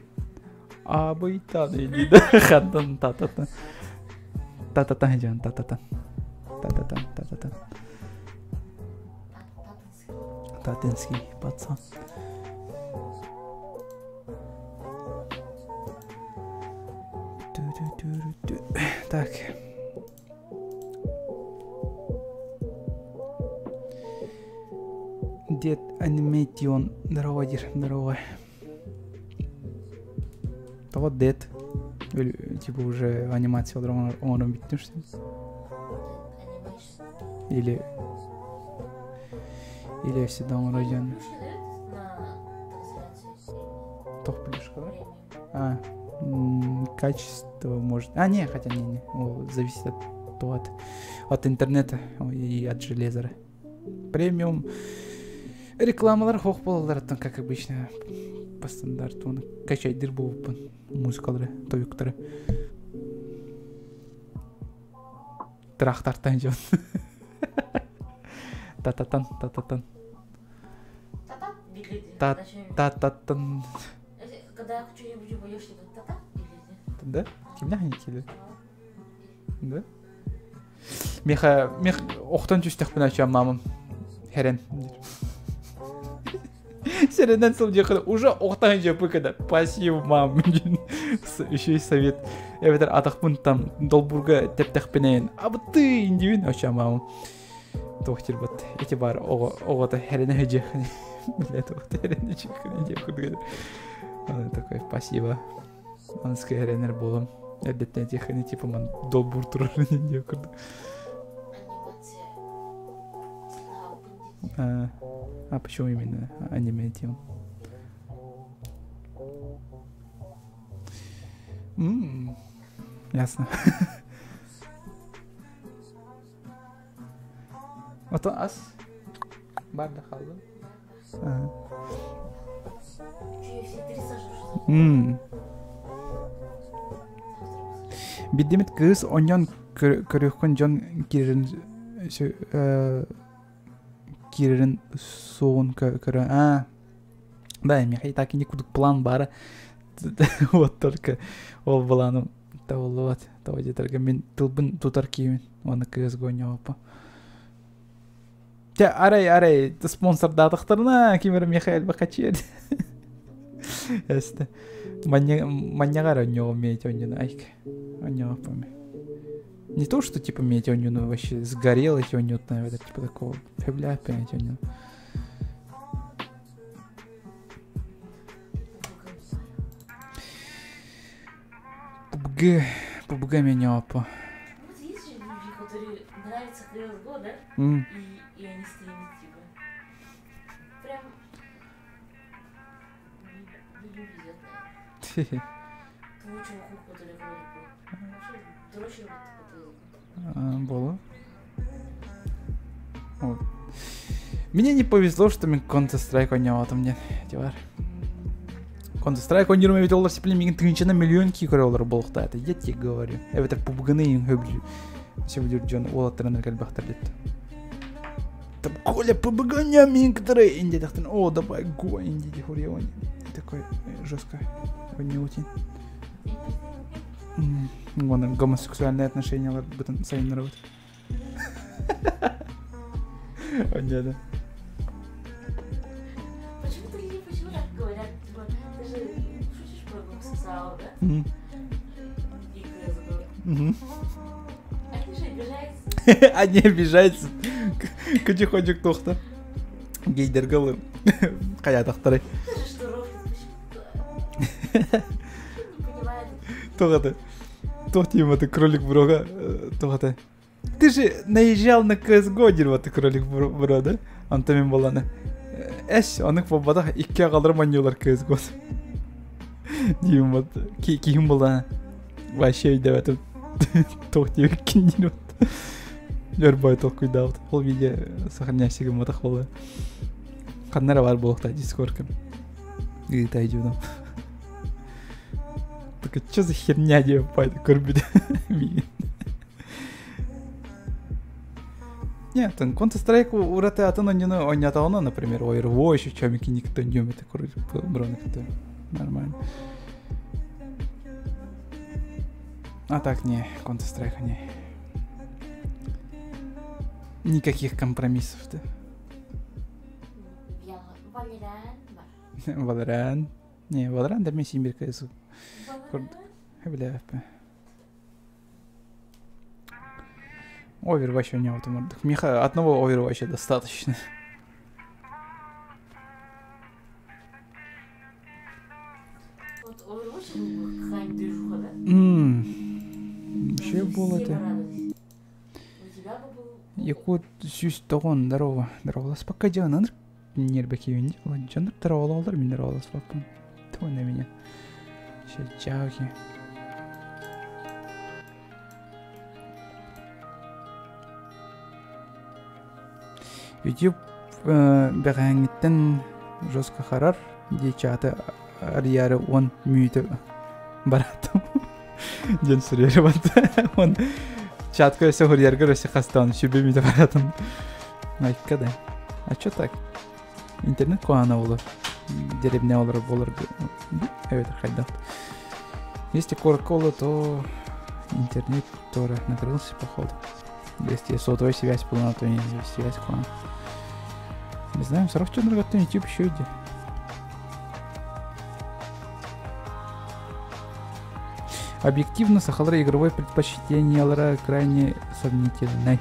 абыйтан хантан та-та-та. Та-та-та жан та-та-та. Та-та-та, та-та-та. Татинский пацан. Так. Дед Аниматион. Здорово, Дир, здорово. Того Дед. Типа уже анимация оҥорон бүттүн что Или или всегда оҥорон Тох плюшка, А, качество может... А, не, хотя не, не. О, зависит от, от, от интернета и от железа. Премиум рекламалар хох буолалларыттан, как обычно, по стандарту качайдыр буолуппун музыкалары, тойуктары. Трахтартан дьон. Та-та-тан, та-та-тан. Та-та-тан.
Когда я хочу что-нибудь поешь, типа та-та
Да? Кимнях не кили? Да? Меха, мех, охтон түстехпин ачам мамам. Херен. Серенен сыл уже охтан жепы Спасибо, мам. Еще и совет. Эбэтэр атахпын там долбурга тептехпинен. Абы ты индивин ачам мамам. Тохтир бат. Эти бар ого-то херене жехни. Бля, тохтир херене жехни. Он такой, спасибо. Он скайренер болом. Эрдеттен техни типа ман долбур турар не А, а почему именно аниме тем? М-м, ясно. Ото ас барда халды. Биддимит кыыс онньон көрүөххүн дьон киирэрин киирэрин суоҕун көрө а да миэхэ так и кудук план баара вот только ол былааным табыллыбат тоҕо диэтэргэ мин тылбын тутар киһибин уонна кыыс гонньооппа Те арай арай спонсордаатахтарына ким эрэ миэхэ элбэх хачыа Эсте манньаҕар онньоҕум миэтэ онньуну айк онньоҕоппун Не то, что типа миэтэ онньуну вообще сгорел эти онньут наверное, типа такого фэбляппин эти онньуну. PUBG, PUBG меня опа.
Вот есть же люди, которые нравится CSGO, да? И они стримят, типа. Прям... Людям везет, наверное. Тому чуваку, который говорит, вообще дрочер вот
Было. Вот. Мне не повезло, что мен Counter-Strike ойнаватым мне дивар. Counter-Strike ойнырым ведь олар сепле мигин тыгынчана миллион ки көрө олар болуқта. Это я тебе говорю. Это PUBG-ны ең хөблю. Сөблүр жон олаттарынан кэлбахтар дет. Там Коля PUBG не мин который инди тахтан. О, давай го инди дихури он. Такой жестко. Не утин. Вон гомосексуальные отношения бытын сайыннарабыт. Онньода.
Почему ты сосал, да? И CSGO. Они же обижаются.
Они обижаются. Кучу-хочук туохта. Гейдерге ылы. Хайатахтары.
Ты же что рофлит почему-то. Не понимает.
Туох Туох тиэматы кролик брога туох это. Ты же наезжал на CSGO диир ты кролик бро да? Онтон мин буолланы эс оннук буолбатах икки аҕаларым оонньуулар CSGO диим вот киһим буоллана вообще өйдөөбөтүм туох диэбиккин диир вот өр бой толкуйдаабыт ол видео сохраняйся гымматах буолла ханна эрэ баар буолуохтаах дискордка ыытай дьонум так что за херня диэбит көрбүт миигин Нет, Counter-Strike ураты атын онньуну онньотоҕуна, например, Overwatch, чем никто не это броны нормально. А так не, Counter-Strike не. Никаких компромиссов ты.
Valorant.
Valorant. Не, Valorant да мен син КС. Бля, Overwatch у него там. Миха, одного Overwatch достаточно.
Вот Overwatch был какая-нибудь движуха, да?
Вообще было это. Якут сүүс тоҕон здорово. Здорово, дьон ыныр нербекебин дьоннор здоровололлор мин здороволаспаппын. Твой на меня. Ща YouTube бэҕэһээҥҥиттэн жестко харар дии чааты арыйаары уон мүнүүтэ бараатым диэн суруйар он чатка өссө суруйаргар өссө хастаан сүбэ мүнүүтэ бараатым айка да а чё так интернет куһаҕана буолар деревня олорор буолар эбэтэр хайдах если кола то интернет тоже накрылся походу если сотовая связь была то не связь была не знаю сорок дьоннорготтон YouTube еще иди Объективно, сахалар игровой предпочтениялара крайне сомнительный.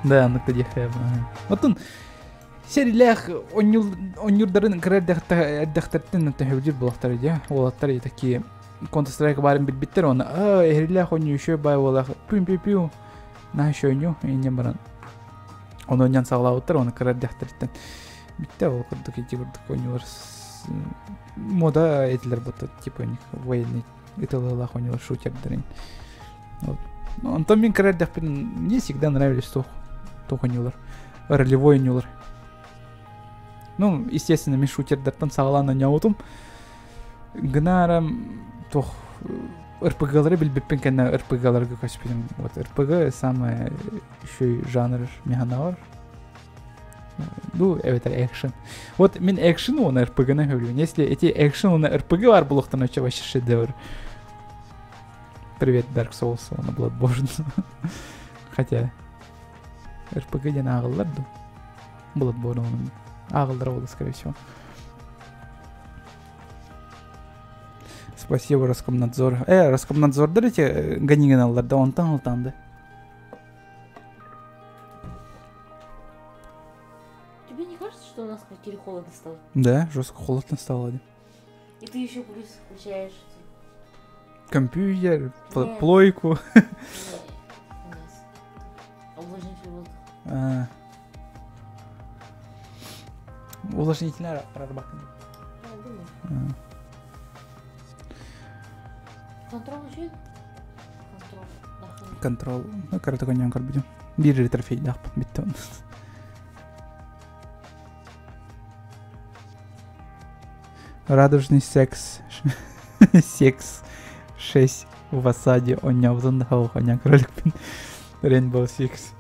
Да, ну диэхэ. Оттон серилээх онньуурдарын кыра эрдэхтэртэн төһөбүдүр буолахтар дии. Уолаттар такие Counter-Strike баарын билбиттэр уонна аа эһирилээх онньуу еще бай буолах пүм пү пү наһаа еще онньуу инньэн баран ону онньон саҕалаабыттар уонна кыра эрдэхтэриттэн бүттэ ол курдук ити курдук онньуулар мода этилэр будто типа у них военный ытылыылаах онньуулар шутердэрин вот онтон мин кыра эрдэхпин мне всегда нравились туох туох онньуулар ролевой онньуулар ну естественно мин шутердартан саҕалаан онньообутум гынаарам туох РПГ-лары билбиппин кэннэ РПГ-ларга көспүтүм вот РПГ самое еще жанр механавар ну эбэтэр экшен вот мин экшен уонна РПГ-ны сөбүлүүбүн если эти экшен уонна РПГ баар буолуохтарына вообще шедевр привет Dark Souls уонна Bloodborne хотя РПГ диэн ааҕыллар дуу Bloodborne уонна ааҕыллара буолуо скорее всего Спасибо Роскомнадзор. Роскомнадзордар эти ганигиналлар да онтон алтанды.
Тебе не кажется, что у нас в квартире холодно стало?
Да, жестко холодно стало.
И ты еще плюс включаешь
компьютер, плойку.
Нет, у нас увлажнитель воздуха.
А. Увлажнитель прорабатывает.
Контрол еще?
Контрол. Ну, коротко не көрбүтүм. Биир трофейдаах бүттэ Радужный секс. Секс 6 в осаде оонньообутун да оонньоон кроликпин. Rainbow Six.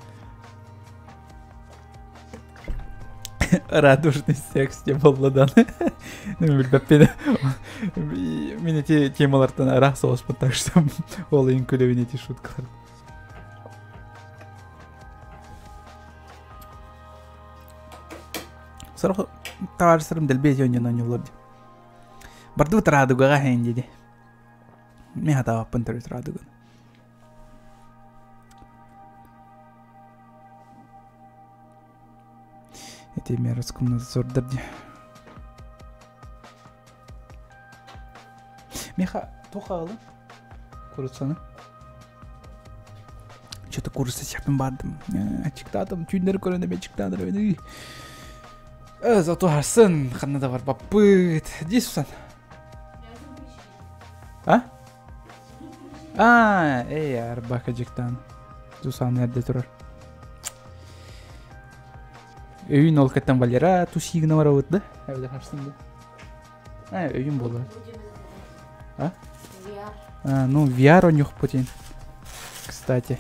Радужный секс диэн буолла даҕаны. Билбэппин. Мин эти темалартан араах соҕуспун так что ол иһин күлэбин эти шуткалар. Сорох табаарыстарым дэлби эти оонньоон оонньууллар дии. Бардыбыт Радугаҕа иһин диэди. Мин хатаабаппын төрүт Радуганы. Эти Роскомнадзордар дии. Миха туох аҕалым? Куруцаны. Что-то куруца сиэхпин баардым. Аччыктаатым, түүннэри көрөн эмиэ аччыктаатар эбит. Зато харсын, ханна да барбаппыт. Дии Сусан. А? А, эй, арбака дьыктаан. Сусан эрдэ турар. Өйүн ол кэттэн Валера тусигына барабыт да? Эбэтэр харсын да? А, өйүн буолар. А?
VR.
А, ну, VR онньуохпут Кстати.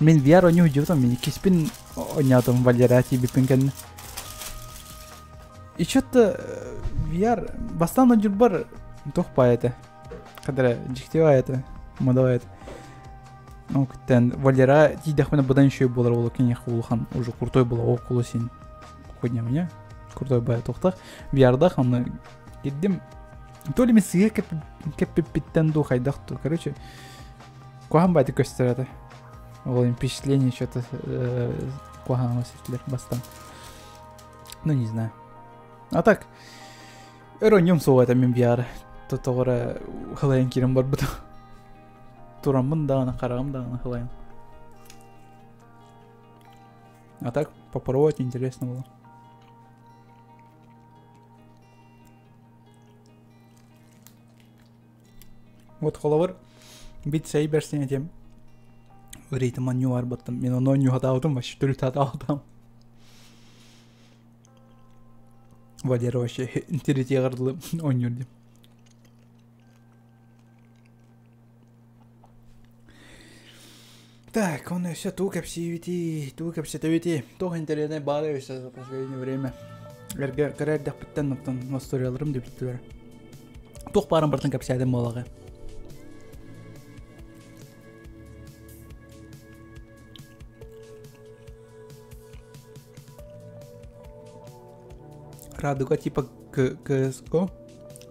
Мин VR онньуу дьыбытым, мин иккиспин онньоотум Валера тиийбиппин кэннэ. И что-то VR бастаан онньурбар туох баай этэ. Хадара дьикти баай этэ, модовай этэ. Ну, күттэн Валера тиийдэхпинэ быдан үчүгэй буолар ол киниэхэ улахан уже крутой була ол кулу син хуйня меня крутой баай туохтах VR-дах онно кирдим то ли мен сыыһа кэппиппиттэн дуу хайдах дуу короче куһаҕан баайдык көстөр этэ ол впечатление что-то куһаҕан сиртилэр бастан ну не знаю а так өр онньум суох этэ мин VR тоҕо хылайан киирэн барбытым тураммын даҕаны хараҕым даҕаны хылайан а так попробовать интересно было Вот холобур бит сэй бэрсин этим ритм онньуу барбыттым мин ону онньуһатаабытым вообще төрүт хатаабытым Валера вообще тиритиэҕэр дылы оонньуур дии Так, он өссө тугу кэпсиибитий, тугу кэпсэтэбитий, туох интэриэһинэй баара өссө за последнее время. Эргэ кыра эрдэхпиттэн оттон историяларым да бүттүлэр. Туох баарын барытын кэпсээтим буолаҕа. Радуга типа КСГО,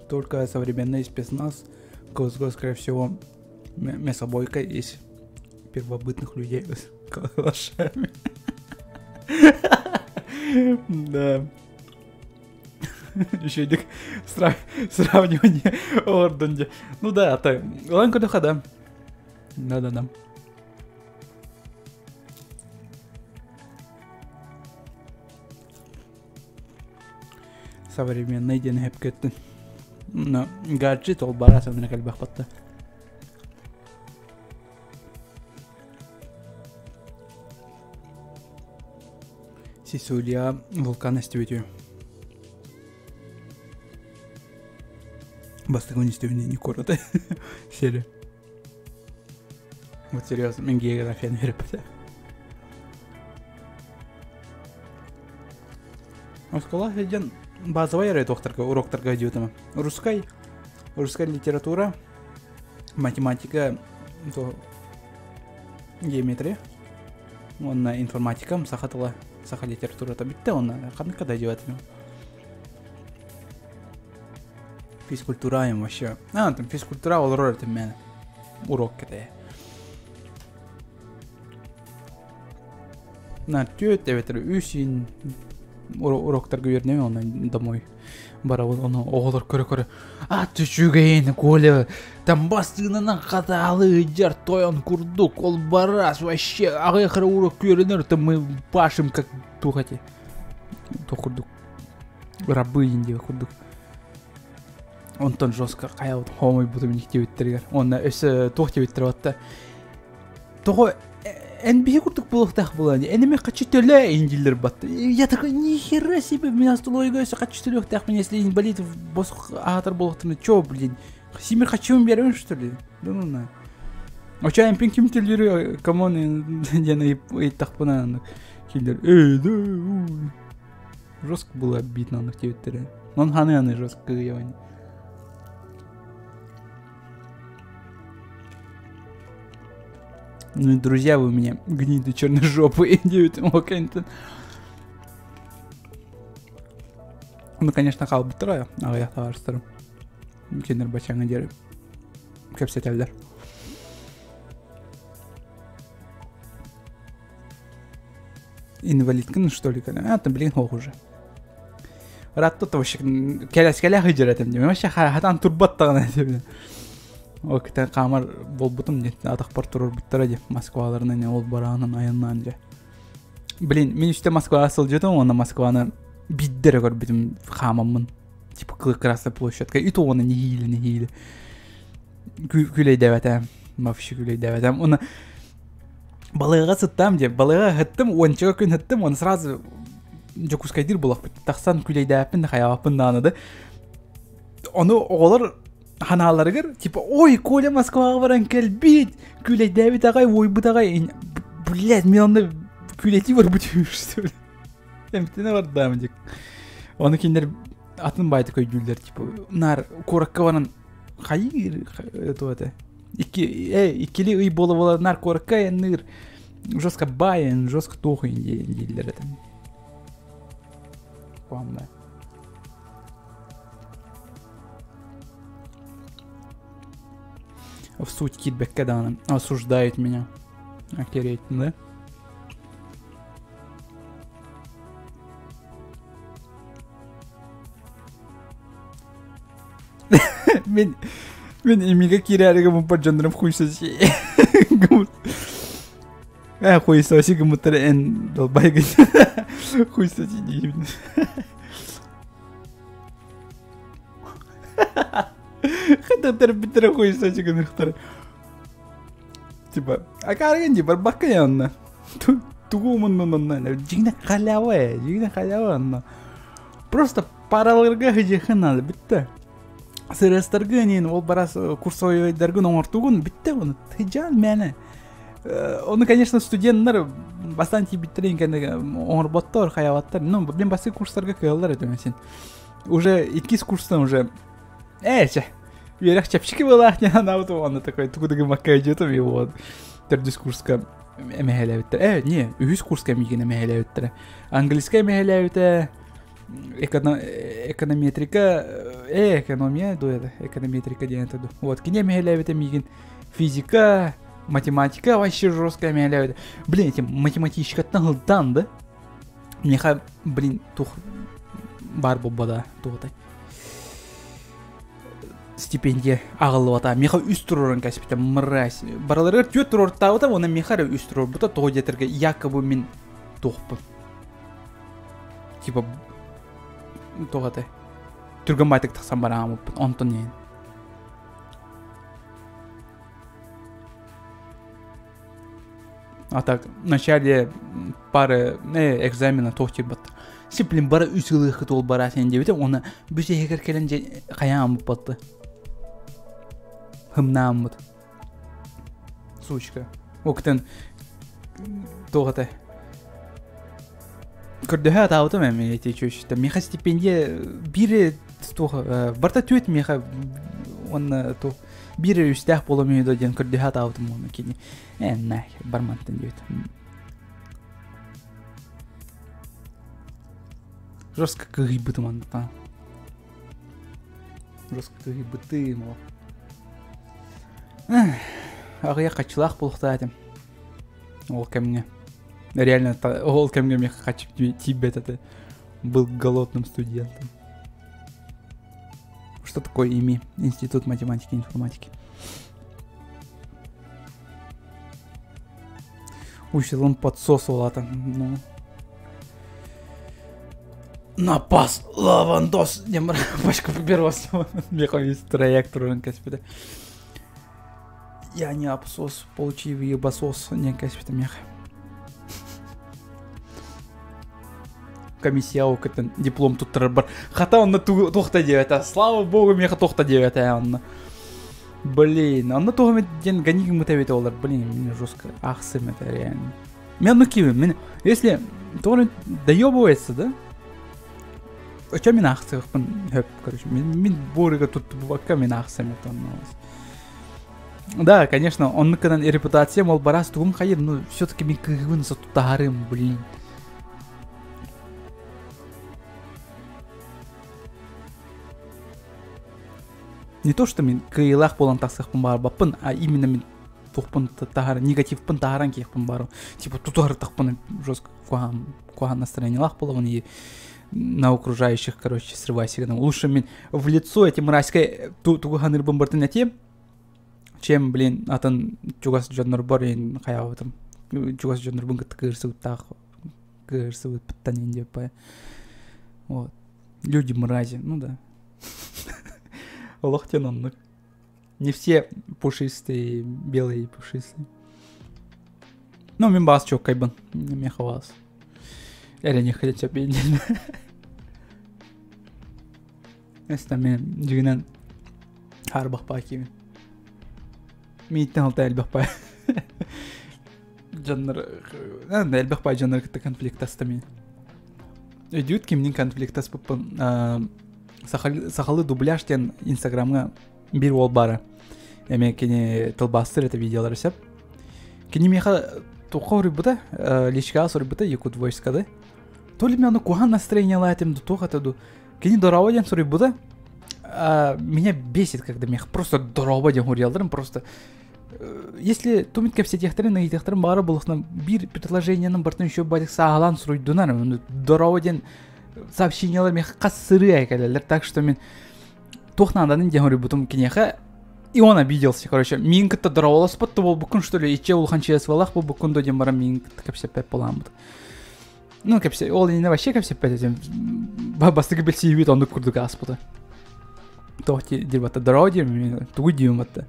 только современный спецназ, КСГО, скорее всего, мясобойка из первобытных людей с калашами. Да. Еще идик сравнивание Ордонде. Ну да, это Ланка да. Да-да-да. Современный диэн эһэпкэттин. Но гаджет ол бара санына кэлбэх батта. Сисулия вулкан эстибитүү. Бастакы үнүстүбүн не куората сери. Вот серьезно, мен географияны үөрэппэтэ. Оскуола сылдьан базовай эрэ туохтарга уроктарга дьиэтим. Русскай, русская литература, математика, то геометрия, уонна информатика, саха тыла, саха литературата бүттэ уонна ханнык да дьиэтим. Физкультура им вообще. А, там физкультура олорор этим мен. Урок кэтэйэ. На түөрт эбэтэр үс иин уроктарга үөрэнэбин онно домой барабын ону оҕолор көрө-көрө ат үчүгэйин Коля там бастыынынан хатаалы ыдьар тойон курдук ол барас вообще аҕыйах эрэ урок үөрэнэр там мы пашем как туох эти туох курдук рабы диэх курдук онтон жестко хайабыт хоомойбутум диэбиттэригэр уонна өссө туох диэбиттэрэ батта тоҕо эн биһи курдук буолуохтаах буолан эн эмиэ хаччы төлөө ин дииллэр батта я такой нихера себе меня столойга өссө хаччы төлүөхтээхпин если инвалид босх аатар буолуохтарына чё блин симир хаччыбын биэрэбин что ли да ну на Оча эмпин ким төлүүрү камон диэн ыйыттахпына кинилэр ээ да жестко было обидно оннук диэбиттэрэ он ханы жестко кыйабын Ну, друзья вы у меня гниды черножопые, диэбитим ол кэнниттэн. Ну, конечно, хаалбыттара аҕыйах табаарыстарым. Кинилэр баччааҥҥа диэри кэпсэтэллэр. Инвалидкин что ли кэлэн? А, там билигин суох уже. Ыраатта вообще кэлэскэлээх ыдьар этим дии. Вообще хатан турбат даҕаны этим. Ол кытта хаамар буолбутум дии. Атахпар турарбыттара дии. Москваларынан ол бараанын айаннаан дьэ. Блин, мин үстэ Москваҕа сылдьытым уонна Москваны биирдэ эрэ көрбүтүм хаамаммын. Типа Красная площадка. И то оны нэһиилэ нэһиилэ. Күлэйдээбэтэ. Вообще күлэйдээбэтэ. Уонна балыыһаҕа сыттаам диэ. Балыыһаҕа ыһыттым, уонча күн ыһыттым, уонна сразу Дьокуускайдыыр буолахпыт. Тахсан күлэйдээппин да хайаабаппын даҕаны да. Ону оҕолор ханааларыгар типа ой Коля Москваҕа баран кэлбит күлэйдээбит аҕай уойбут аҕай блядь мен онно күлэтии барбыт что ли эмтэнэ бардаам дик ону кинилэр атын баайтык өйдүүллэр типа наар куоракка баран хайыыр это это икки иккили ый буола буола наар куоракка айанныыр жестко байын жестко туох дииллэр это Помню. В суть кидбэккэ даҕаны осуждают меня. Охереть, да? Мин мин имигэ киирээри гыммыппар дьоннорум хуйсоси Э хуйсоси гыммыттар эн долбайгын хуйсоси диибин. Хата биттере хуйсоси гыныхтар. Типа, акааргын ди барбакка я онно. Тугу умуннун онно. Дьиҥнэ халява э, дьиҥнэ халява онно. Просто параларга хыдьыхын надо, бүттэ. Сырыастаргын иин, ол барас курсовойдаргын оҥортугун, бүттэ оны. Тыдьаан мээнэ. Ону, конечно, студенттар бастаан тиийбиттэрин кэннэ оҥорботтор, хайаабаттар. Ну, блин, бастакы курстарга кыаллар этим син. Уже иккис курстан уже чэ, үөрэх чэпчэки буолаах диэн анаабыт уонна такой тугу да гыммакка идиотом и вот төрдүс курска эмэһэлээбиттэр. Не, үһүс курска миигин эмэһэлээбиттэрэ. Английскай эмэһэлээбитэ, эконометрика, экономия дуо это, эконометрика диэн это Вот, кини эмэһэлээбитэ миигин физика, математика вообще жесткая эмэһэлээбитэ. Блин, эти математичкаттан ылдан да? Миэхэ, блин, тух баар буолбада туотай. Стипендия аҕыллыбата. Миэхэ үс туруоран кэспитэ, мразь. Барыларыгар түөрт туруортаабыта, уонна миэхэ эрэ үс туруорбута, тоҕо диэтэргэ якобы мин туохпун. Типа туох этэй? Түргэн байтык тахсан бараамыппын, онтон иһин. А так, в начале пары экзамена туох тиийбэт. Сиплин бары үс ылыаххыт ол бараа сен диэбитэ уонна бүтэһигэр кэлэн дьэ хайааммыт Хымнааммыт. Сучка. Октен туох этэй? Көрдөһө атаабытым эми эти чүчтэ. Миэхэ стипендия биир туох барта түөт миэхэ уонна туох биир үстээх буолуом үһү диэн көрдөһө атаабытым уонна кини нахер бармантан диэбит. Жестко кыһыйбытым онтон. Жестко кыһыйбытым ол. Аҕыйах хаччылаах буолуохтаах этим. Ол кэмҥэ. Реально, ол кэмҥэ миэхэ хаччы тиийбэт этэ. Был голодным студентом. Что такое ИМИ? Институт математики и информатики. Учил подсос улата. Ну. Напас лавандос. Диэн пачка папирос. Миэхэ весь троек туран кэспитэ. Я не абсос, получи ебасос, не кэспитэ миэхэ. Комиссия кытын диплом туттарар бар. Хата онно туохта диэбэтэ. Слава богу, миэхэ туохта диэбэтэ онно. Блин, онно туох диэн гони эбит олар. Блин, мне жестко ахсым это реально. Мен ну киви, мен если то доебывается, да? Очо мин ахсыахпын хөп, короче, мин борыга туттубакка мин ахсым это Да, конечно, оннукканан репутация мол барас тугум хайыр, ну все-таки мин кыһыбын сотутаарым, блин. Не то, что мин кыайыылаах буолан тахсыахпын баҕарбаппын, а именно мин туохпун таһаар негативпын таһааран киэхпин баарым. Типа тутуһартахпына жестко куһаҕан куһаҕан настроениелаах буолабын и на окружающих, короче, срывайся. Лучше мин в лицо эти мразька тугу ханыырбын бартын этиэм, чем, блин, атын чугас дьоннорбор ин хайаабытым. Чугас дьоннорбун кытта кыырсыбыттаах кыырсыбыппыттан ин диэппэ. Вот. Люди мрази, ну да. Олох диэн оннук. Не все пушистые, белые и пушистые. Ну, мин баас чуоккайбын. Меха баас. Эрэни хотя бы Эстэ мен дьигинэн хаарбах киибин. Мииттэн алта элбэх паа. Дьоннор элбэх паа дьоннор кытта конфликтаста мин. Өйдүүт кимнин конфликтаспыппын сахалы дубляж диэн инстаграмҥа биир уол баара. Эмиэ кини тылбаастыр это видеолары сөп. Кини миэхэ туохха суруйбута, личкаҕа суруйбута Якут войскада. То ли мен ону куһаҕан настроениелаах этим ду туох это ду. Кини дорообо диэн суруйбута. Меня бесит, когда миэхэ просто дорообо диэн суруйалларын просто если тумит кэпсэтиэхтэрин ыйытыахтарын баара булухна биир предложениенын бартын еще батик сааһылаан суруйдунар дорообо диэн сообщениялар миэхэ хас сырыы кэлэллэр так что мин туох нааданын диэн суруйбутум киниэхэ и он обиделся короче миин кытта дорооболоспот да буолбуккун что ли иччэ улахан чсвлах буолбуккун да диэн баран миин кытта кэпсэппэт буолааммыт ну кэпсэ ол иннинэ вообще кэпсэппэт этим бастакы билсиһиибит оннук курдук ааспыта туох диир батта дорообо диир тугу диим батта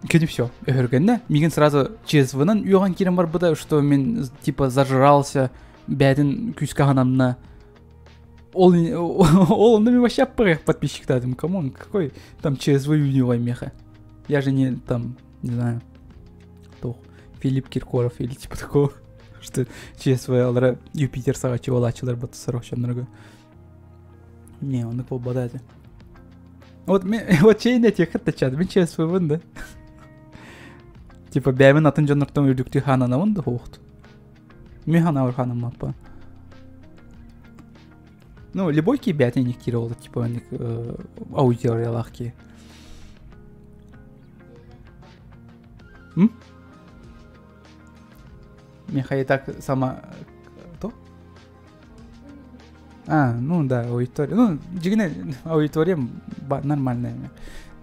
кини все өһөргөннө мигин сразу ЧСВ-нан үөҕэн киирэн барбыта что мин типа зажрался бээтин күүскэ аһанамна ол ол онно мен вообще аппарах подписчиктаатым камон какой там ЧСВ юнио меха я же не там не знаю туох Филипп Киркоров или типа такого что ЧСВ алара Юпитер саҕаччы буолааччылар бат сорох дьоннорго не оннук буолбата этэ вот мен вот чейин этиэххит да чат мин ЧСВ-бын да типа бэйэбин атын дьоннортон үрдүктүү хаананабын да хуохт Мен ханаабар хаанаммаппа. Ну, любой ки бээтин киирэ ол типа аудиториялаах ки. М? Миха и так сама то? А, ну да, аудитория. Ну, дьигинэ аудитория нормальная.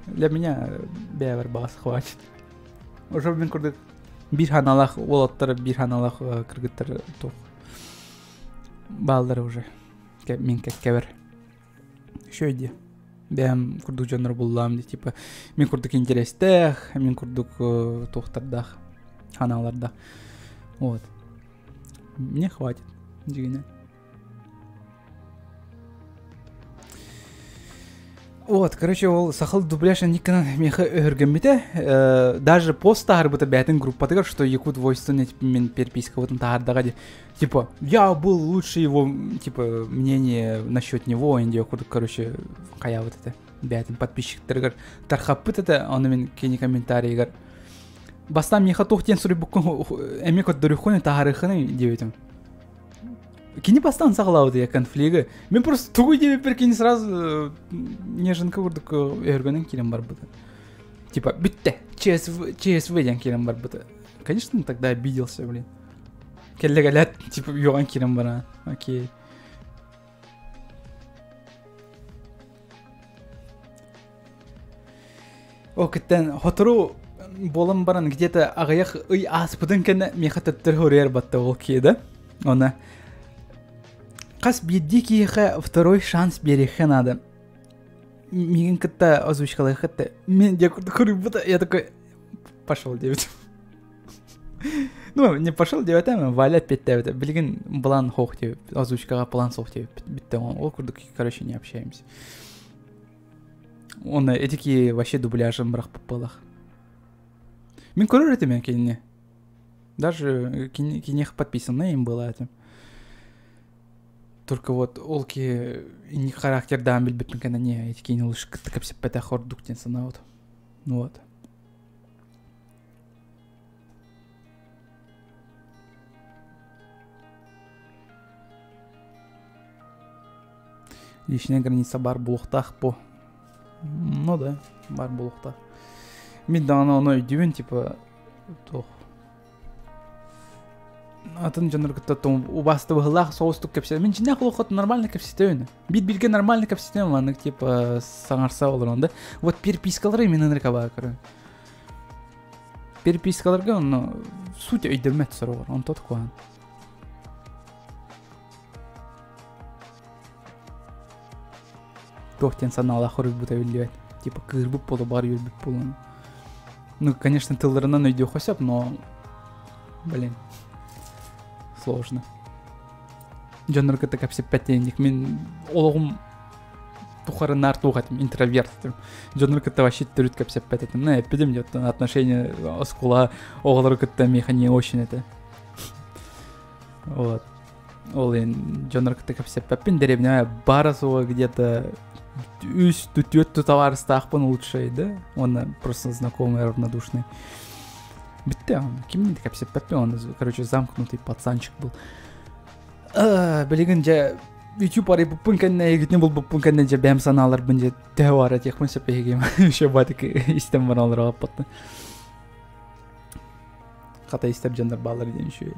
Для меня бэйэбэр баас хватит. Уже мин курдук биир ханалаах уолаттар, биир ханалаах кыргыттар туох бааллара уже мин кэккэбэр. Еще иди. Бэйэм курдук дьоннор буллаам ди типа мин курдук интерестээх, мин курдук туохтардаах ханаалардаах. Вот. Мне хватит, дьигинэ. Вот, короче, ол сахал дубляж Никона меха өһөргөммүтэ. Даже пост таһарбыта бээтин группатыгар, что Якут Войстон мен перепискабытын таһардаға ди. Типа, я был лучше его, типа, мнение насчет него, инде короче, хайабыт это. Бээтин подписчиктарыгар тархаппыт это, оны мен кини комментарийгар. Бастан меха туох диэн суруйбуккун эми көрдөрүххүн таһарыххын диэбитим. Кини бастаан саҕалаабыт конфлигы. Мен просто тугу диэбиппэр кини сразу неженка курдук өһөргөнөн киирэн барбыта. Типа бүттэ, ЧСВ, ЧСВ диэн киирэн барбыта. Конечно, тогда обиделся, блин. Кэллэ кэлээт, типа үөҕэн киирэн баран. Окей. Ол кыттан сотору буолан баран где-то аҕыйах ый ааспытын кэннэ миэхэ төттөрү хоруйар батта ол киһи да. Она хас биирдии киһиэхэ второй шанс биэриэххэ наада. Миигин кытта озвучкалыаххыт мен диэ курдук хоруйбута я такой пошел диэбит. Ну, не пошел диэбэтэ, Валя эппиэттээбитэ. Билигин план суох диэбит, озвучкаҕа план суох диэбит. Бүттэ ол курдук, короче, не общаемся. Уонна этики вообще дубляжын бырахпыппалах. Мин көрөр этим я кинини. Даже киниэх подписанная им была этим. Только вот ол ки инник характердаан билбиппин кэнэ не эти кини лучше кытта кэпсэппэтэх ордук диэн санаабыт. Вот. Личная граница бар буолуохтаах бу. Ну да, бар буолуохтаах. Мин даҕаны ону өйдүүбүн, типа, туох атын дьоннор кытта убаастабыһылаах соҕустук кэпсэтэ. Мин дьиҥнээх олоххо нормально кэпсэтэбин. Биир бииргэ нормально кэпсэтэбин, маннык типа саҥарса олорон да. Вот перепискалары именно ынырык абаа көрөн. Перепискаларга онно суть өйдөммөт сороҕор, онто куһаҕан. Туох диэн санаалаах хоруйбута биллибэт. Типа кыырбыт буолу баар үөрбүт буолуон. Ну, конечно, тылларынан өйдүөххэ сөп, но блин, сложно. Дьоннору кытта кэпсэппэт диэнник мин олоҕум тухары наар туох этим, интроверт этим. Дьоннору кытта вообще төрүт кэпсэппэт этим. Ну, эппитим дьоттон отношения оскуола оҕолору кытта миэхэ не очень это. Вот. Ол иһин дьоннор кытта кэпсэппэппин дэриэбинэҕэ баара суоҕа где-то үс түөрт табаарыстаахпын лучший да уонна просто знакомый равнодушный бүттэ кимниин да кэпсэппэппин он короче замкнутый пацанчик был билигин дьэ YouTube арыйбыппын кэннэ эйигитин булбуппун кэннэ дьэ бэйэм санааларбын дьэ төһө баара этиэхпин сөп эһигим еще батык истэн баран олорор хата истэр дьоннор бааллар диэн үчүгэй.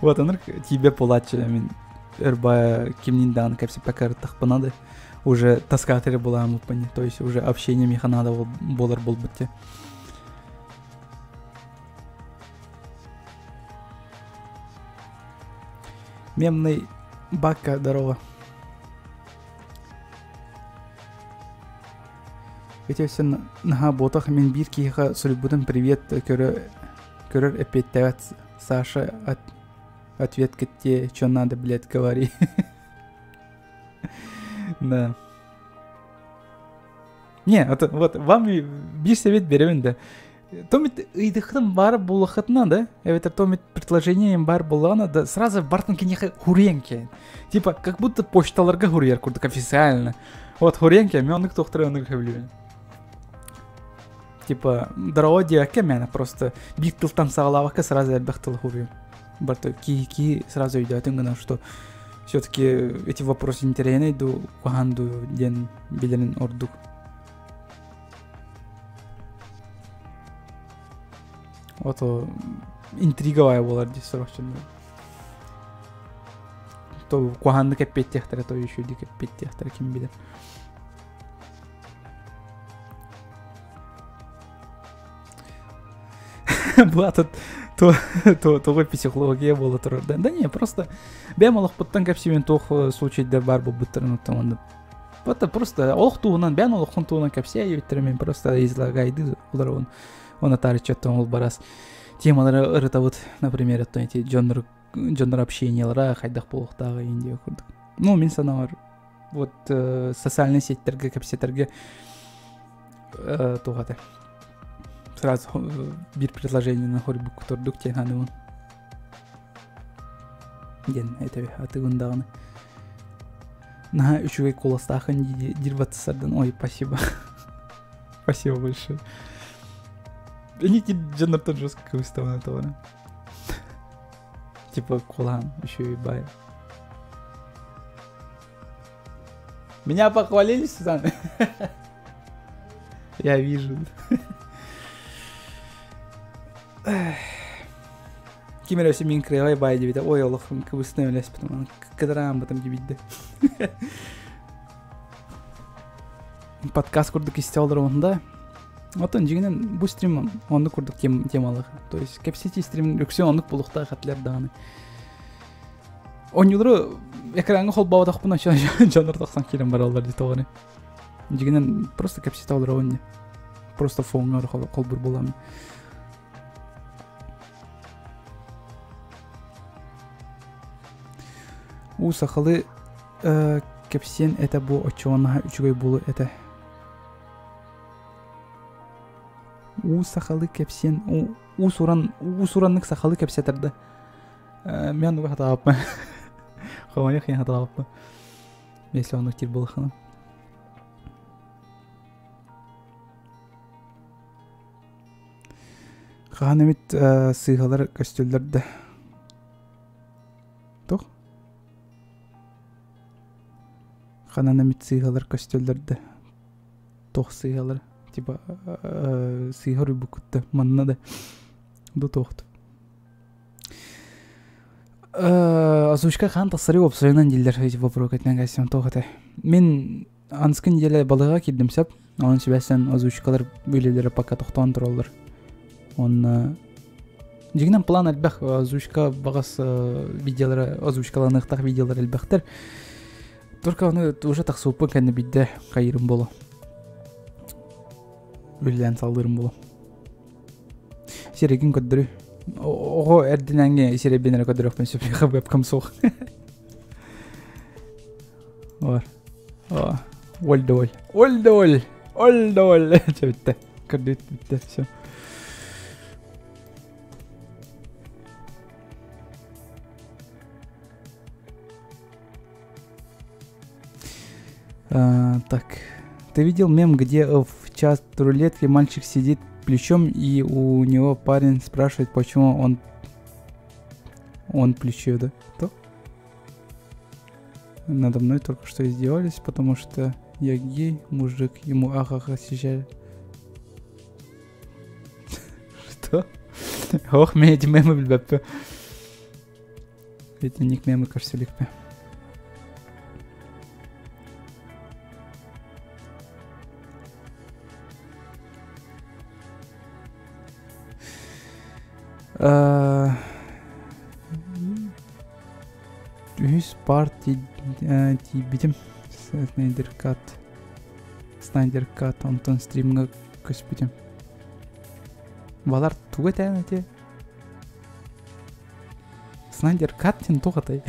Вот онор тиийбэт буолааччы мин өр баа кимниин даҕаны кэпсэппэккэ ырыттахпына да уже таскаатыры булааммыппын то есть уже общение миэхэ наада буолар буолбут те. Мемный бакка здорово. Ити өссө наһаа буотах мин биир киһиэхэ суруйбутум привет көрө көрөр эппиэттээбэт Саша от ответ тебе что надо блядь говори да не вот, вот вам биир совет беремин да Томит ыйдыхтын бар булахытына да эбэтэр томит предложением бар буллаҕына да сразу бартын киниэхэ хуруйан кэлин типа как будто почталарга хуруйар курдук официально вот хуруйан кэлин мен оннук туохтары оннук сөбүлүүбүн типа дорого диэбэккэ мээнэ просто биир тылтан саҕалаабакка сразу элбэх тылы хуруйум барта киһи киһи сразу өйдөөтүн гына что все-таки эти вопросы интэриэһинэй дуу куһаҕан дуу диэн билэрин ордук. Ото интриговая буолар дии сорох дьоннор. То куһааннык эппиэттиэхтэрэ, то үчүгэйдик эппиэттиэхтэрэ ким билэр. Была тут то, то, тоҕо психология буола турар да. Да не, просто бэйэм олохпуттан кэпсиибин туох случайдар баар буолбуттарын оттон онно Это просто олох туһунан бэйэн олоххун туһунан кэпсээ диэбиттэрэ мин просто излагайды олоробун оны таарыччаттан ол барас темалары ырытабыт например оттон эти дьоннор дьоннор общениялара хайдах буолуохтааҕа индия курдук ну мин санаабар вот э, социальный сетьтерге кэпсэтэргэ э, туох этэ сразу э, биир предложениены хорбукку турдук диэн саныыбын диэн этэби атыгын даҕаны наһаа үчүгэй куоластаахын диир баттасардан ой спасибо спасибо большое Эни дьоннортон жестко выставлена товара типа кулан еще и бай меня похвалили Сюзанна я вижу Ким эрэ өссө мин кырыабай баай диэбитэ ой олох кыбыстан үлэспитим кыдарааммытым дибидде подкаст курдук истэ олоробун да оттон дьиҥинэн бу стрим оннук курдук темалаах то есть кэпсэтии стрим үксүн оннук буолуохтаах этилэр даҕаны оонньуулары экраҥҥа холбооботохпуна дьоннор тахсан киирэн бараллар дии тоҕо эрэ дьиҥинэн просто кэпсэтэ олоробун дии просто фоҥҥа холбуур буоламмын Уу сахалыы э, кэпсиэн этэ бу оччоҕо наһаа үчүгэй буолуо этэ. Уу сахалыы кэпсиэн уус-уран уус-ураннык сахалыы кэпсэтэр да э, мен оннуга хатаабаппын. Хомойуох иһин хатаабаппын. Если оннук диир буоллаххына. Хаһан эмит э, сыыһалар көстөллөр да. Туох? Ханан эмит сыыһалар көстөллөр да. Туох сыыһалар типа сыыһа уруйбуккут манна да ду туохту. Озвучка хаан тахсары уопсайынан дииллэр эти вопрос этинэн кайсам туох этэ. Мин анскы неделя балыга киирдим сөп. Онон сибээстэн озвучкалар үлэлэрэ пока тохтоон тураллар. Онно дьиҥинэн план элбэх озвучка баҕас видеолара озвучкаланыахтаах видеолар элбэхтэр. Только ону уже тахсыбыппын кэннэ биирдэ хайыырым буолуо. Үлэлээн саллыырым буолуо. Сирэйгин көрдөрүй. Оҕо эрдинээҥҥи сирэйбин эрэ көрдөрүөхпүн сөп вебкам суох. Бар. Оль да оль. Оль да оль. Оль да оль. Чэ бүттэ. Көрдүт бүттэ. Все. А, так. Ты видел мем, где в чат рулетки мальчик сидит плечом, и у него парень спрашивает, почему он он плечо, да? То? Надо мной только что издевались, потому что я гей, мужик, ему ахаха съезжали. Что? Ох, мен эти мемы билбэппин. Итинник мемы көрсө иликпин. Үһүс парти тиийбитим. Снайдер Кат. Снайдер Кат онтон стримҥа көспүтүм. Балар тугу этээн эти? Снайдер Кат диэн туох атай?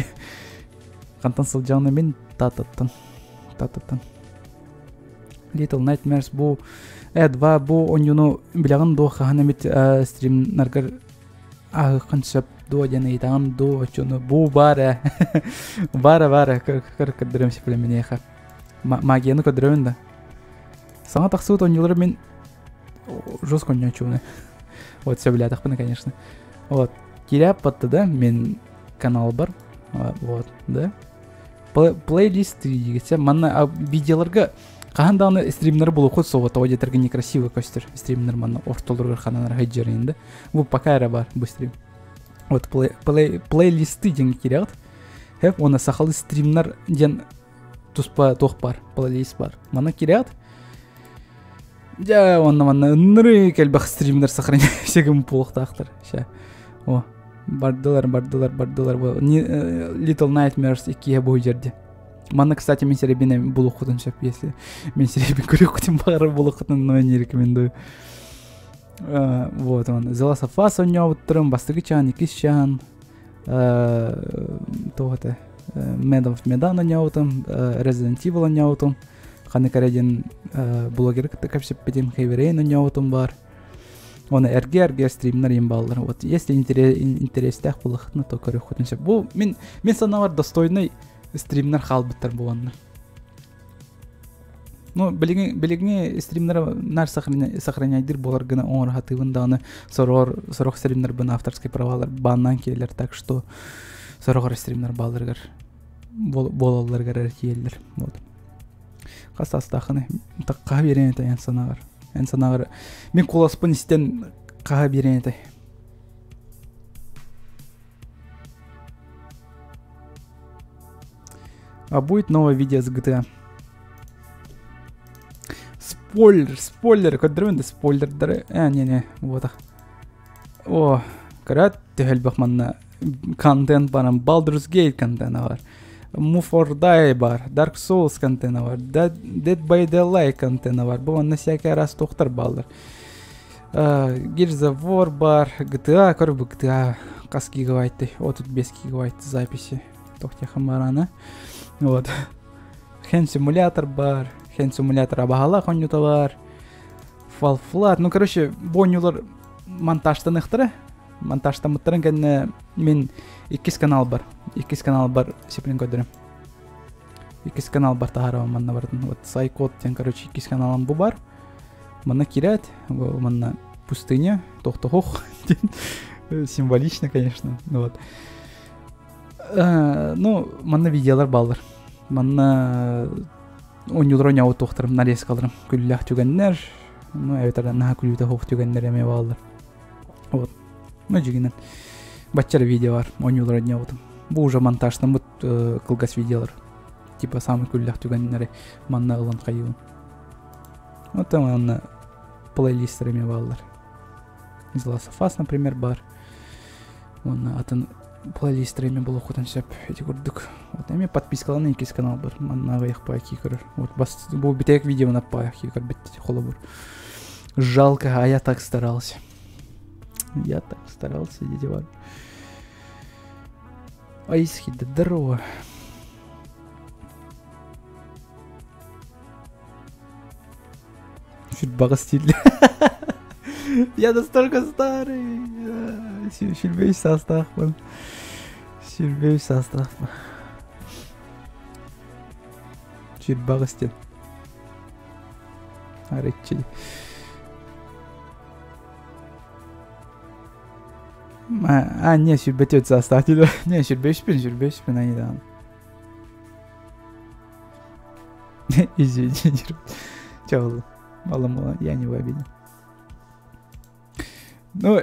Хантан сылдьаҕына мин Тататтан. Тататтан. Little Nightmares бу 2 бу оонньууну билэҕин дуо хаһан эмит стримнаргар ааһыаххын сөп дуо диэн ыйытаҕын дуо оччону бу баар ээ баара баара көрдөрөм сөп миниэхэ магияны көрдөрөбүн да саҥа тахсыбыт оонньуулары мин жестко оонньооччубун вот сөбүлээтэхпинэ конечно вот киирээп батта да мин каналбар вот да плейлист дегенсе манна видеоларга хаһан даҕаны стримнары булуоххут суоҕа тоҕо диэтэргэ некрасивый көстөр стримнер манна ортолоругар ханан сылдьар да бу пока эрэ бар бу стрим вот плейлисты диэн киирэҕит хэп уонна сахалыы стримнар диэн туспа туох бар плейлист бар манна киирэҕит дьэ уонна манна ыннырыы элбэх стримнер сохраняйся буолуохтаахтар ща о бардылар бардылар бардылар Little Nightmares иккиһэ бу жерде Манна, кстати, мин серебине булуоххутун сөп, если мин серебин көрүөххүтүн баҕарар буолуоххутун, но не рекомендую. Вот он. The Last of Us оонньообуттарым, бастакы чаан, иккис чаан, туох этэ, Man of Medan оонньообутум, Resident Evil оонньообутум, ханнык эрэ диэн блогеры кытта кэпсэппитим, Heavy Rain оонньообутум баар. Оны эргэ-эргэ стримнар им бааллар. Вот если интерестаах буоллаххытына, то көрүөххүтүн сөп. Бу мин мин санаабар достойный стримнар хаалбыттар буоланнар. Ну, билигин билигиҥи стримнары нар сохраняйдыр буолар гына оҥоро сатыыбын даҕаны сороҕор сорох стримнарбын авторскай правалар бааннаан киирэллэр так что сороҕор стримнар баалларыгар буолалларыгар эрэ тиийэллэр вот хас саастааххыный хаһа биэриэн этэй эн санааҕар эн санааҕар мин куоласпын истэн хаһа биэриэн этэй А будет новое видео с GTA? Спойлер, спойлер, көрдөрөбүн да спойлердары. Э, не-не, вот. О, көрөөт төһөлбөх манна контент баран Baldur's Gate контена бар. Move or Die бар, Dark Souls контена бар, Dead by Daylight контена бар. Бу манна всякий раз тохтар баллар. Gears of War бар, GTA, көр бу GTA хас гигабайты, 35 гигабайт записи. Тохтехан барана. Вот. Хен симулятор бар, Хен симулятор абаһалаах оонньуута бар. Fall Flat. Ну, короче, бу оонньуулар монтажтаныахтара. Монтажтаммыттарын кэннэ мин иккис канал бар. Иккис канал бар сиплин көрдөрөм. Иккис канал бар таһаарабын манна барытын. Вот Сайкод диэн, короче, иккис каналым бу бар. Манна киирээт, манна пустыня, тохтохох символично, конечно. Вот. Ну, манна видеолар бааллар. Манна Оонньуулар оонньообут туохтарым, нарезкаларым, күллээх түгэннэр, ну, эбэтэр наһаа күлүүтэ суох түгэннэр эмиэ бааллар. Вот. Ну, дьигинэн. Бачча эрэ видео бар, оонньуулар оонньообутум. Бу уже монтажтаммыт кылгас видеолар. Типа самый күллээх түгэннэри манна ылан хайыыбын. Вот там манна плейлисттер эмиэ бааллар. The Last of Us, например, бар. Уонна атын плейлисттер эмиэ булуоххутун сөп. Ити курдук. Вот эмиэ подпискалан иккис канал бар. Манна аҕыйах паки көрөр. Вот бас бу бүтэк видеоны паки көрбүт холобур. Жалко, а я так старался. Я так старался, идите вар. Айсхи, да здорово. Сүрбаҕа стиль. Я настолько старый. Сүрбэ үс саастаахпын. Сүрбэ үс саастаахпын. Сүрбаҕа стиль. Арыччы. А, не, сүрбэ төрт саастаах дейді. Не, сүрбэ үспүн, сүрбэ үспүн, айдаан. Извини, Чё, мало я не в обиде. Ну,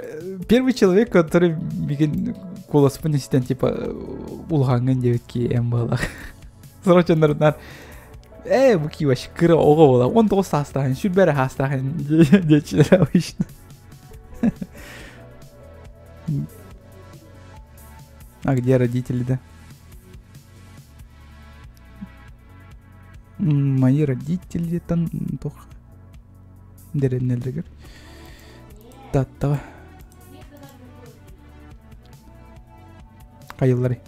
первый человек, который мигин куоласпын истэн, типа, улаһаҥҥын диэбит кии эн буолах. Сорох дьоннор ээ, бу кии вообще кыра оҕо буола, 19 саастаахын, сүрбэ эрэ саастаахын диэччилэр обычно. А где родители, да? Мои родители там туох дэрэннэллэригэр Тааттаҕа хайылларый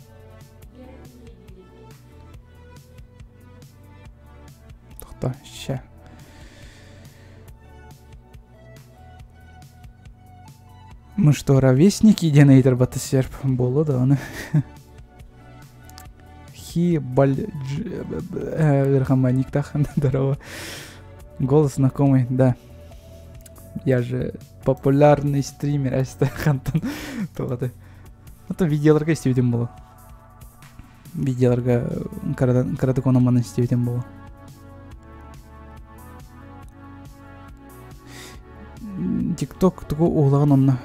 Тохто, ща. Мы что, ровесники диэн ыйытар бата серп буолуо да оны. Хи баль Верхаманиктах, здорово. Голос знакомый, да. Я же популярный стример, эстэ хантан тугаты. Это видеоларга истибитим боло. Видеоларга кыратык онон истибитим боло. Тикток тугу уһулаҕын онно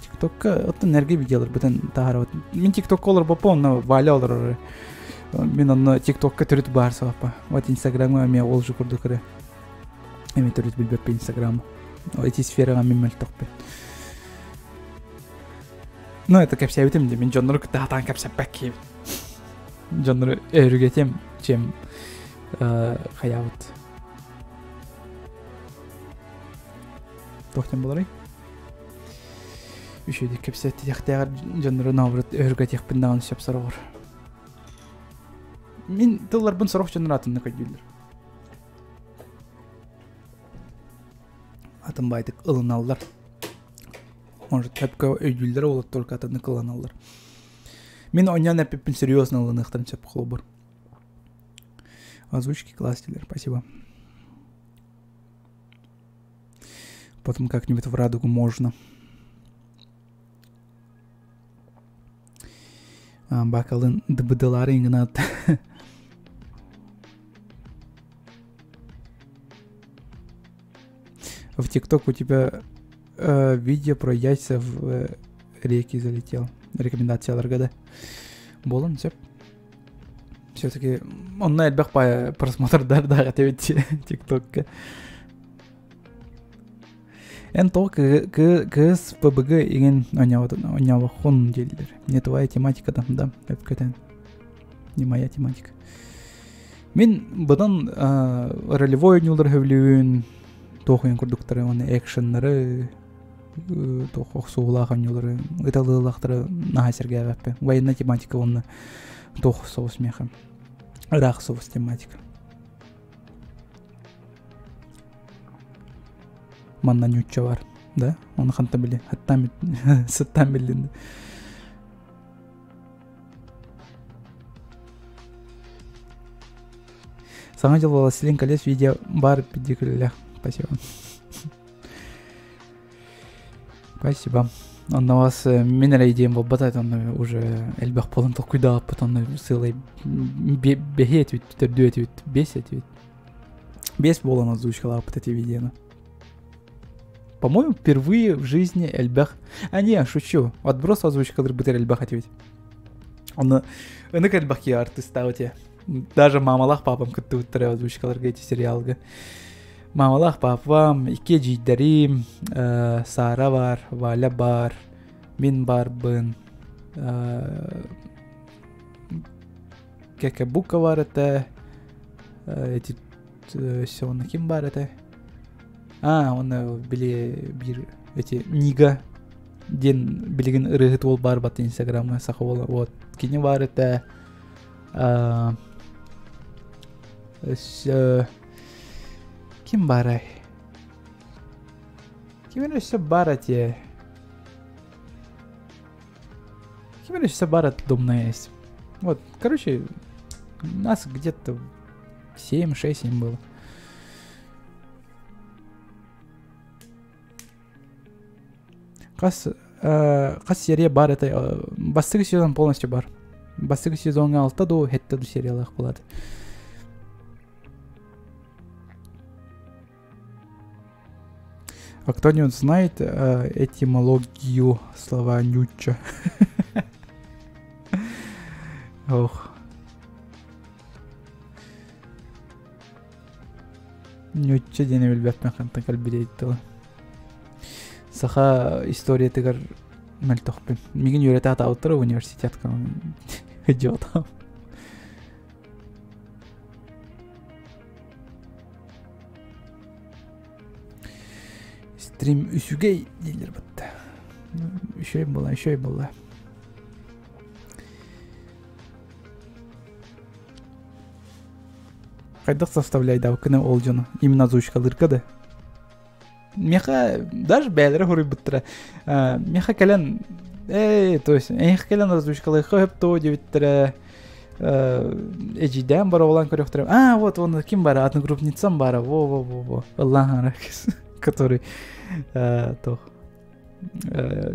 тиктокка оттон эргэ видеолар бүтэн таһаарабыт. Мин тиктокка олорбоппун онно Валя олорор. Мин онно тиктокка төрүт баар сабаппа. Вот инстаграмҥа эмиэ ол же курдук эрэ. Эмиэ төрүт билбэппин инстаграмы. Эти сфераҕа мин мөлтөхпүн. Ну, это кэпсээбитим дии. Мин дьоннору кытта хатаан кэпсэппэт киһибин. Дьоннору өрүгэтим, чем хайаабыт. Туох диэн буоларый? Үчүгэйдик кэпсэттиэхтээҕэр дьоннору наоборот өһүргэтиэхпин даҕаны сөп сороҕор. Мин тылларбын сорох дьоннор атыннык өйдүүллэр. Атын баайдык ылыналлар. Может, сөпкө өйдүүллэр ол только атыннык ылыналлар. Мин онньон эппиппин серьезно ылыныахтарын сөп холобур. Озвучки класс дииллэр, спасибо. Потом как-нибудь в радугу можно. Бакалын дбдылары иҥнат. В ТикТок у тебя видео про яйца в реки залетел. Рекомендацияларга да. Буолан сөп. Все-таки онно элбэх просмотрдар даҕа эбит ТикТокка. Эн тоҕо кыыс ПБГ игин онньообоххун дииллэр. Не твоя тематика там, да, өпкөтөн. Не моя тематика. Мин быдан ролевой ойнуулар сөбүлүүбүн, туох уйун курдуктары уонна экшеннары, туох охсуулаах оонньуулары, ыталыылаахтары наһаа сэргээбэппин. Военная тематика уонна туох соҕус миэхэ. Ыраах соҕус тематика. Манна ньуучча бар, да? Оны хантан били? Хаттан сыттан биллин. Саҥа дьыл Властелин колец видео бар педикулелях. Спасибо. Спасибо. Онно вас мин эрэ идеям буолбата, онно уже элбэх буолан толкуйдаабыппыт, онно сыалай бэһи этибит, төрдүө этибит, бес этибит. Бес буолан озвучкалаабыт эти видеоны. По-моему, впервые в жизни элбэх... А не, шучу. Отброс озвучкалыр бытыр элбэх этибит. Оны ынык элбэх ки артыстаабыт я. Даже мамалах папам кыттыбыттара озвучкаларга эти сериалга. Мамалах папам, икки эдьиийдэрим, Сара бар, Валя бар, мин барбын, Кэкэ-Бука бар этэ, эти өссө онно ким бар этэ? А, онно били биир эти Нига диэн билигин ырыаһыт уол баар бат инстаграмҥа саха уола вот кини баар этэ өссө ким баарай ким эрэ өссө баар этиэ ким эрэ өссө баар думная есть вот короче нас где-то 7 6 7 было Хас хас серия бар это бастыгы сезон полностью бар. Бастыгы сезоҥҥа алта дуу, хэттэ дуу сериялаах буолаат. А кто-нибудь знает этимологию слова нюча? Ох. Нючча диэни билбэппин хантан кэлбитий тыла. Саха историятыгар мөлтөхпүн. Мигин үөрэтэ сатаабыттара университетка. Идиотам. Стрим үчүгэй дииллэр батта. Үчүгэй буолла, үчүгэй буолла. Хайдах составляйдаабыккына ол дьону именно озвучкалыырга да. Миэхэ даже бэйэлэрэ хоруйбуттара. Миэхэ кэлэн ээ то есть эйиэхэ кэлэн озвучкалыахха сөп дуо диэбиттэрэ эдьиийдээн боруобалаан көрүөхтэрэ. А вот он ким бара одногруппницам бара во во во во ыллаан который туох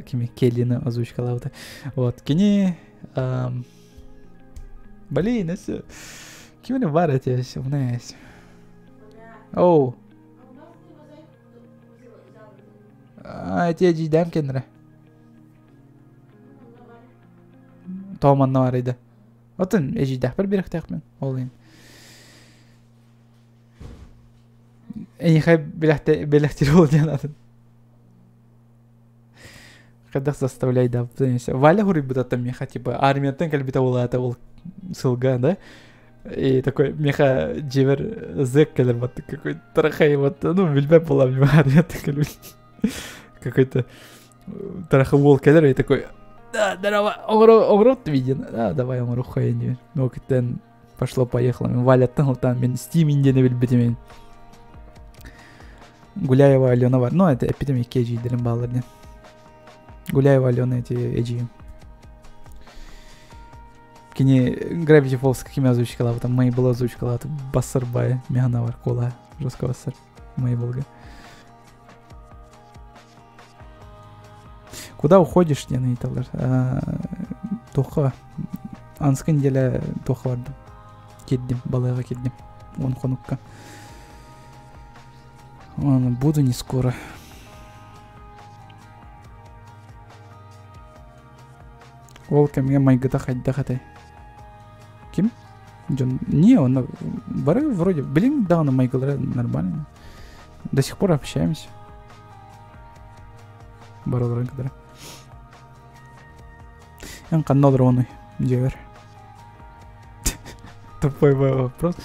кими Келлини озвучкалаабыта. Вот кини Блин, өссө ким эрэ баар этэ өссө умнайас. Оу. А, эти эдьиийдээм кэннэрэ. Тооманна барыйда. Отun эдьиийдээхпэр биэрэхтээхпин ол иһин. Эйиэхэ бэлэхтиир ол диэн атын. Хайдах заставляйдаабытын Валя хуруйбута миэхэ типа армияттан кэлбитэ буолаата ол сылга да и такой миэхэ дьиэбэр зэк кэлэр баттык какой тарахай вот ну билбэт буолам армияттан кэлбит какой-то тараха уол кэлэр и такой да здорово оҥорот виден да давай оҥоруоххайын диэн ол киттэн пошло поехало Валяттан ылтаан мин Steam индиэни билбитим Гуляева Алена бар. Ну, это эпидемия эдьиийдэрим бааллар диэн. Гуляева Алена эти эдьиийим. Кини Gravity Falls кими озвучкалаабыта, Мейбл озвучкалаабыта, Бассар бай, механа бар, кола, жестко бассар, Мейблга. Куда уходишь, диэн ыйыталлар. Туохха анскы неделя туохха бардым. Кирдим, балыга кирдим. Он хонукка. Буду не скоро. Ол кэмҥэ майгыта хайдах этэй? Ким? Дьон не, он бары вроде, блин, даҕаны майгылара нормально. До сих пор общаемся. Барыларын кытары. Эн ханна олороҕунуй дьиэбэр? Тупой вопрос.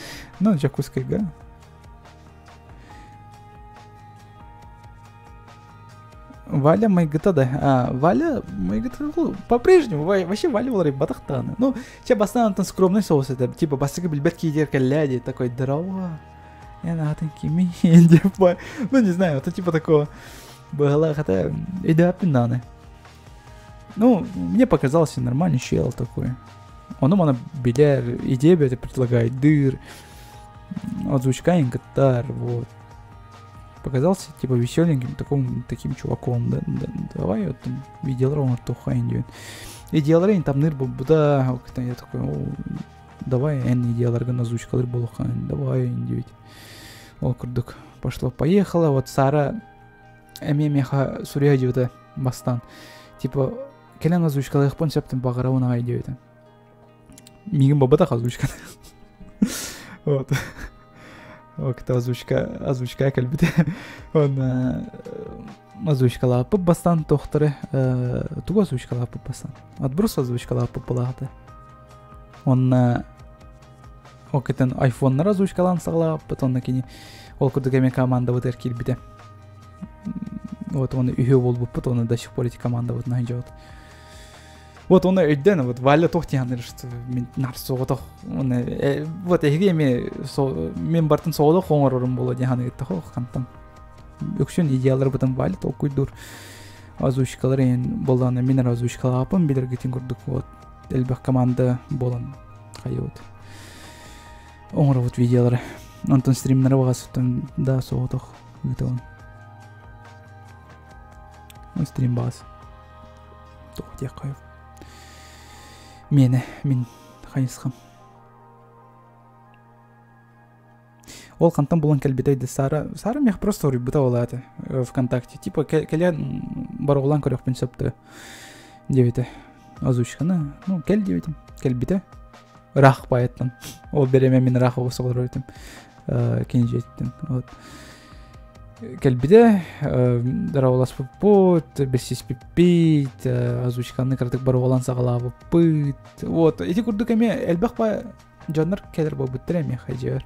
Ну, Дьокуускайга. Валя майгыта да. А, Валя майгыта по-прежнему. Вообще Валя буолар батахтааны. Ну, че бастаан скромный соус это. Типа бастакы билбэт киидер кэллээ такой здорово. Я атын кими Ну, не знаю, это типа такого. Была хотя идеальный. Ну, мне показался нормальный чел такой. Он мана билэр, идея это предлагает дыр, озвучка гитар, вот. Показался типа веселеньким таком, таким чуваком, да, да, давай вот там видел ровно тухайн Идеал рейн там ныр буда, я такой, давай эн идеаларга озвучкалар болухан, давай диэбит. Ол курдук пошло-поехало. Вот Сара эмиэ миэхэ суруйа дьыбыта бастаан. Типа кэлэн озвучкалыахпын сөптөн баҕарабын аҕай диэбитэ. Миигин бабатах озвучка. Вот. Ол озвучка, озвучка кэлбитэ. Он озвучкалааппыт бастаан тохторы тугу озвучкалааппыт бастаан? Отброс озвучкалааппыт балаата. Онна ол кытын айфоннар озвучкалаан саҕалааппыт, онно кини ол курдук эмиэ командабытыгар киирбитэ. Вот оны үһүө буолбуппут, оны до сих пор эти командабытын айдьабыт. Вот оны өйдөн, вот Валя туох диэн что мин нар соҕотох оны вот эһиги эми мен бартын соҕотох оҥорорум буолуо диэн ханыгыттах хантан үксүн идеяларбытын Валя толкуйдуур озвучкалар эн боллаана мин эрэ озвучкалааппын билэргитин курдук вот элбэх команда буолан хайыбыт оҥоробут видеолары онтон стримнары баҕасыттан да соҕотох ыытабын стрим баҕас туох диэххэ миэнэ мин хайысхам Ол хантан булан кэлбитэй да Сара Сара миэхэ просто суруйбута ол аата ВКонтакте типа кэлэн боруолаан көрүөхпүн сөп да диэбитэ озвучканы ну кэл диэбитим кэлбитэ ыраах поэттан ол бириэмэ мин ыраах оҕус олорор этим кини дьиэтиттэн вот кэлбитэ дорооболоспуппут билсиспиппит озвучканы кыратык боруолаан саҕалаабыппыт вот ити курдук эмиэ элбэх Дьоннор кэлэр буолбуттар эмиэ хайдьыар.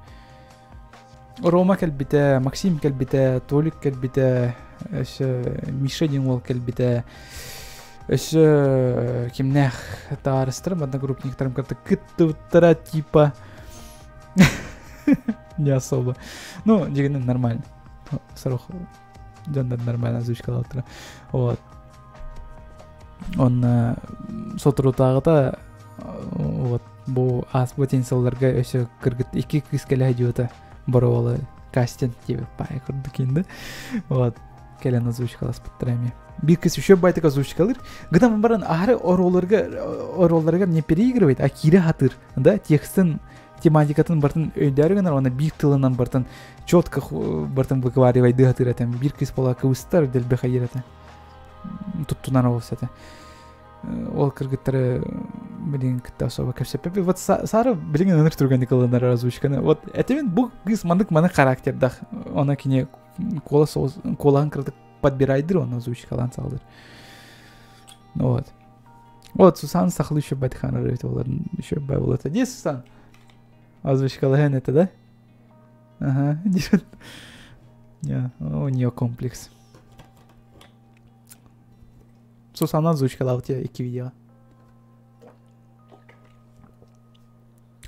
Рома кэлбитэ, Максим кэлбитэ, Толик кэлбитэ, өссө Миша диэн уол кэлбитэ, өссө кимнээх табаарыстарым, одногруппниктарым кытта кыттыбыттара типа не особо. Ну, дегенмен нормально. Сорох дьоннор нормально озвучкалаабыттара. Вот. Онно соторутааҕыта вот бу ааспыт сылларга өссө кыргыт икки кыыс кэлэ сылдьыбыта боруобалы кастинг диэбит баай курдук инде вот кэлэн озвучкаласпыттара эмиэ биир кыыс еще байтык озвучкалыыр гынан баран аһары оруолларга оруолларыгар не переигрывает а киирэ хатыыр да текстын тематикатын бартын өйдөөрү гынар уонна биир тылынан бартын четко бартын выговаривайды хатыыр этем биир кыыс буола кыбыстар дэлби хайыр этэ туттунар оҕус этэ ол кыргыттары билигин кытта особо кэпсэппэппит вот Сара билигин ынырык түргэнник ылынар озвучканы вот этибин бу кыыс маннык маннык характердах она кини куолас куолаһын кыратык подбирайдыр он озвучкалаан саҕалыыр вот вот Сусан сахалыы еще байтханар эбит оларын еще бай болот дии Сусан озвучкалаһын это да ага у нее комплекс Сусана озвучкалаабыт икки видео.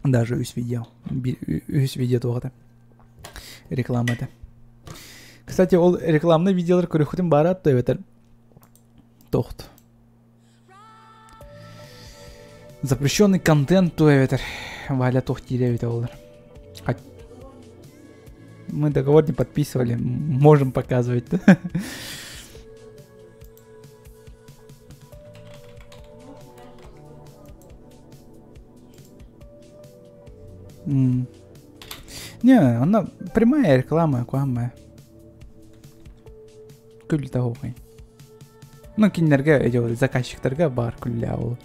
Даже үс видео. Үс видео туох Реклама это. Кстати, ол рекламный видеолар көрүөхүтүн баара то эбэтэр тохт. Запрещенный контент то эбэтэр Валя туох диир эбитэ олар. Мы договор не подписывали, можем показывать. Не, она прямая реклама, куамая. Күл таһуохай. Ну, кинилэргэ заказчиктарга баар күллээ ол.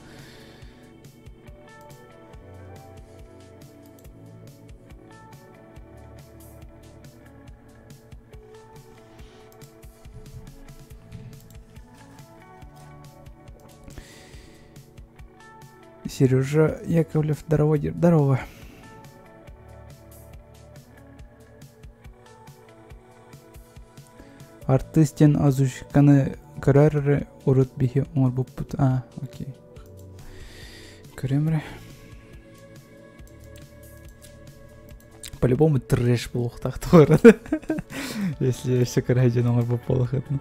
Сережа Яковлев, здорово, здорово. Артыыс диэн озвучканы көрөр эрэ урут биһи оҥорбуппут. А, окей. Көрөм эрэ. По-любому трэш буолуохтаах туора. Если все көрө дьон оҥорбут буоллахытына.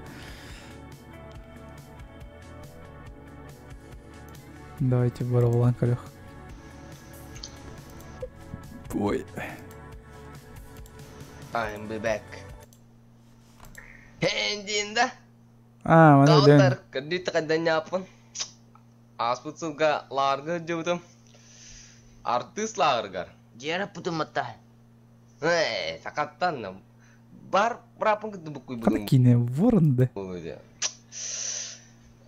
Давайте бороволан көрөх. Ой.
I'm be back. Эндинда.
А, маны билэн.
Доҕоттор, көрдүү тэҕэрдэнньааппын. Ааспыт сылга лааҕырга сылдьыбытым. Артыыс лааҕырыгар.
Дьиэрэ путумматта.
Ээ, сахаттан бар бырааппын кытта буккуйбутум
Ханна киинэ ворон да?
буолуо.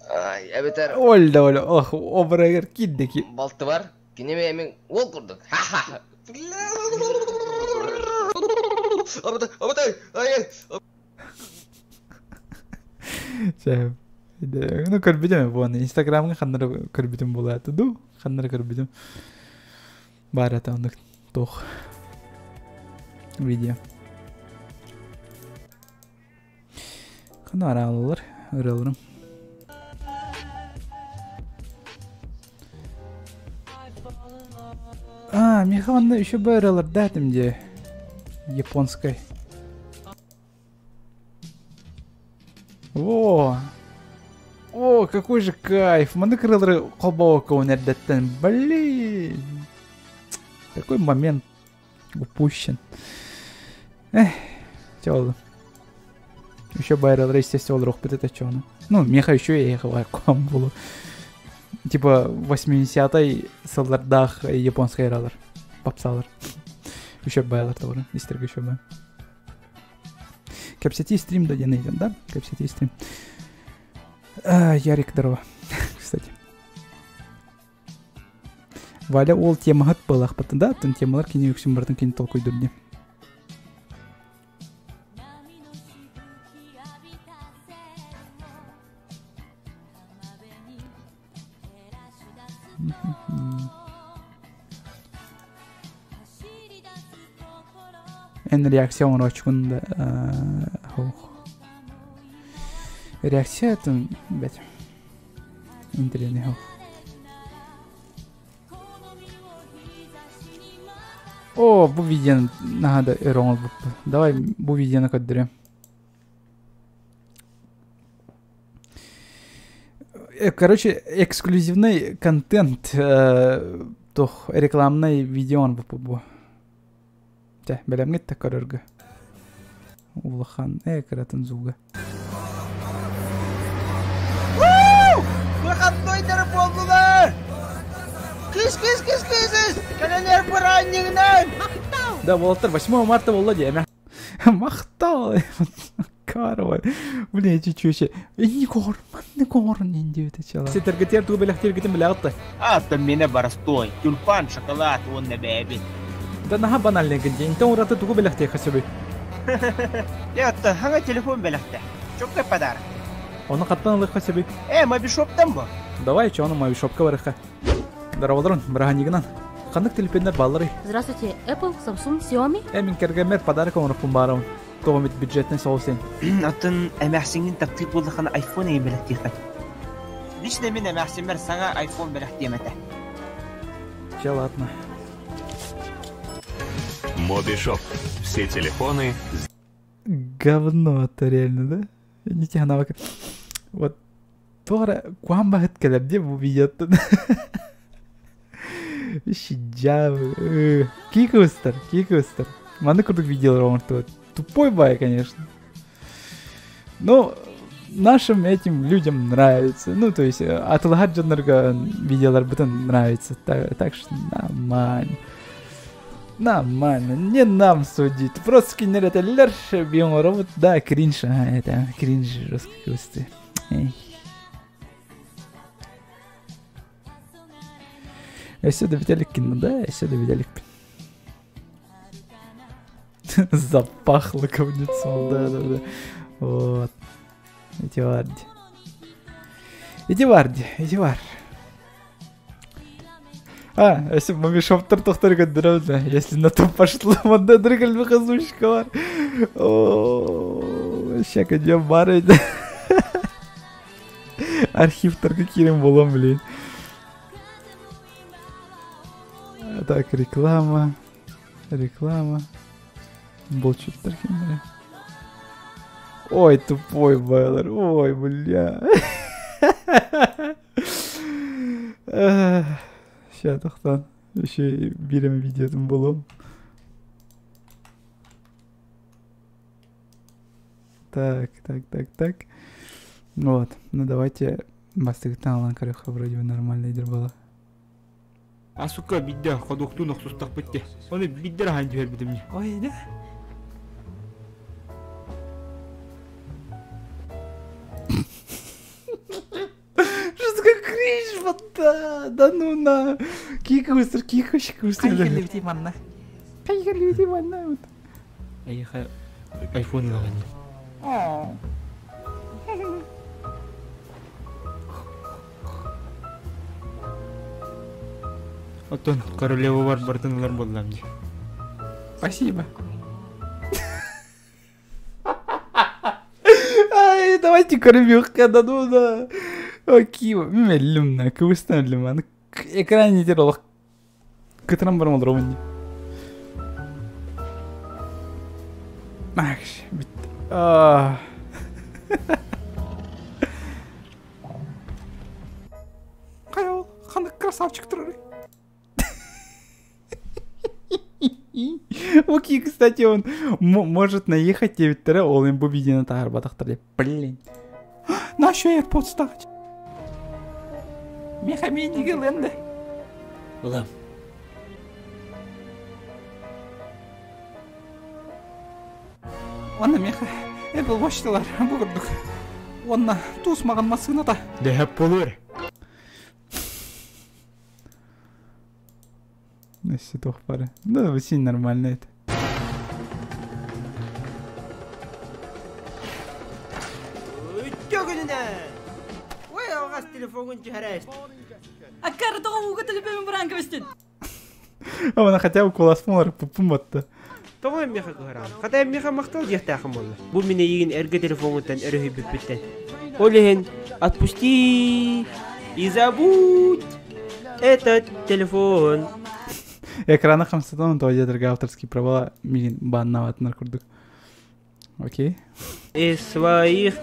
Ай, эбэтэр
Оль да оль, ох, обрагар киирдэ ки.
балтыбар кини бэйэмин уол курдук. Ха-ха. Абытай, абытай, ай,
Чэ, ну көрбүтүм буону Инстаграмҥа ханнары көрбүтүм буолааты дуу, ханнары көрбүтүм. Баар это оннук туох видео. Ханна араалалар ырыаларым. А, миэхэ онно еще бы ырыалардаатым дии. Японской. О! О, какой же кайф! Маны кырылары холбоокка эрдэттэн. Блин! Такой момент упущен. Эх, чэ ол. Еще байралары естественно олоруохпут этэ чону. Ну, меха еще и ком булу. Типа 80-й сыллардаах японскай ыралар. Попсалар. Еще байлар тоҕо. Истерге еще бай. Кэпсэтии стрим да диэн ыйытан, да? Кэпсэтии стрим. А, Ярик, здорово. Кстати. Валя ол темаһыт буолаахпытын да, оттон темалар кини үксүн барытын кини толкуйдуур дии. Эн реакция оҥорооччугун да ох. Реакция это бэт интэриэһинэй ох. О, бу видеоны наһаа да өр оҥорбуппут. Давай бу видеоны көрдөрүөм. Короче, эксклюзивный контент туох рекламный видео оҥорбуппут бу. Чэ, бэлэмҥит да көрөргө. Улахан э кыратын зуга.
Выходнойдары буоллулар! Кыс кыс кыс кыс Кэлэнэр быраанньыгынан!
Да, уолаттар 8 марта буолла диэмэ. Махтал! Карова. Блин, эти чүөчэ. Энни кор, манны кор диэбитэ чала. Ситэргитигэр тугу бэлэхтииргитин билэҕит да?
Аттан миэнэ боростой, тюльпан, шоколад уонна бэйэбит.
Да наһаа банальныйгын дии. Интэн ураты тугу бэлэхтиэххэ сөбүй?
Дьэ, оттон хаҥа телефон бэлэхтэ. Чоккай подарок.
Ону хаттан ылыахха сөбүй?
Э, мобишоптан бу.
Давай, чону мобишопка барыахха. Здороволорун, бырааһынньыгынан. Ханнык телефоннар баалларый?
Здравствуйте, Apple, Samsung, Xiaomi?
Э, мин кэргэммэр подарок оҥороппун баарабын. Тоҕо эмит бюджетнай соҕус сен.
Оттон эмээхсиҥҥин таптыыр буоллаххына iPhone эйин бэлэхтиэххин. Лично мин эмээхсиммэр саҥа iPhone бэлэхтиэм этэ.
Чэ, ладно.
Мобишоп. Все телефоны
Говно это реально, да? Не навык. Вот туох эрэ куһаҕан баһыт кэлэр дии бу видеоттан. Щиджабы. Кикустер, кикустер. Маннык курдук видеолар оҥортубут. Тупой бай, конечно. Но нашим этим людям нравится. Ну, то есть, атылаһар дьоннорго видеоларбытын нравится. Так, так что нормально. Нормально, не нам судить. Просто кинилэр этэллэр, биоҥоробут, да, кринж, ага, это кринж жестко кыбысты. Эй. Өссө да бүтэликкин, да, өссө да бүтэликпин. Запахло говнецом, да-да-да. Вот. Ити бар дии. Ити бар дии, ити бар. А, если мобишоптар тохтор көрдөрөбүт если на то пошло, манна дрыгал хазушка бар. О, ща кадем бар эти. Архивтарга киирэн буолан, блин. Так, реклама. Реклама. Булчуттар кимнэрэ. Ой, тупой Байлар, ой, бля. Ща, тохтан. Еще биир видеотун булуом. Так, так, так, так. Вот. Ну давайте бастыгыттан ылан көрүөххэ вроде бы нормально идер буолла.
А сука бидде ходуктуун охсустахпыт те. Оны биддер ахан түһэрбитим не.
Ой, да? Что такое кринж, вот да, да ну на. Кика быстро, кика быстро.
Кайгерлибити манна.
Кайгерлибити манна.
Айха айфон ылаҕын. Оттон королева бар бартын ылар буоллам дии.
Спасибо. Ай, давайте кормёхка, да ну да. Окей, меллим кыбыстан өллүм аны экран нетер олох кытыран барам олоробун Макс, бит. А. Хайа ол, ханнык красавчик турар. Окей, кстати, он может наехать девяттері, ол им бу видеоны тағыр батақтыр деп. Блин. Нашу AirPods тағыч. Меха мен ленді.
Улам.
Онна меха Apple Watch'тылар бу курдук. Онна туус маған масыната.
Дэһэп болур.
Если пары. Да, очень нормально это.
Ой, алғас телефонун түһәрәс.
Аккары тоҕо ууга төлөпөмүн баран кэбистин.
Она хотя бы куласмалар пупум батты.
Тоҕо меха кыһаран. Хата меха мактал диэхтээхин буолла. Бу мине игин эрге телефоңуттан өрөһүй бүппүттен. Ол иһин отпусти и забудь этот телефон.
Экраны хамсатан то дедерге авторские права мигин баннаватынар курдук. Окей.
Из своих,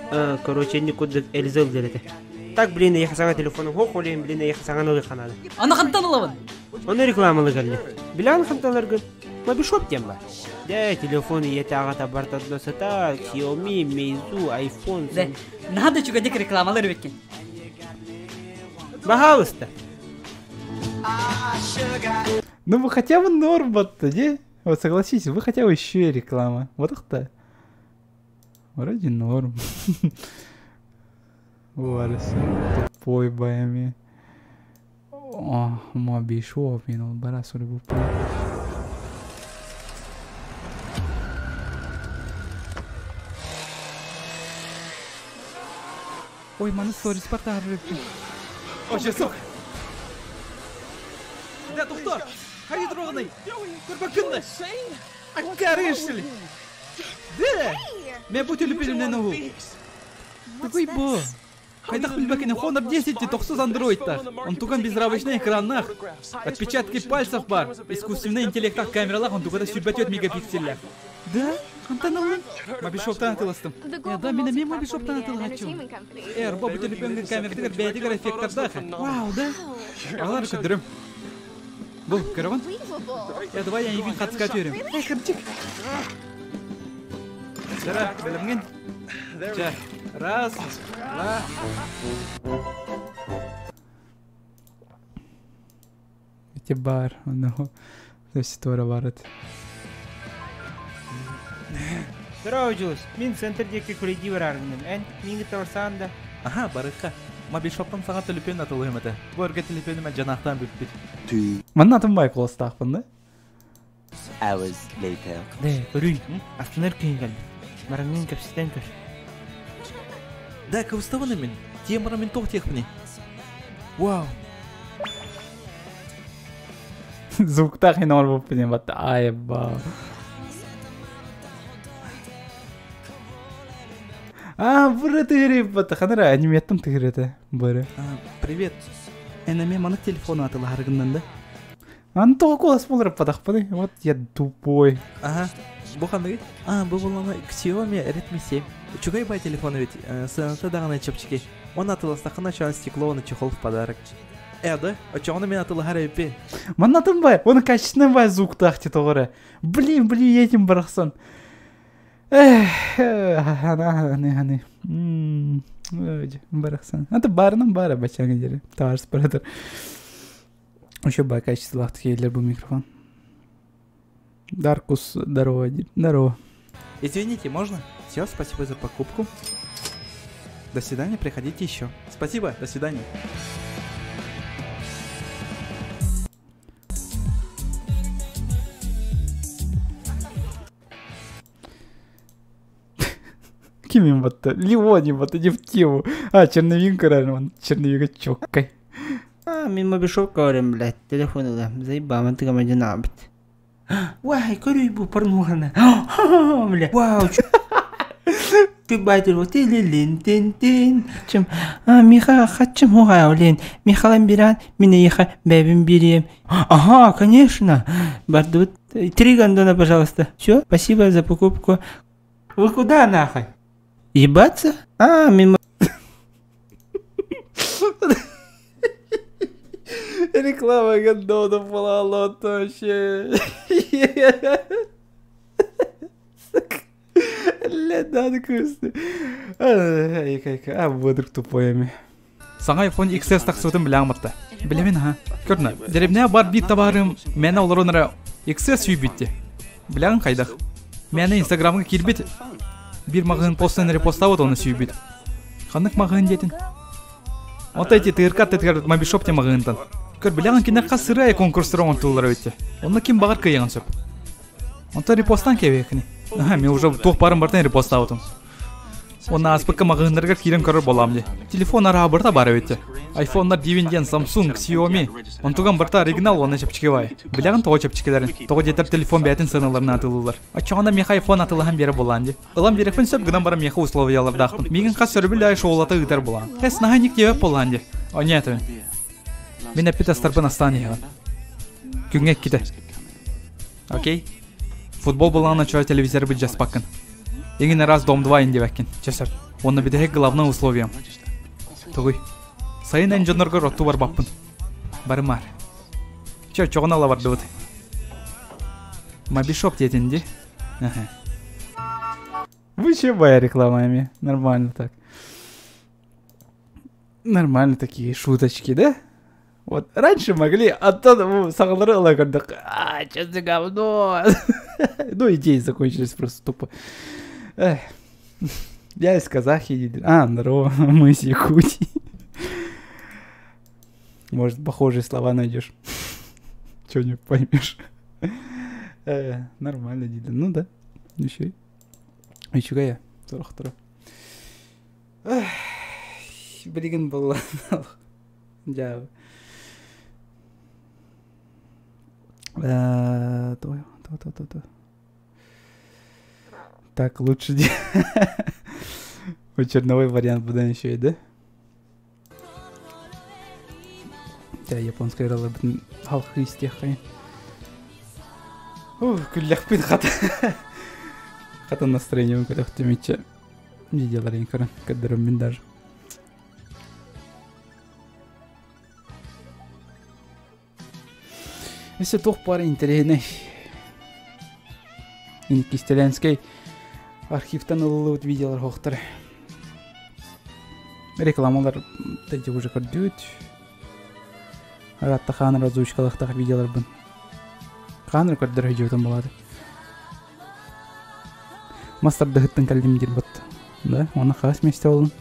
короче, никуда элзел делете. Так, блин, я саңа телефоным хох олейм, блин, я саңа ылы ханады.
Аны хантан ылабын.
Оны рекламалы галли. Билан ханталар гын. Мобишоп тем бар. Да, телефон ете ағата бартадно сата, Xiaomi, Meizu, iPhone.
Да, надо чугадек рекламалар беккен.
Пожалуйста.
Ну вы хотя бы норм вот не? Вот согласитесь, вы хотя бы еще и реклама. Вот их-то. Вроде норм. Варсы. Тупой баями. О, мобишоп, мен ол бара суры Ой, маны сторис партар.
Ой, сука. Да, тухтор! Хайы тұрғынай! Көрбәкінді!
Аккарышли! Да! Мен бу телефонымнан угу. Такой бо. Хайдах билбекене Honor 10 тохсуз андроидтах. Он туган безрамочный экраннах. Отпечатки пальцев бар. Искусственный интеллект камералах, он тугада сүрбәтет мегапикселлях. Да? Хантан алын? Мобишоптан атыластым. Я да, мен мен мобишоптан атылгачым. Эр, бу телефонга камера дигер бәдигер эффекттардаха. Вау, да? Алар көдүрүм. Бул, көрөгөн? Я давай я егин катыска төрөм. Эй, кырчык. Жара, билимген. Жа, раз, два. Эти бар, оно. То есть тура барат.
Здорово, Джулс. Мин центр деки куледи бараргыным. Эн, минги таварсаан да.
Аха, барыкка. Мобишоптан саңа телефон атылыым эте. Бу өргө телефонума жанахтан бүппүт.
Манна тымбай колостаахпын да?
Hours later.
Да, көрүй. Астынар күйін кәлді. Бараңын кәпсістен көр.
Да, кыбыстабын мен. Темара мен тоқ техпіне. Вау.
Звуктах инор болып бітен батты. Ай, ба. А, бұры тыгыры батты. Ханара аниметтім тыгыры Бұры.
Привет. Энеме маны телефону атылы харгыннан да.
Аны тоғы колас болыр падақпыды. Вот я тупой.
Ага. Бу ханныгы? А, бу болланы Xiaomi Redmi 7. Чугай бай телефоны ведь. Сыната даганы чепчики. Он атыластақына чан стекло на чехол в подарок. Да? А чё он меня атылы харайпи?
Маннатын бай, оны качественный бай звук тахти тоғыры. Блин, блин, этим барахсан. Эх, ана, аны, аны. Барахсан. Это барының бары бачаңы дері. Товарищ оператор. Еще бай качестволаах келер бу микрофон. Даркус, здорово, здорово.
Извините, можно? Все, спасибо за покупку. До свидания, приходите еще. Спасибо, до свидания.
Кимим батта? Ливони батта, не в тему. А, черновик реально, он черновика чоккай.
А, мин мобишок көрем, блядь, телефон ыла, заебал, ты командина, Вай, көрүй бу порнуханы. Бля, вау, ты байтер, вот тин тин тин. Чем, а, Миха, хачым хуга, олен, Михалан биран, мине еха, бэбим берем. Ага, конечно. Бардут, три гондона, пожалуйста. Все, спасибо за покупку. Вы куда нахуй? Ебаться? А, мимо.
Реклама гондонов была, вообще. Ледан кысты. А, выдрк тупой Саҥа iPhone XS тахсыбытын билэҕин батта. Билэбин аха. Көрнө. Деревня бар бит табаарым мээнэ олорон эрэ XS сүүйбүттэ. Билэҕин хайдах? Мээнэ Инстаграмҥа киирбит биир маҕаһыын постан репостаабыт оны сүүйбүт. Ханнык маҕаһыын диэтин? Ото ити тыырка аттытыгар мобишоп диэн маҕаһыынтан. Көр, билэҕин кинилэр хас сырыы конкурстары оҥортууллар эбит. Онно ким баҕар кыайыаҕын сөп. Онтон репостаан кэбиэххиний. Аха, мен уже туох баарын барытын репостаабытым. Уонна ааспыкка маҕаһыыннарыгар киирэн көрөр буолаам дии. Телефон арааһа барыта баар эбит. Айфоннар диибин диэн Samsung, Xiaomi. Онтуган барыта оригинал уонна чэпчэки баай. Билэҕин тоҕо чэпчэкилэрин? Тоҕо диэтэр телефон бэйэтин сыаналарынан атыылыыллар. Оччоҕуна миэхэ айфон атыылаһан биэрэр буолаан дии. Ылан биэрэхпин сөп гынан баран миэхэ условиялардаахпын. Миигин хас өрөбүл аайы шоулата ыытар буолаан. Эс наһаа инник диэбэт буолаан дии. Оня этэбин. Мин эппит астарбын астаан иһэҕин. Күҥҥэ иккитэ. Окей? Футбол былаана чуо телевизоры былдьаспаккын. Иҥин раз дом два диэбэккин. Чэ сөп. Уонна бүтэһик главное условием. Тугуй? Сайын эн дьонноргор оттуу барбаппын. Барымаар. Чэ, оччоҕуна ыла бардыбыт. Мобишоп диэтин дии. Вообще моя реклама Нормально так. Нормально такие шуточки, да? Вот раньше могли, а то саҕалары ыла көрдөх. А, что за говно? Ну, идеи закончились просто тупо. Эх. Я из Казахии. А, здорово, мы из Якутии. Может, похожие слова найдешь. Чего не поймешь. Э, нормально, Дида. Ну да, еще. Үчүгэй сорохторо. Билигин буолла. Дьаабы. Э, то, то, то, то, то. Так, лучше черновой вариант будан еще да? Дьэ, японскай ыраларбытын халхыы истиэххэйин. Ух, күллэхпин хата. Хата настроением көтөхтүм иччэ. Видеоларын көрөн, көрдөрөммүн даже. Өссө туох баар интэриэһинэй. Кистэлэнскэй архивтан ылыллыбыт видеолар хоохтар. Рекламалар тэдди уже көрдүүт. Аратта хааныр озвучкалахтах видеоларбын. Хааныр көрдөр höдьүөтөн болады. Мастардыһыттан кэллим диир бот. Да, оны хас месте болун.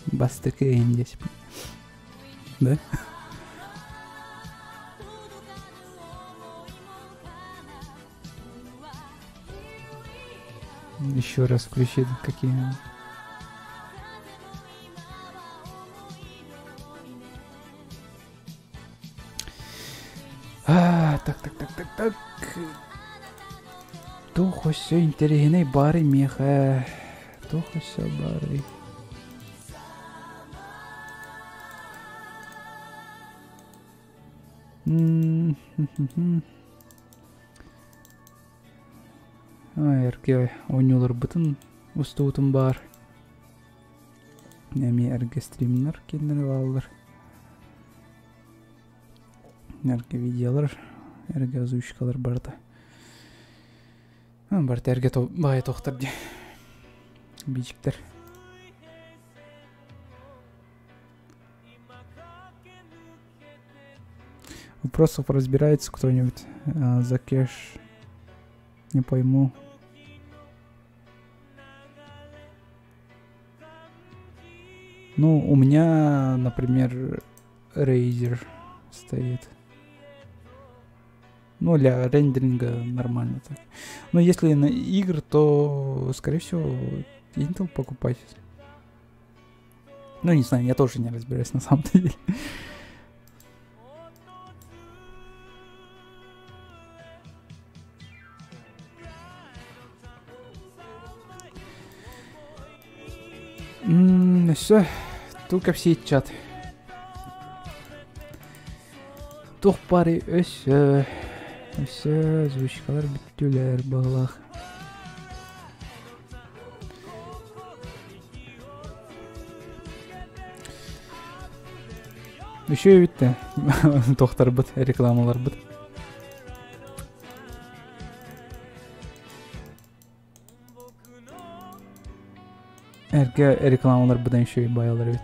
Бастакы эйин диэсипин. Да? Еще раз включи какие. А, так, так, так, так, так. Туох өссө интэриэһинэй баарый миэхэ? Туох өссө баарый? Ой, эргэ оонньууларбытын устубутум баар. Эмиэ эргэ стримнэр кинилэр бааллар. Эргэ видеолар, эргэ озвучкалар барыта. Барыта эргэ баайа тохтор дии. Бичиктэр. Вопросов разбирается кто-нибудь за кеш? Не пойму. Ну, у меня, например, Razer стоит. Ну, для рендеринга нормально так. Но если на игр, то, скорее всего, Intel покупать. Ну, не знаю, я тоже не разбираюсь на самом деле. Все, только все чат. Тух пары өссө, өссө озвучкалар бүттүлэр баҕалаах. Еще бүттэ. Тохтарбыт, рекламаларбыт. Эргэ рекламалар быдан еще и баялар эбит.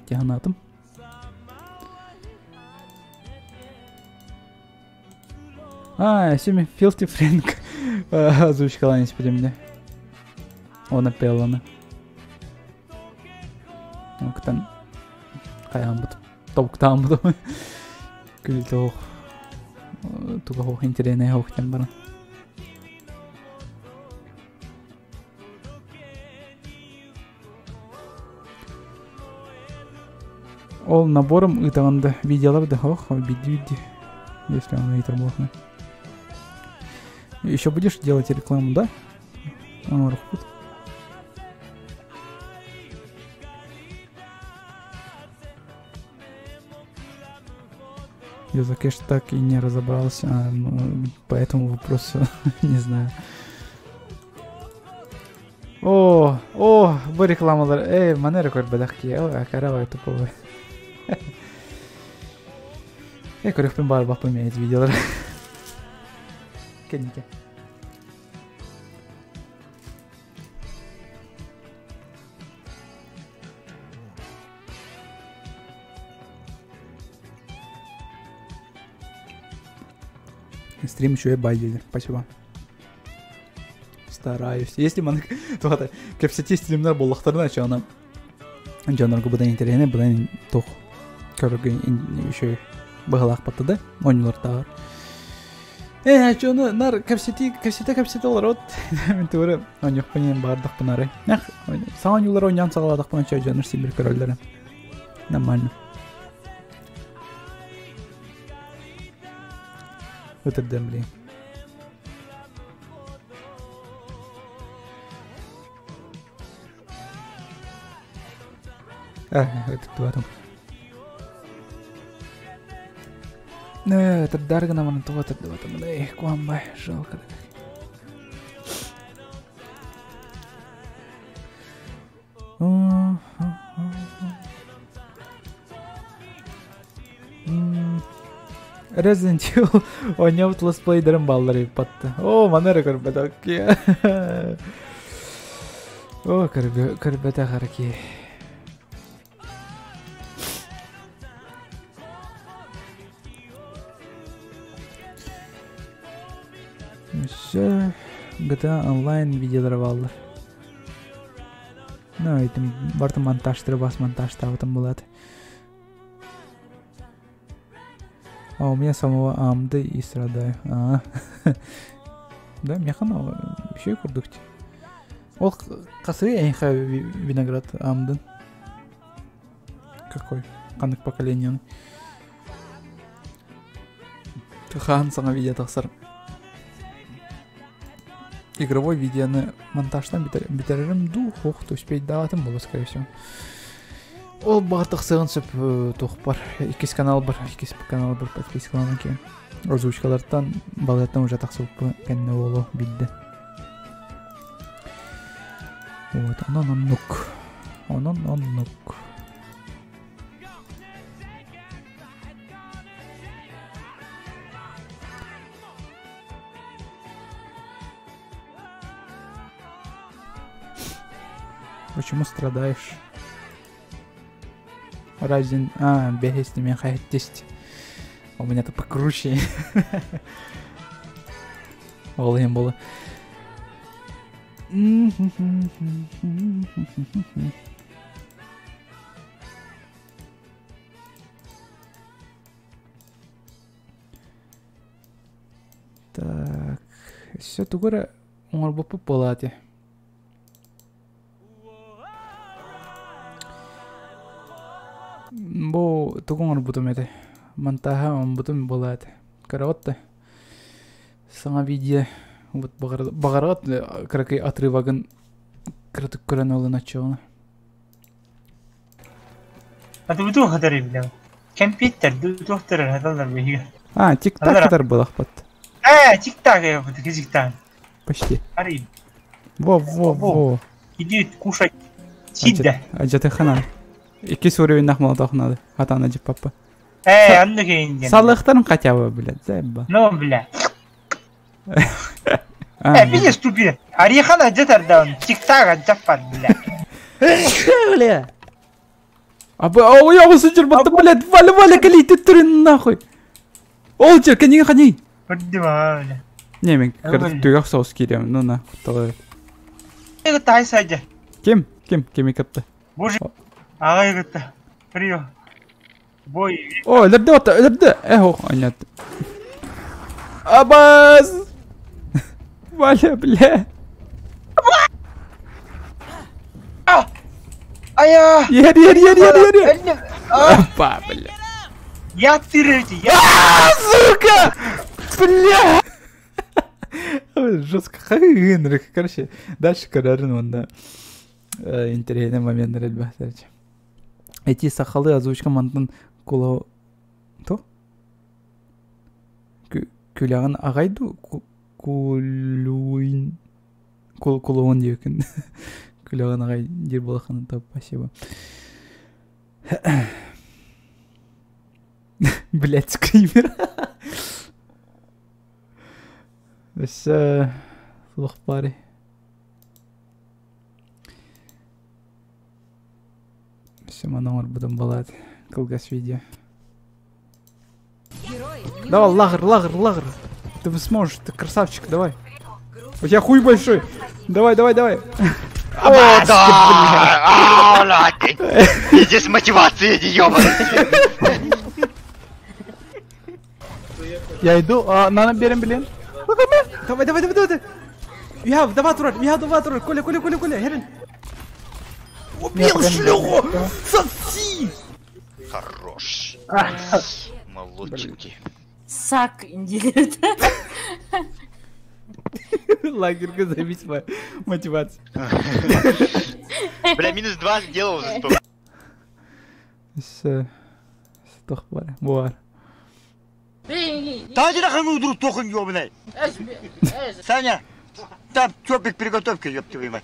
Тиһанаатым. А, Семи Филти Фрэнк озвучкалаан испитим дии. Уонна Пелланы. Октан хайааммыт тобуктааммыт күлүтэ оһох туга оһох интэриэнэй оһох диэн баран. Ол набором ыытаҕын да видеолар да ох биди если он ыытар буолахна. Еще будешь делать рекламу, да? Оҥорохпут. Я за кэш так и не разобрался, ну, по этому вопросу не знаю. О, о, бу рекламалар, эй, маны эрэ көрбөтөх киһи, о, каравай туповой. Э, көрүөхпүн баарбаппын мен эти видеолары. Кэннике. Стрим еще и бай Спасибо. Стараюсь. Если маннык туохата кэпсэтии стримнар буоллахтарына чоона дьоннорго быдан интэриэһинэй быдан туох көрөргө еще быһалаах батта да оонньуулартааҕар. Э, чону нар кэпсэтии кэпсэтэ кэпсэтэ олорот. Мин тугу оонньуохпун иһин баардахпын арай. Нах, саҥа оонньуулары оонньоон саҕалаатахпына чой дьоннор син бир көрөллөрө. Нормально. Ытырдым блин. Ытырдыбатым. Ытырдаар гынамын тоҕо ытырдыбатым. Эх, куамбай, жалко. Resident Evil оонньообут летсплейдерин бааллар ыыппатта. Оо, маны эрэ көрбөтөх Оо, көрбөтөх эрэ киһи. Все, GTA Online видеолара бааллар. Ну, этим барты монтажтары бас монтажтаабытым булат. А у меня самого AMD и страдаю. А, да, механа еще и курдук. Ол хасыры эйхэ виноград AMD. Какой? Ханнык поколениены. Хаан саҥа видео тахсар. Игровой видеоны монтажтан бүтэрэрим дуу, ох, то успейдаатым буолуо, скорее всего. Ол баҕар тахсыаҕын сөп туохпар, иккис канал бар, иккис канал бар подпискаланан киһи. Озвучкалартан балыаттан уже тахсыбыппын кэннэ буолуо биирдэ. Вот, онон оннук. Онон оннук. Почему страдаешь? Разин... А, бэһэс мен хайаттест. У меня-то покруче. Ол иһин буолла. Так, все тугу эрэ оҥорбуппут буолаати. Бу тугу оҥорбутум этэ? Монтааһа оҥорбутум буолаати. Көрөҕүт да? Саҥа видео вот баҕарыгыт кыракый отрывогын кыратык көрөн ылын оччоҕуна.
Атыбытын хатар билем. Кэмпиэттэр туохтар хаталлар биһиги.
А, тик-так хатар былахпыт.
Э, тик-так тик-так.
Почти.
Арый.
Во, во, во.
Иди кушать. Сидда.
Ажатыхана. Иккис уровень молоток надо. Хатана папа.
Э, анны кейин.
Салыхтарын хотя бы, блядь, заебал.
Ну, бля. Э, видишь, тупи. Арихана где-то даун. Тик-так аджаппат, бля.
Бля. А о, я вас удержал, блядь, Валя, Валя, кали, ты турин нахуй. Ол жер, кәнеге қаней.
Бля.
Не, мен түгәк соус киремин, ну на, құтталы.
Тай сайда.
Ким? Ким? Ким кытты?
Боже. Ағай кытты. Прием. Бой.
О, өлірді ота, өлірді. Эх, нет. Абаз! Валя, бля.
Ая!
Ер, ер, ер, ер, ер, ер. Опа, бля.
Я тырыти, я...
Сука! Бля! Жестко. Короче, дальше көрөрүн онда интересный момент элбэхтэрчи. Эти сахалы озвучка мантан куло... То? Күлягын агайду кулуин кулуон диэкин. Күлягын агай дир балаханы топ, спасибо. Блять, скример. Өссө суох бары. Все, маномар будем балат. Кылгас видео. Давай, лагр, лагр, лагр. Ты сможешь, ты красавчик, давай. У тебя хуй большой. Давай, давай, давай.
О, да! Здесь мотивация, ебаный.
Я иду, а, на берем, блин. Давай, давай, давай, давай. Я давай, турар, я давай, турар. Коля, Коля, Коля, Коля, Херен. Убил шлюху! Соси!
Хорош. Молодчики.
Сак индилет.
Лагерка зависимая мотивация.
Бля, минус 2 сделал за столько.
С... Буар.
Та нахуй друг тохун ёбаный. Саня, там чопик приготовка, ёб твою мать.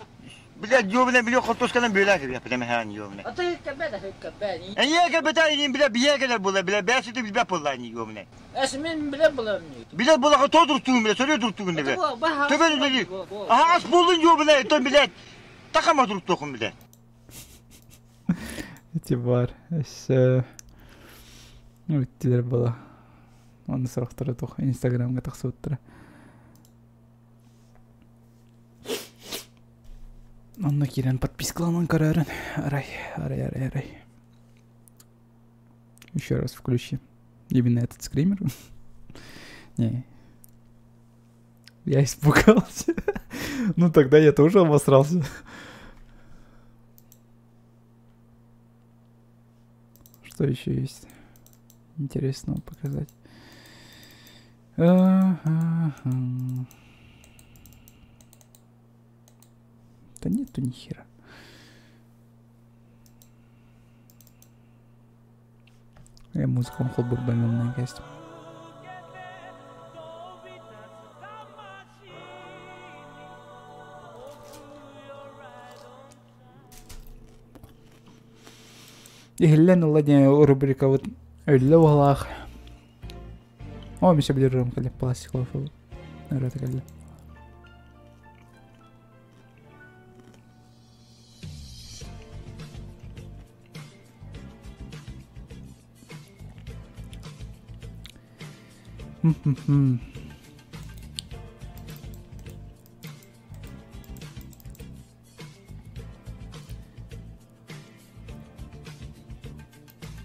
Блядь, ёбаный, блядь, хотосканан бөләк, бля, прямо хан ёбаный.
А ты кабета кабани.
Я кабета, не бля, бьегелер була, бля, бәсити бля була, не ёбаный.
Эс мен бля була мне.
Бля була, то дуртугун, бля, сөрө дуртугун, бля. Төбөн бля. Ага, ас болдун ёбаный, то, блядь. Такама дуртугун, бля.
Эти бар, эс... Ну, тилер була. Оны сұрақтары тоқ, инстаграмға тақсы оттыра. Онна кирен подпискаланан көрөрүн. Арай, арай, арай, арай. Еще раз включи. Именно этот скример. Не. Я испугался. Ну тогда я тоже обосрался. Что еще есть интересного показать? Да нету ни хера. Я музыку холбур бомбил на. Ихлен ладня рубрика вот Өллө. О, мен билерим кале пластиковый фыл. Нарата кале.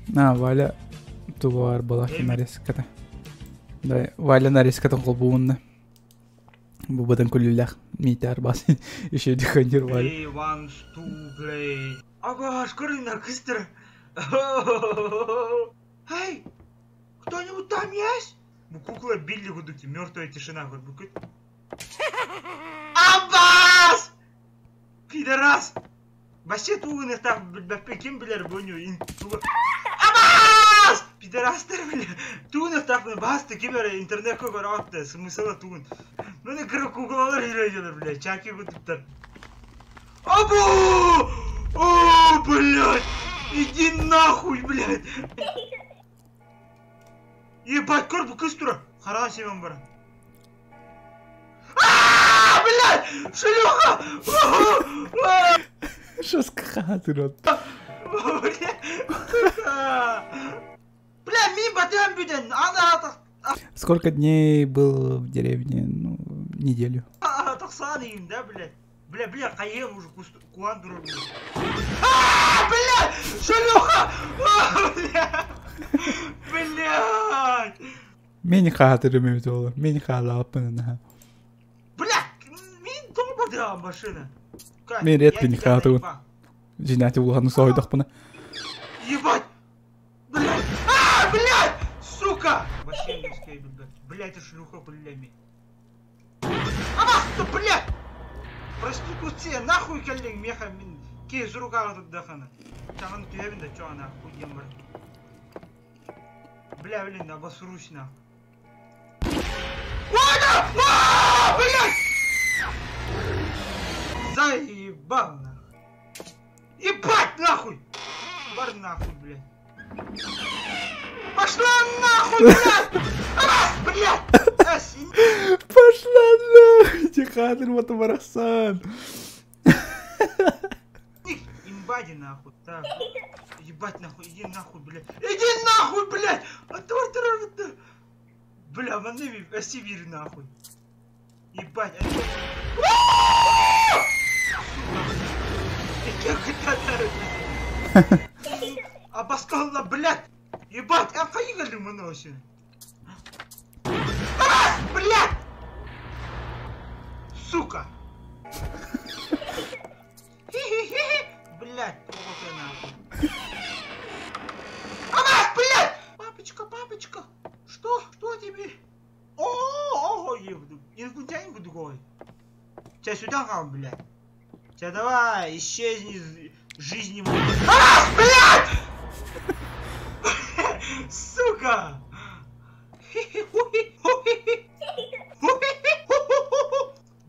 На, Валя тугар была нарезката. Да, Валя нарезкатын холбуунна. Бу бадан күлүлэх митер бас еще дыханир Валя.
Play wants to play. Ага, шкурина, кыстер. Эй, кто-нибудь там есть? Бу кукла Билли гудуки, мертвая тишина. Аббас! Пидорас! Вообще тугун так ким билер буню Аббас! Пидорастар бля. Тугун так басты ким интернет көрөттө, смысла тугун. Мени кыры куклалар үйрөнүлөр бля, чаки гудуктар. Абу! О, блядь! Иди нахуй, блядь! Ебать, көр бу кыз тура. Харан себен бара. А, блядь! Шлюха!
Что скахатыр
Бля, мин батам бүтен. Ана
Сколько дней был в деревне? Ну, неделю.
Тахсан да, блядь? Бля, бля, каем уже куан дура. А, блядь! Шлюха! Бля! Блядь!
Мин хатыр мөтөлө. Мин халапын.
Бля, мин толбады машина.
Мен редко не хатыр. Жинати улану сойдох буна.
Ебать! Блядь! А, блядь! Сука! Вообще не успею, блядь. Блядь, это шлюха, блядь. Абах, ты, блядь! Проституция, нахуй коллег, меха, мин. Кей, рука тут дахана. Чаган тюрем да чё она, хуй ем, Бля, блин, обосрусь, нахуй. Ладно! А, блядь! Заебал, нахуй. Ебать, нахуй! Бар нахуй, блядь. Пошла нахуй, блядь! А, блядь!
Пошла нахуй, Тихатыр Матамарасан.
Имбади нахуй. Так. Ебать нахуй, иди нахуй, блядь. Иди нахуй, блядь! Бля, маневи, Сибирь нахуй. Ебать, Абаскалла, блядь! Ебать, а поехали мы носим. А, блядь! Сука! Блядь, вот нахуй. Абас, блядь! Папочка, папочка! Что? Что тебе? О, о, инопланетянин другой. Тебя сюда, хам, блядь. Тебя давай, исчезни из жизни моей. А, блядь! Сука!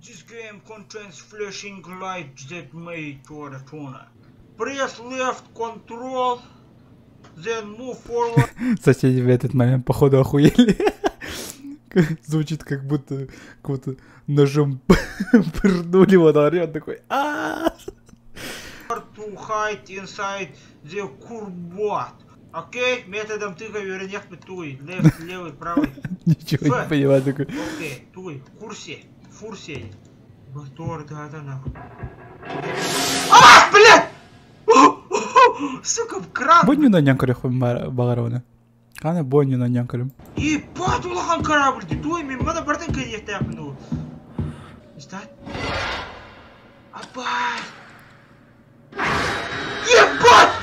This game contains flashing lights that may turn. Press left control, then move forward.
Соседи в этот момент, походу, охуели. Звучит, как будто кого-то ножом пырнули во дворе, он такой а.
To hide inside the cupboard. Окей, методом тыка вернех туй. Left, левый, правый.
Ничего не понимаю такой.
Окей, туй, курсе, фурсе. Мотор, да, да, нахуй. А, блядь! Сука, кран.
Бойню на нянкарях багаровна. Кана бойню на нянкарем.
Ебать, улахан корабль, ты туй, мен мана бардын кайекте апну. Что? Абай. Ебать!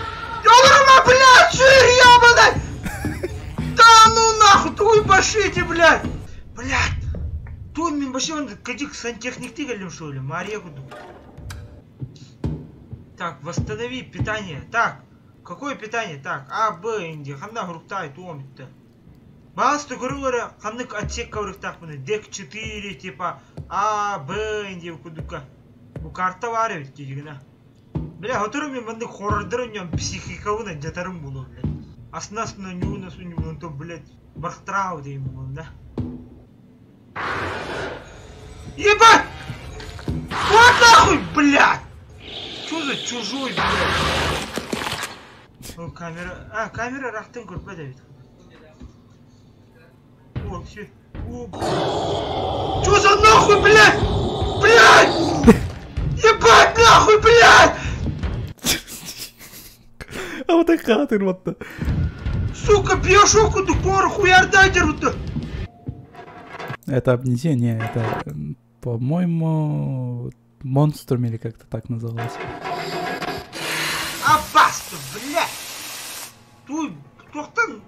Оларма, блядь, жир ебаный! Да ну нахуй, туй башите, блядь! Блядь! Туй мен баши, он кадик сантехник ты галим, что ли? Мария куду. Так, восстанови питание. Так, какое питание? Так, А, Б, инди, ханда груктай, туомитта. Басты көрүлөрө ханнык отсек каврыктак мына дек 4 типа А, Б, инди кудука. Бу карта бар бит дигина. Бля, хотору мен мынды хоррордыр нем психикабына жатарым булу, блядь. Аснасына нюна суню, то, блядь, бархтрау дейм бул, да. Ебать! Вот нахуй, блядь! Чё за чужой, блядь? О, камера. А, камера рахтын көрпө да бит. О, О, все. О, Чё за нахуй, блядь? Блядь! Ебать нахуй, блядь!
А вот так хатыр вот.
Сука, пьешоку ду кор хуярдайдер
Это обнесение, это, по-моему, Монструм или как-то так называлось.
Аббас, блядь! Туй, тохтан,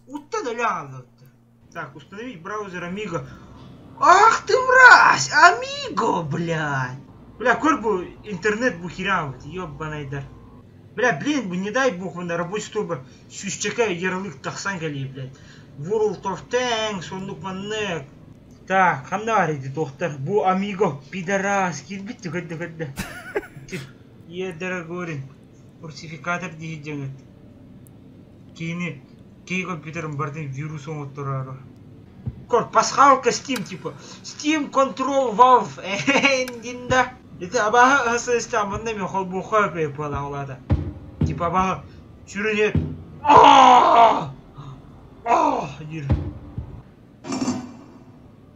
уттан өлі Так, установить браузер Амиго. Ах ты мразь! Амиго, блядь! Бля, көр интернет бу херя, ёбаный дар. Бля, блин, бу не дай бог, на рабочий стол сүүсчэкэ ярлык тахсан кэлиэ, блядь. World of Tanks, оннук маннык. Так, ханна бар edi доктор? Бу Амиго, пидорас, кирбитти көрдө көрдө. Е, дорогорин, русификатор дии дьэҥэт. Киини, кей компьютерым бардын вирус оҥоттороору. Кор, пасхалка Steam, типа. Steam Control Valve, эндинда. Это абаха ХСС манна мен холбуха пе буолаҕалаата. Типа абаха сүрүнэ аа диир.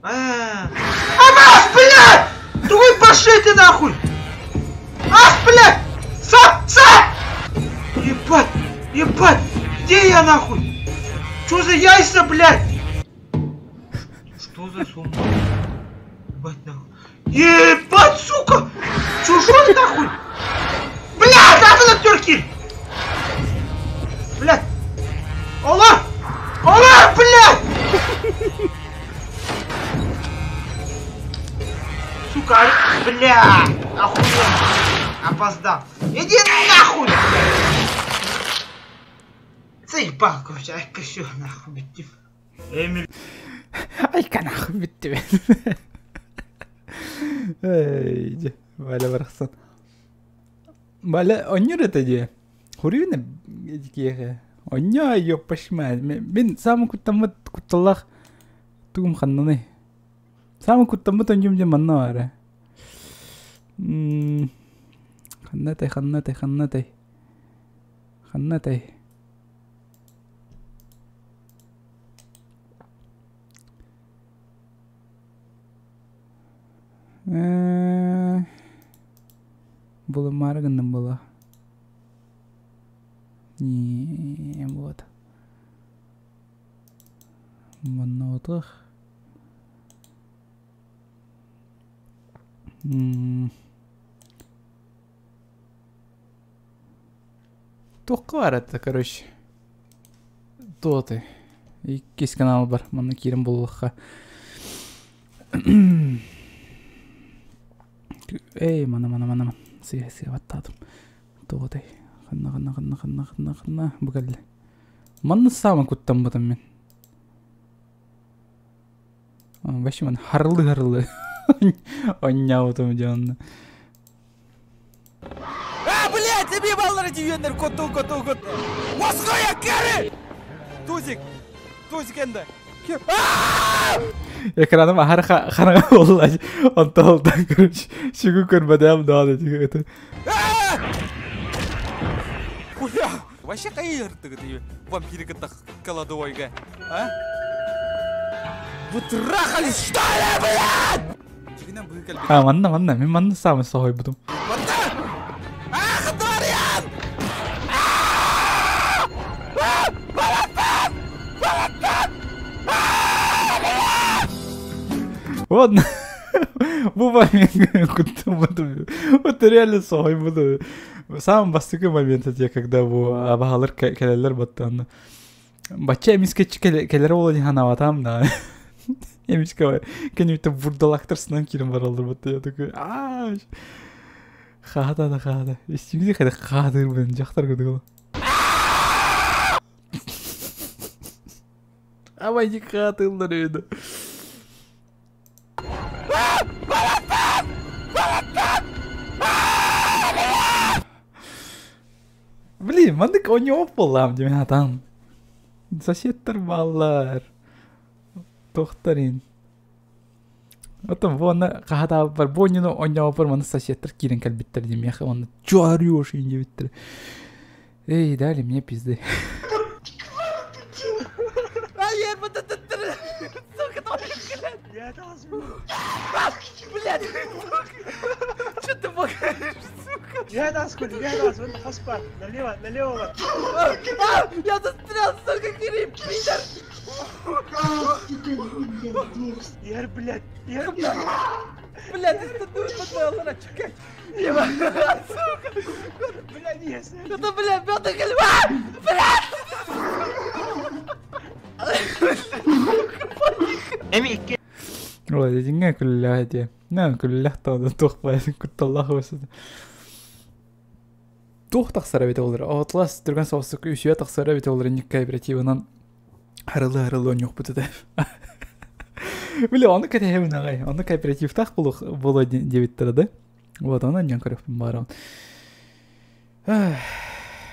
Абас, блядь! Тугуй пошли ты нахуй! Ах, блядь! Сап, сап! Ебать! Ебать! Где я нахуй? Чё за яйца, блядь? Что за сумма? Ебать нахуй. Ебать, сука! Чужой нахуй! Блядь, надо на терки! Блядь! Аллах! Аллах, блядь! Сука, бля! Охуенно! Опоздал! Иди нахуй! Заебал, короче, айка все, нахуй, блядь. Эмиль.
Айка нахуй, блядь. Эй, Валя барахсан. Валя, онньор это де. Хурюна киэхэ. Онньо ёппашма. Мин самы куттаммыт кутталлах тугум ханнаны. Самы куттаммыт онньум дьэ манна баара. Ханнатай, ханнатай, ханнатай. Ханнатай. Булымаары гынным була. Не, вот. Манна отых. Туохха баар это, короче. Туоты. Иккис канал бар. Манна киирэн буллахха. Эй, мана, мана, мана, мана. Сыа, сыа, баттаатым. Туотай. Ханна, ханна, ханна, ханна, ханна, ханна. Бу кэллэ. Манна саамай куттаммытым мин. Вообще ман харылы-харылы. Онньаабытым дьонно.
А, блядь, тебе баллары түйендер, коту, коту, коту. Москвая, кәрі! Тузик, тузик енді.
Экраным ахар хараҥа буолла. Онтон олтан, короче, сүгү көрбөтөм даҕаны это.
Хуя! Вообще кайыртыгы вампиры кытта кладовойга, а? Вы трахались, что ли, блядь?
А, манна, манна, мин манна саамай соһуйбутум.
Ах, дворян!
Ладно. Бу момент куттаммытым. Вот реально соһуйбутум. Самый бастакы момент это когда бу абаһалар кэлэллэр баттаанна. Бачча эмискэ кэлэр буола дии санаабатаам да. Эмискэ кэнниттэн бурдалактар сынан киирэн бараллар батта. Я такой, аа хаата да хаата. Истибити хайда хаатыр блин, дьахтар курдук. Абай хаатыллар үһү. Блин, маннык оонньообот буоллаҕым дии мин хатаан. Соседтар бааллар. Туохтарын. Оттон бу онно хаһаатаабыппар, бу оонньууну оонньообуппар манна соседтар киирэн кэлбиттэр дии миэхэ уонна чё орёшь диэбиттэрэ. Эй, дали мне пизды. Блядь, Что ты бухаешь, сука?
Я нас, я нас, вот хоспа, налево, налево.
А, я застрял, сука, Кирилл, пидор!
Я, блядь, я,
Блядь, ты тут чекай. Сука!
Блядь, есть.
Это, блядь, Петр Кальва! Блядь! Ой, деңге күлләһ де. На күлләһ тады тохпай кутталлах өсөт. Тух тахсара бит олар. Атлас түргән соосук үсүө тахсара бит олар ник кооперативынан харылы харылы оньох бутыта. Бля, оны кәтәһәбин агай. Оны кооперативтах булух боло дебиттер да. Вот, оны ньян көрөкпүн бааран.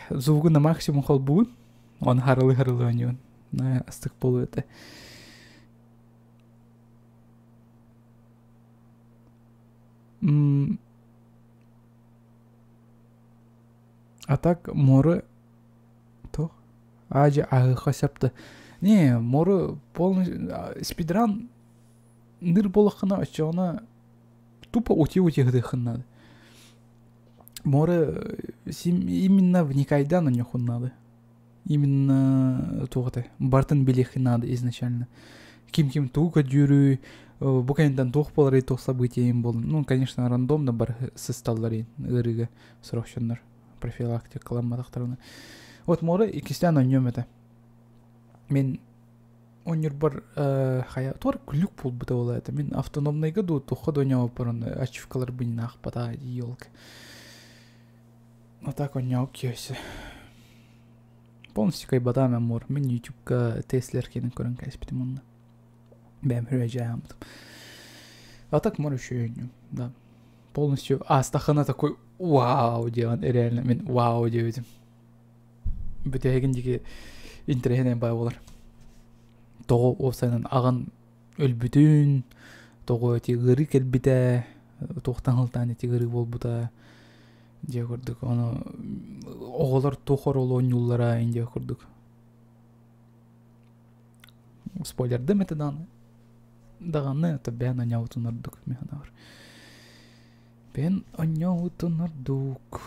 Звугу на максимум холбуун. Он харылы харылы оньон. На астык болу это. А так моры то ажы агыха сапты. Не, моры полностью спидран ныр болохына очоғына тупо ути-ути гдыхын надо. Море именно вникайда на нюху надо. Именно туғаты. Бартын билихи надо изначально. Ким-ким туга дюрю, бу кайындан тух болар тух событием бол. Ну, конечно, рандомно бар сысталлар ырыга срочнор профилактика кыламматахтарына. Вот море икистен оньем это. Мен оньор бар хая тор күлүк болбута бола это. Мен автономныйга ду туха доня опорон ачивкалар бинин ахпата елка. А так оньяу кёсе. Полностью кайбатам мор. Мен ютубка тестлер кенен көрөн кайспитим онна. Бэм хүрәжәм. А так мор еще да. Полностью. А, Стахана такой, вау, делан, реально, мен вау диэбитим. Бүтәһигин диги интирэһинэн бай болар. Тоҕо уопсайынан аҕан өлбүтүн, тоҕо эти ыарыы кэлбитэ, туохтан ылтаан эти ыарыы буолбута дьиэ курдук. Ону оҕолор туох оруолу оонньууллара диэ курдук. Спойлердым это даҕаны. Даҕаны, это бэйэн онньообутун ордук мин санаабар. Бэйэн онньообутун ордук.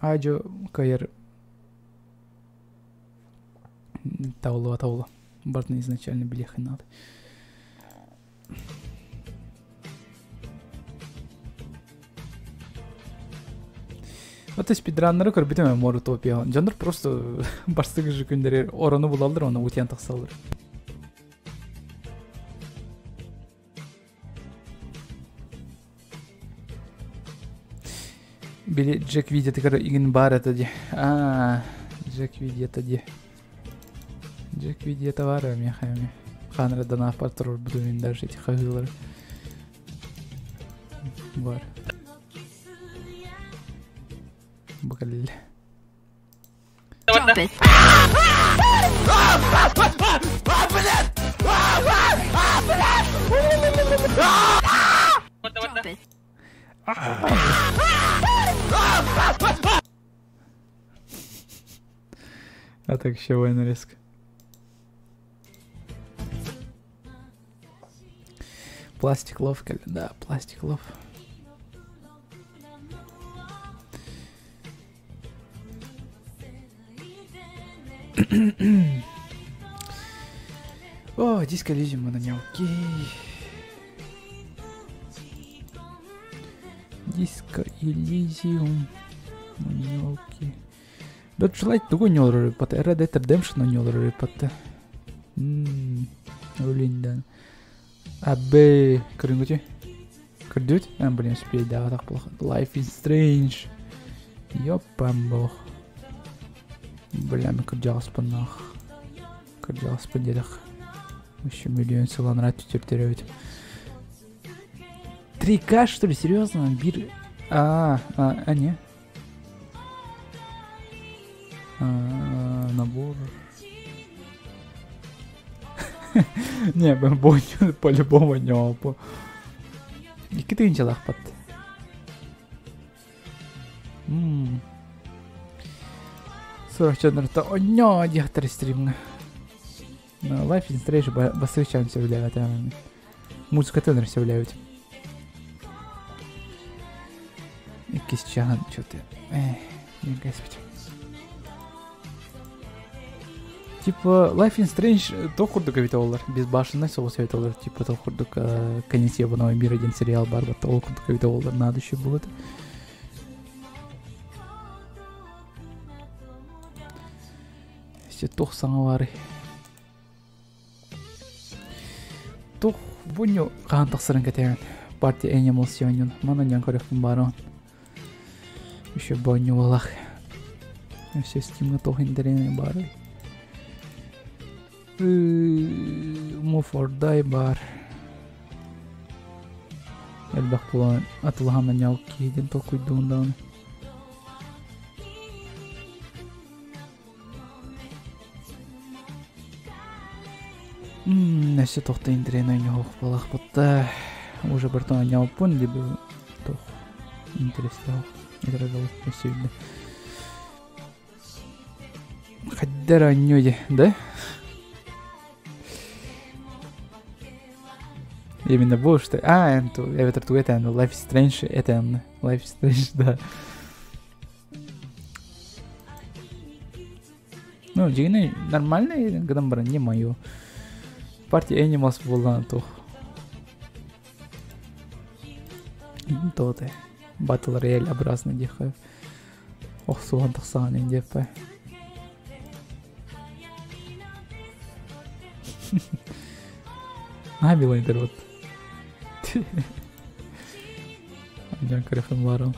Аадьо кыайар табыллыба табылла. Бартын изначально билиэххин наада. Вот спидраннары көрбүтүм Морутопия. Дьоннор просто барсык же күннери орону булаллар, оны утиян тахсаллар. Били Джек видеотыгар игин бар это ди. А, Джек видеота ди. Джек видеота бар мехами. Ханра дана патрур буду даже эти хагылар. Бар. Бакаль.
Drop it. Drop it.
А так еще нарезка. Пластик лов, да, пластик лов. О, диско Элизиум на окей. Диско Элизиум. Окей. Дот желать тугу не олорор пат. Red Dead Redemption не олорор пат. Өлін да. А Б көрүнгүтү. Көрдүт? А, блин, успеть, да, так плохо. Life is Strange. Ёпам бог. Бля, мен кырдьаҕаспын нах. Кырдьаҕаспын диэтэх. Еще миллион сылан рад түтүртеребит. 3К, что ли? Серьезно? Бир... А, а, а, не. А, набор. Не, боню по-любому не по. Икки тыһыынчалаах пат. Сорох дьоннорто онньоо диэхтэр стримҥа. Life is Strange басыычаан сөбүлээбэтэҕим. Музыкатын сөбүлээбитим. Иккис чааһын что-то диэн кэспитим. Типа Life is Strange то курдук эбит олар. Безбашенный соҕус эбит олар. Типа то курдук Конец ебаного мира диэн сериал бар батта ол курдук эбит олар. Надо еще было это. Все туох саҥа баарый? Туох бунню хаһан тахсарын кэтэһэн. Party Animals оонньуун. Манан дьон көрүөхпүн баарон. Еще бонню буолах. Өссө Steam'га туох интэриэһинэй баарый? Move or Die баар. Элбэх буолан атылаһан анньаал киһи диэн толкуйдуун даҕаны. Өссө туохта интэриэһинэй оонньоһуох буолаахпыт да уже бартан оонньообуппун либо туох интерестээх этэрэ өссө үүннэ. Хайдар оонньуу дии, да? Именно бу что... А, эбэтэр тугу этэн, Life is Strange этэн, Life is Strange, да. Ну, дьиҥинэ нормальный гынан баран не мое. Party Animals буоллаҕына туох. Тоты. Battle Royale образно диэххэ. Охсуһан тахсаҕын ин диэппэ. Наһаа милайдар вот. Дьон көрөхүн баарым.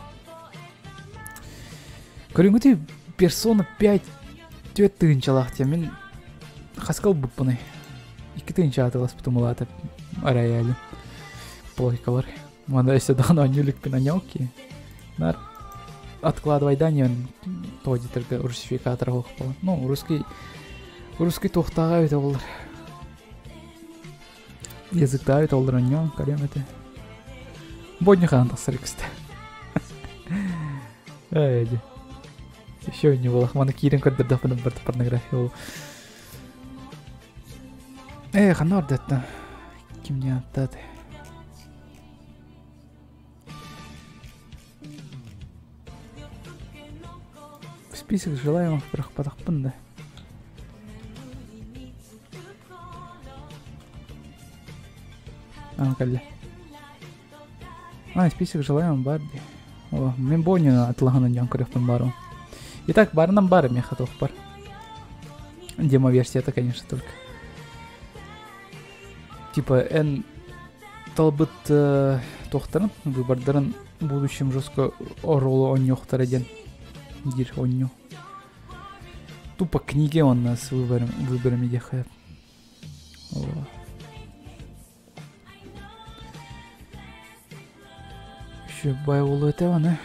Көрүҥҥүтүй Persona 5 түөрт тыһыынчалаах диэн мин хаска ылбыппыный? Икки тыһыынча атыласпытым улаата рояль плойкалар. Мана өссө даҕаны оонньуу иликпин аньалки. Нар откладывайданиен тоҕо диэтэргэ русификатор оһох буолан. Ну, русский русский туохтааҕа эбитэ буоллар. Языктааҕа эбитэ буоллар онньоон көрүөм этэ. Бодню хаан тахсар иккистэ. Эй, еще не было. Маны киирэн көрдөрдөхпүнэ барыта порнография ол. Э, ханна ордетта? Ким не аттады? Список желаемых бырахпатахпын да. А, кэллэ. А, список желаемых бар дии. О, мин бонньуну атылаһынан дьон көрүөхпүн баарым. Итак, барынан бар миэхэ туох бар. Демо-версията, конечно, только. Типа, эн талбыт туохтарын, выбордарын будущем жестко оруолу оонньуохтара диэн диир оонньуу. Тупо книги он с выбором, выборами диэхэ. Еще бай болу этэ аны.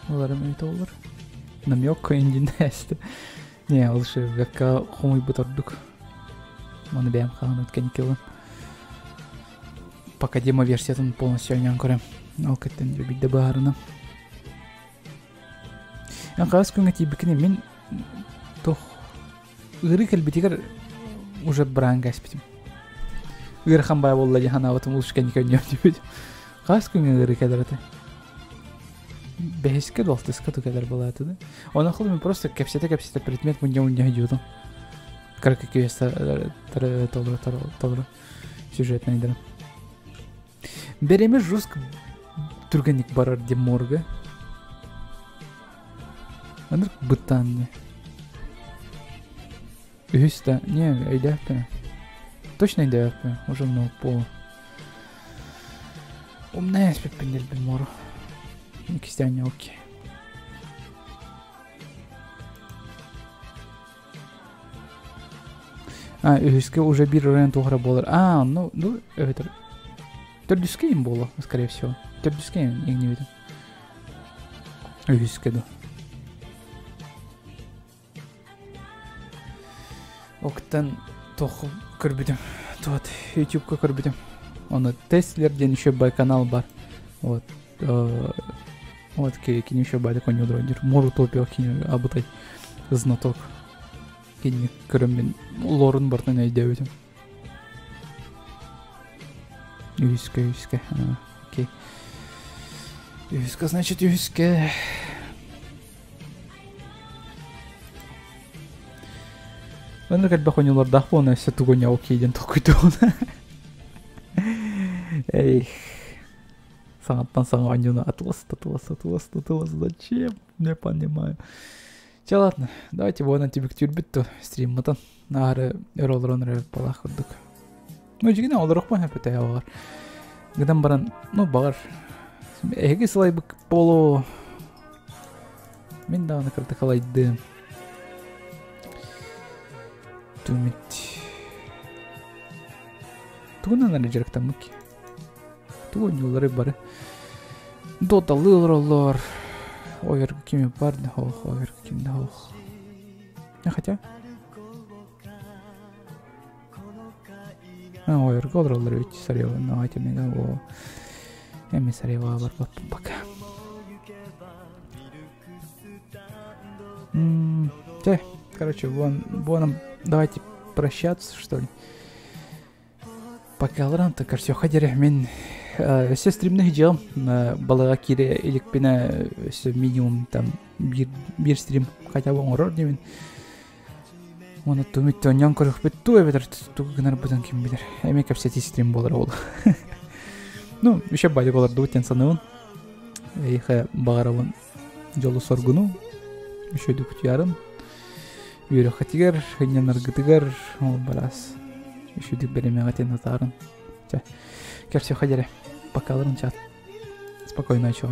Оларым эбит олар. Намек индинээсти. Не, ол же векка хомуйбут ордук. Маны бэйэм хаһан өткэн Пока демо-версиятын полностью оонньоон көрөм. Ол кэттэн биирдэ быһаарына. Эн хаһыс күҥҥэ тиийбиккиний мин туох ыарыы кэлбитигэр уже быраан кээспитим. Ыарахан баай буолла дии санаабытым лучше кэнники өнньүөм диэбитим. Хаһыс күҥҥэ ыарыы кэлэр этэ? Бэһискэ да алтыска да кэлэр буолааты да. Онон мин просто кэпсэтэ-кэпсэтэ предмет мунньа-мунньа сылдьыбытым. Кыракый квестары толору толору сюжетныйдары. Береме жестко түргэнник барар диэн морга. Ынырык быттаан дии. Үһүс да, не, өйдөөхпүн. Точно өйдөөхпүн, уже много пола. Умная эспиппин дэлбин мору. Иккистээн окей. А, үһүскэ уже биир оройон туох эрэ буолар. А, ну, ну, эбэтэр төрдүскэ им буолуо, скорее всего. Төрдүскэ иҥнибитим. Үһүскэ да. Октан туох көрбүтүм. Вот, ютубка көрбүтүм. Ону Теслер диэн еще бай канал бар. Вот. Вот кини еще бай такой не Мор утопия кини абытай знаток. Кини көрөн мин лорун бартын өйдөөбүтүм. Үһүскэ, үһүскэ. Окей. Үһүскэ, значит, үһүскэ. Онно кэлбэх оонньуулардаах буолан өссө тугу оонньообут киһи диэн толкуйдуон. Эй, саҥаттан саҥа оонньууну атылас, атылас, атылас, атылас, зачем? Не понимаю. Чэ, ладно, давайте буонан түбүктүүрбүт то стриммытын. Аары өр олорон эрэ балаах курдук. Ну, дьигинэ олоруохпун сөп баҕар. Гынан баран, ну, баҕар, эһиги сылайбыт боло. Мин даҕаны кырдык алайдым. Тумит. Тугунан эрэ дьарыктаммыт ки. Тугу оонньууллары бары. Доталыы олороллор. Ойор кими бар да хоох, ойор ким да хоох. Хотя... Ойорго олороллор эбит сарьяваннаҕа итиннигэ о эми сарьяваҕа барбаппын пока. Чэ, короче, вон, вон, давайте прощаться, что ли. Пока аларан так все хадере мин өссө стримне дьыам балыга кире иликпинэ өссө минимум там биир, биир стрим хотя бы оҥорор диэбин Уонна түмүттэ онньон көрүөхпүт туу эбэтэр тугу гынарбытын ким билэр. Эмиэ кэпсэтии стрим буолар ол. Ну, еще бадик олордубут диэн саныыбын. Эйиэхэ баҕарабын дьолу-соргуну, үчүгэйдик утуйарын, үөрэххитигэр, сынньанаргытыгар, ол бараас үчүгэйдик бэлэмэҕитин атаарын. Чэ, кэпсиэххэ диэри. Пока чат. Спокойной ночи.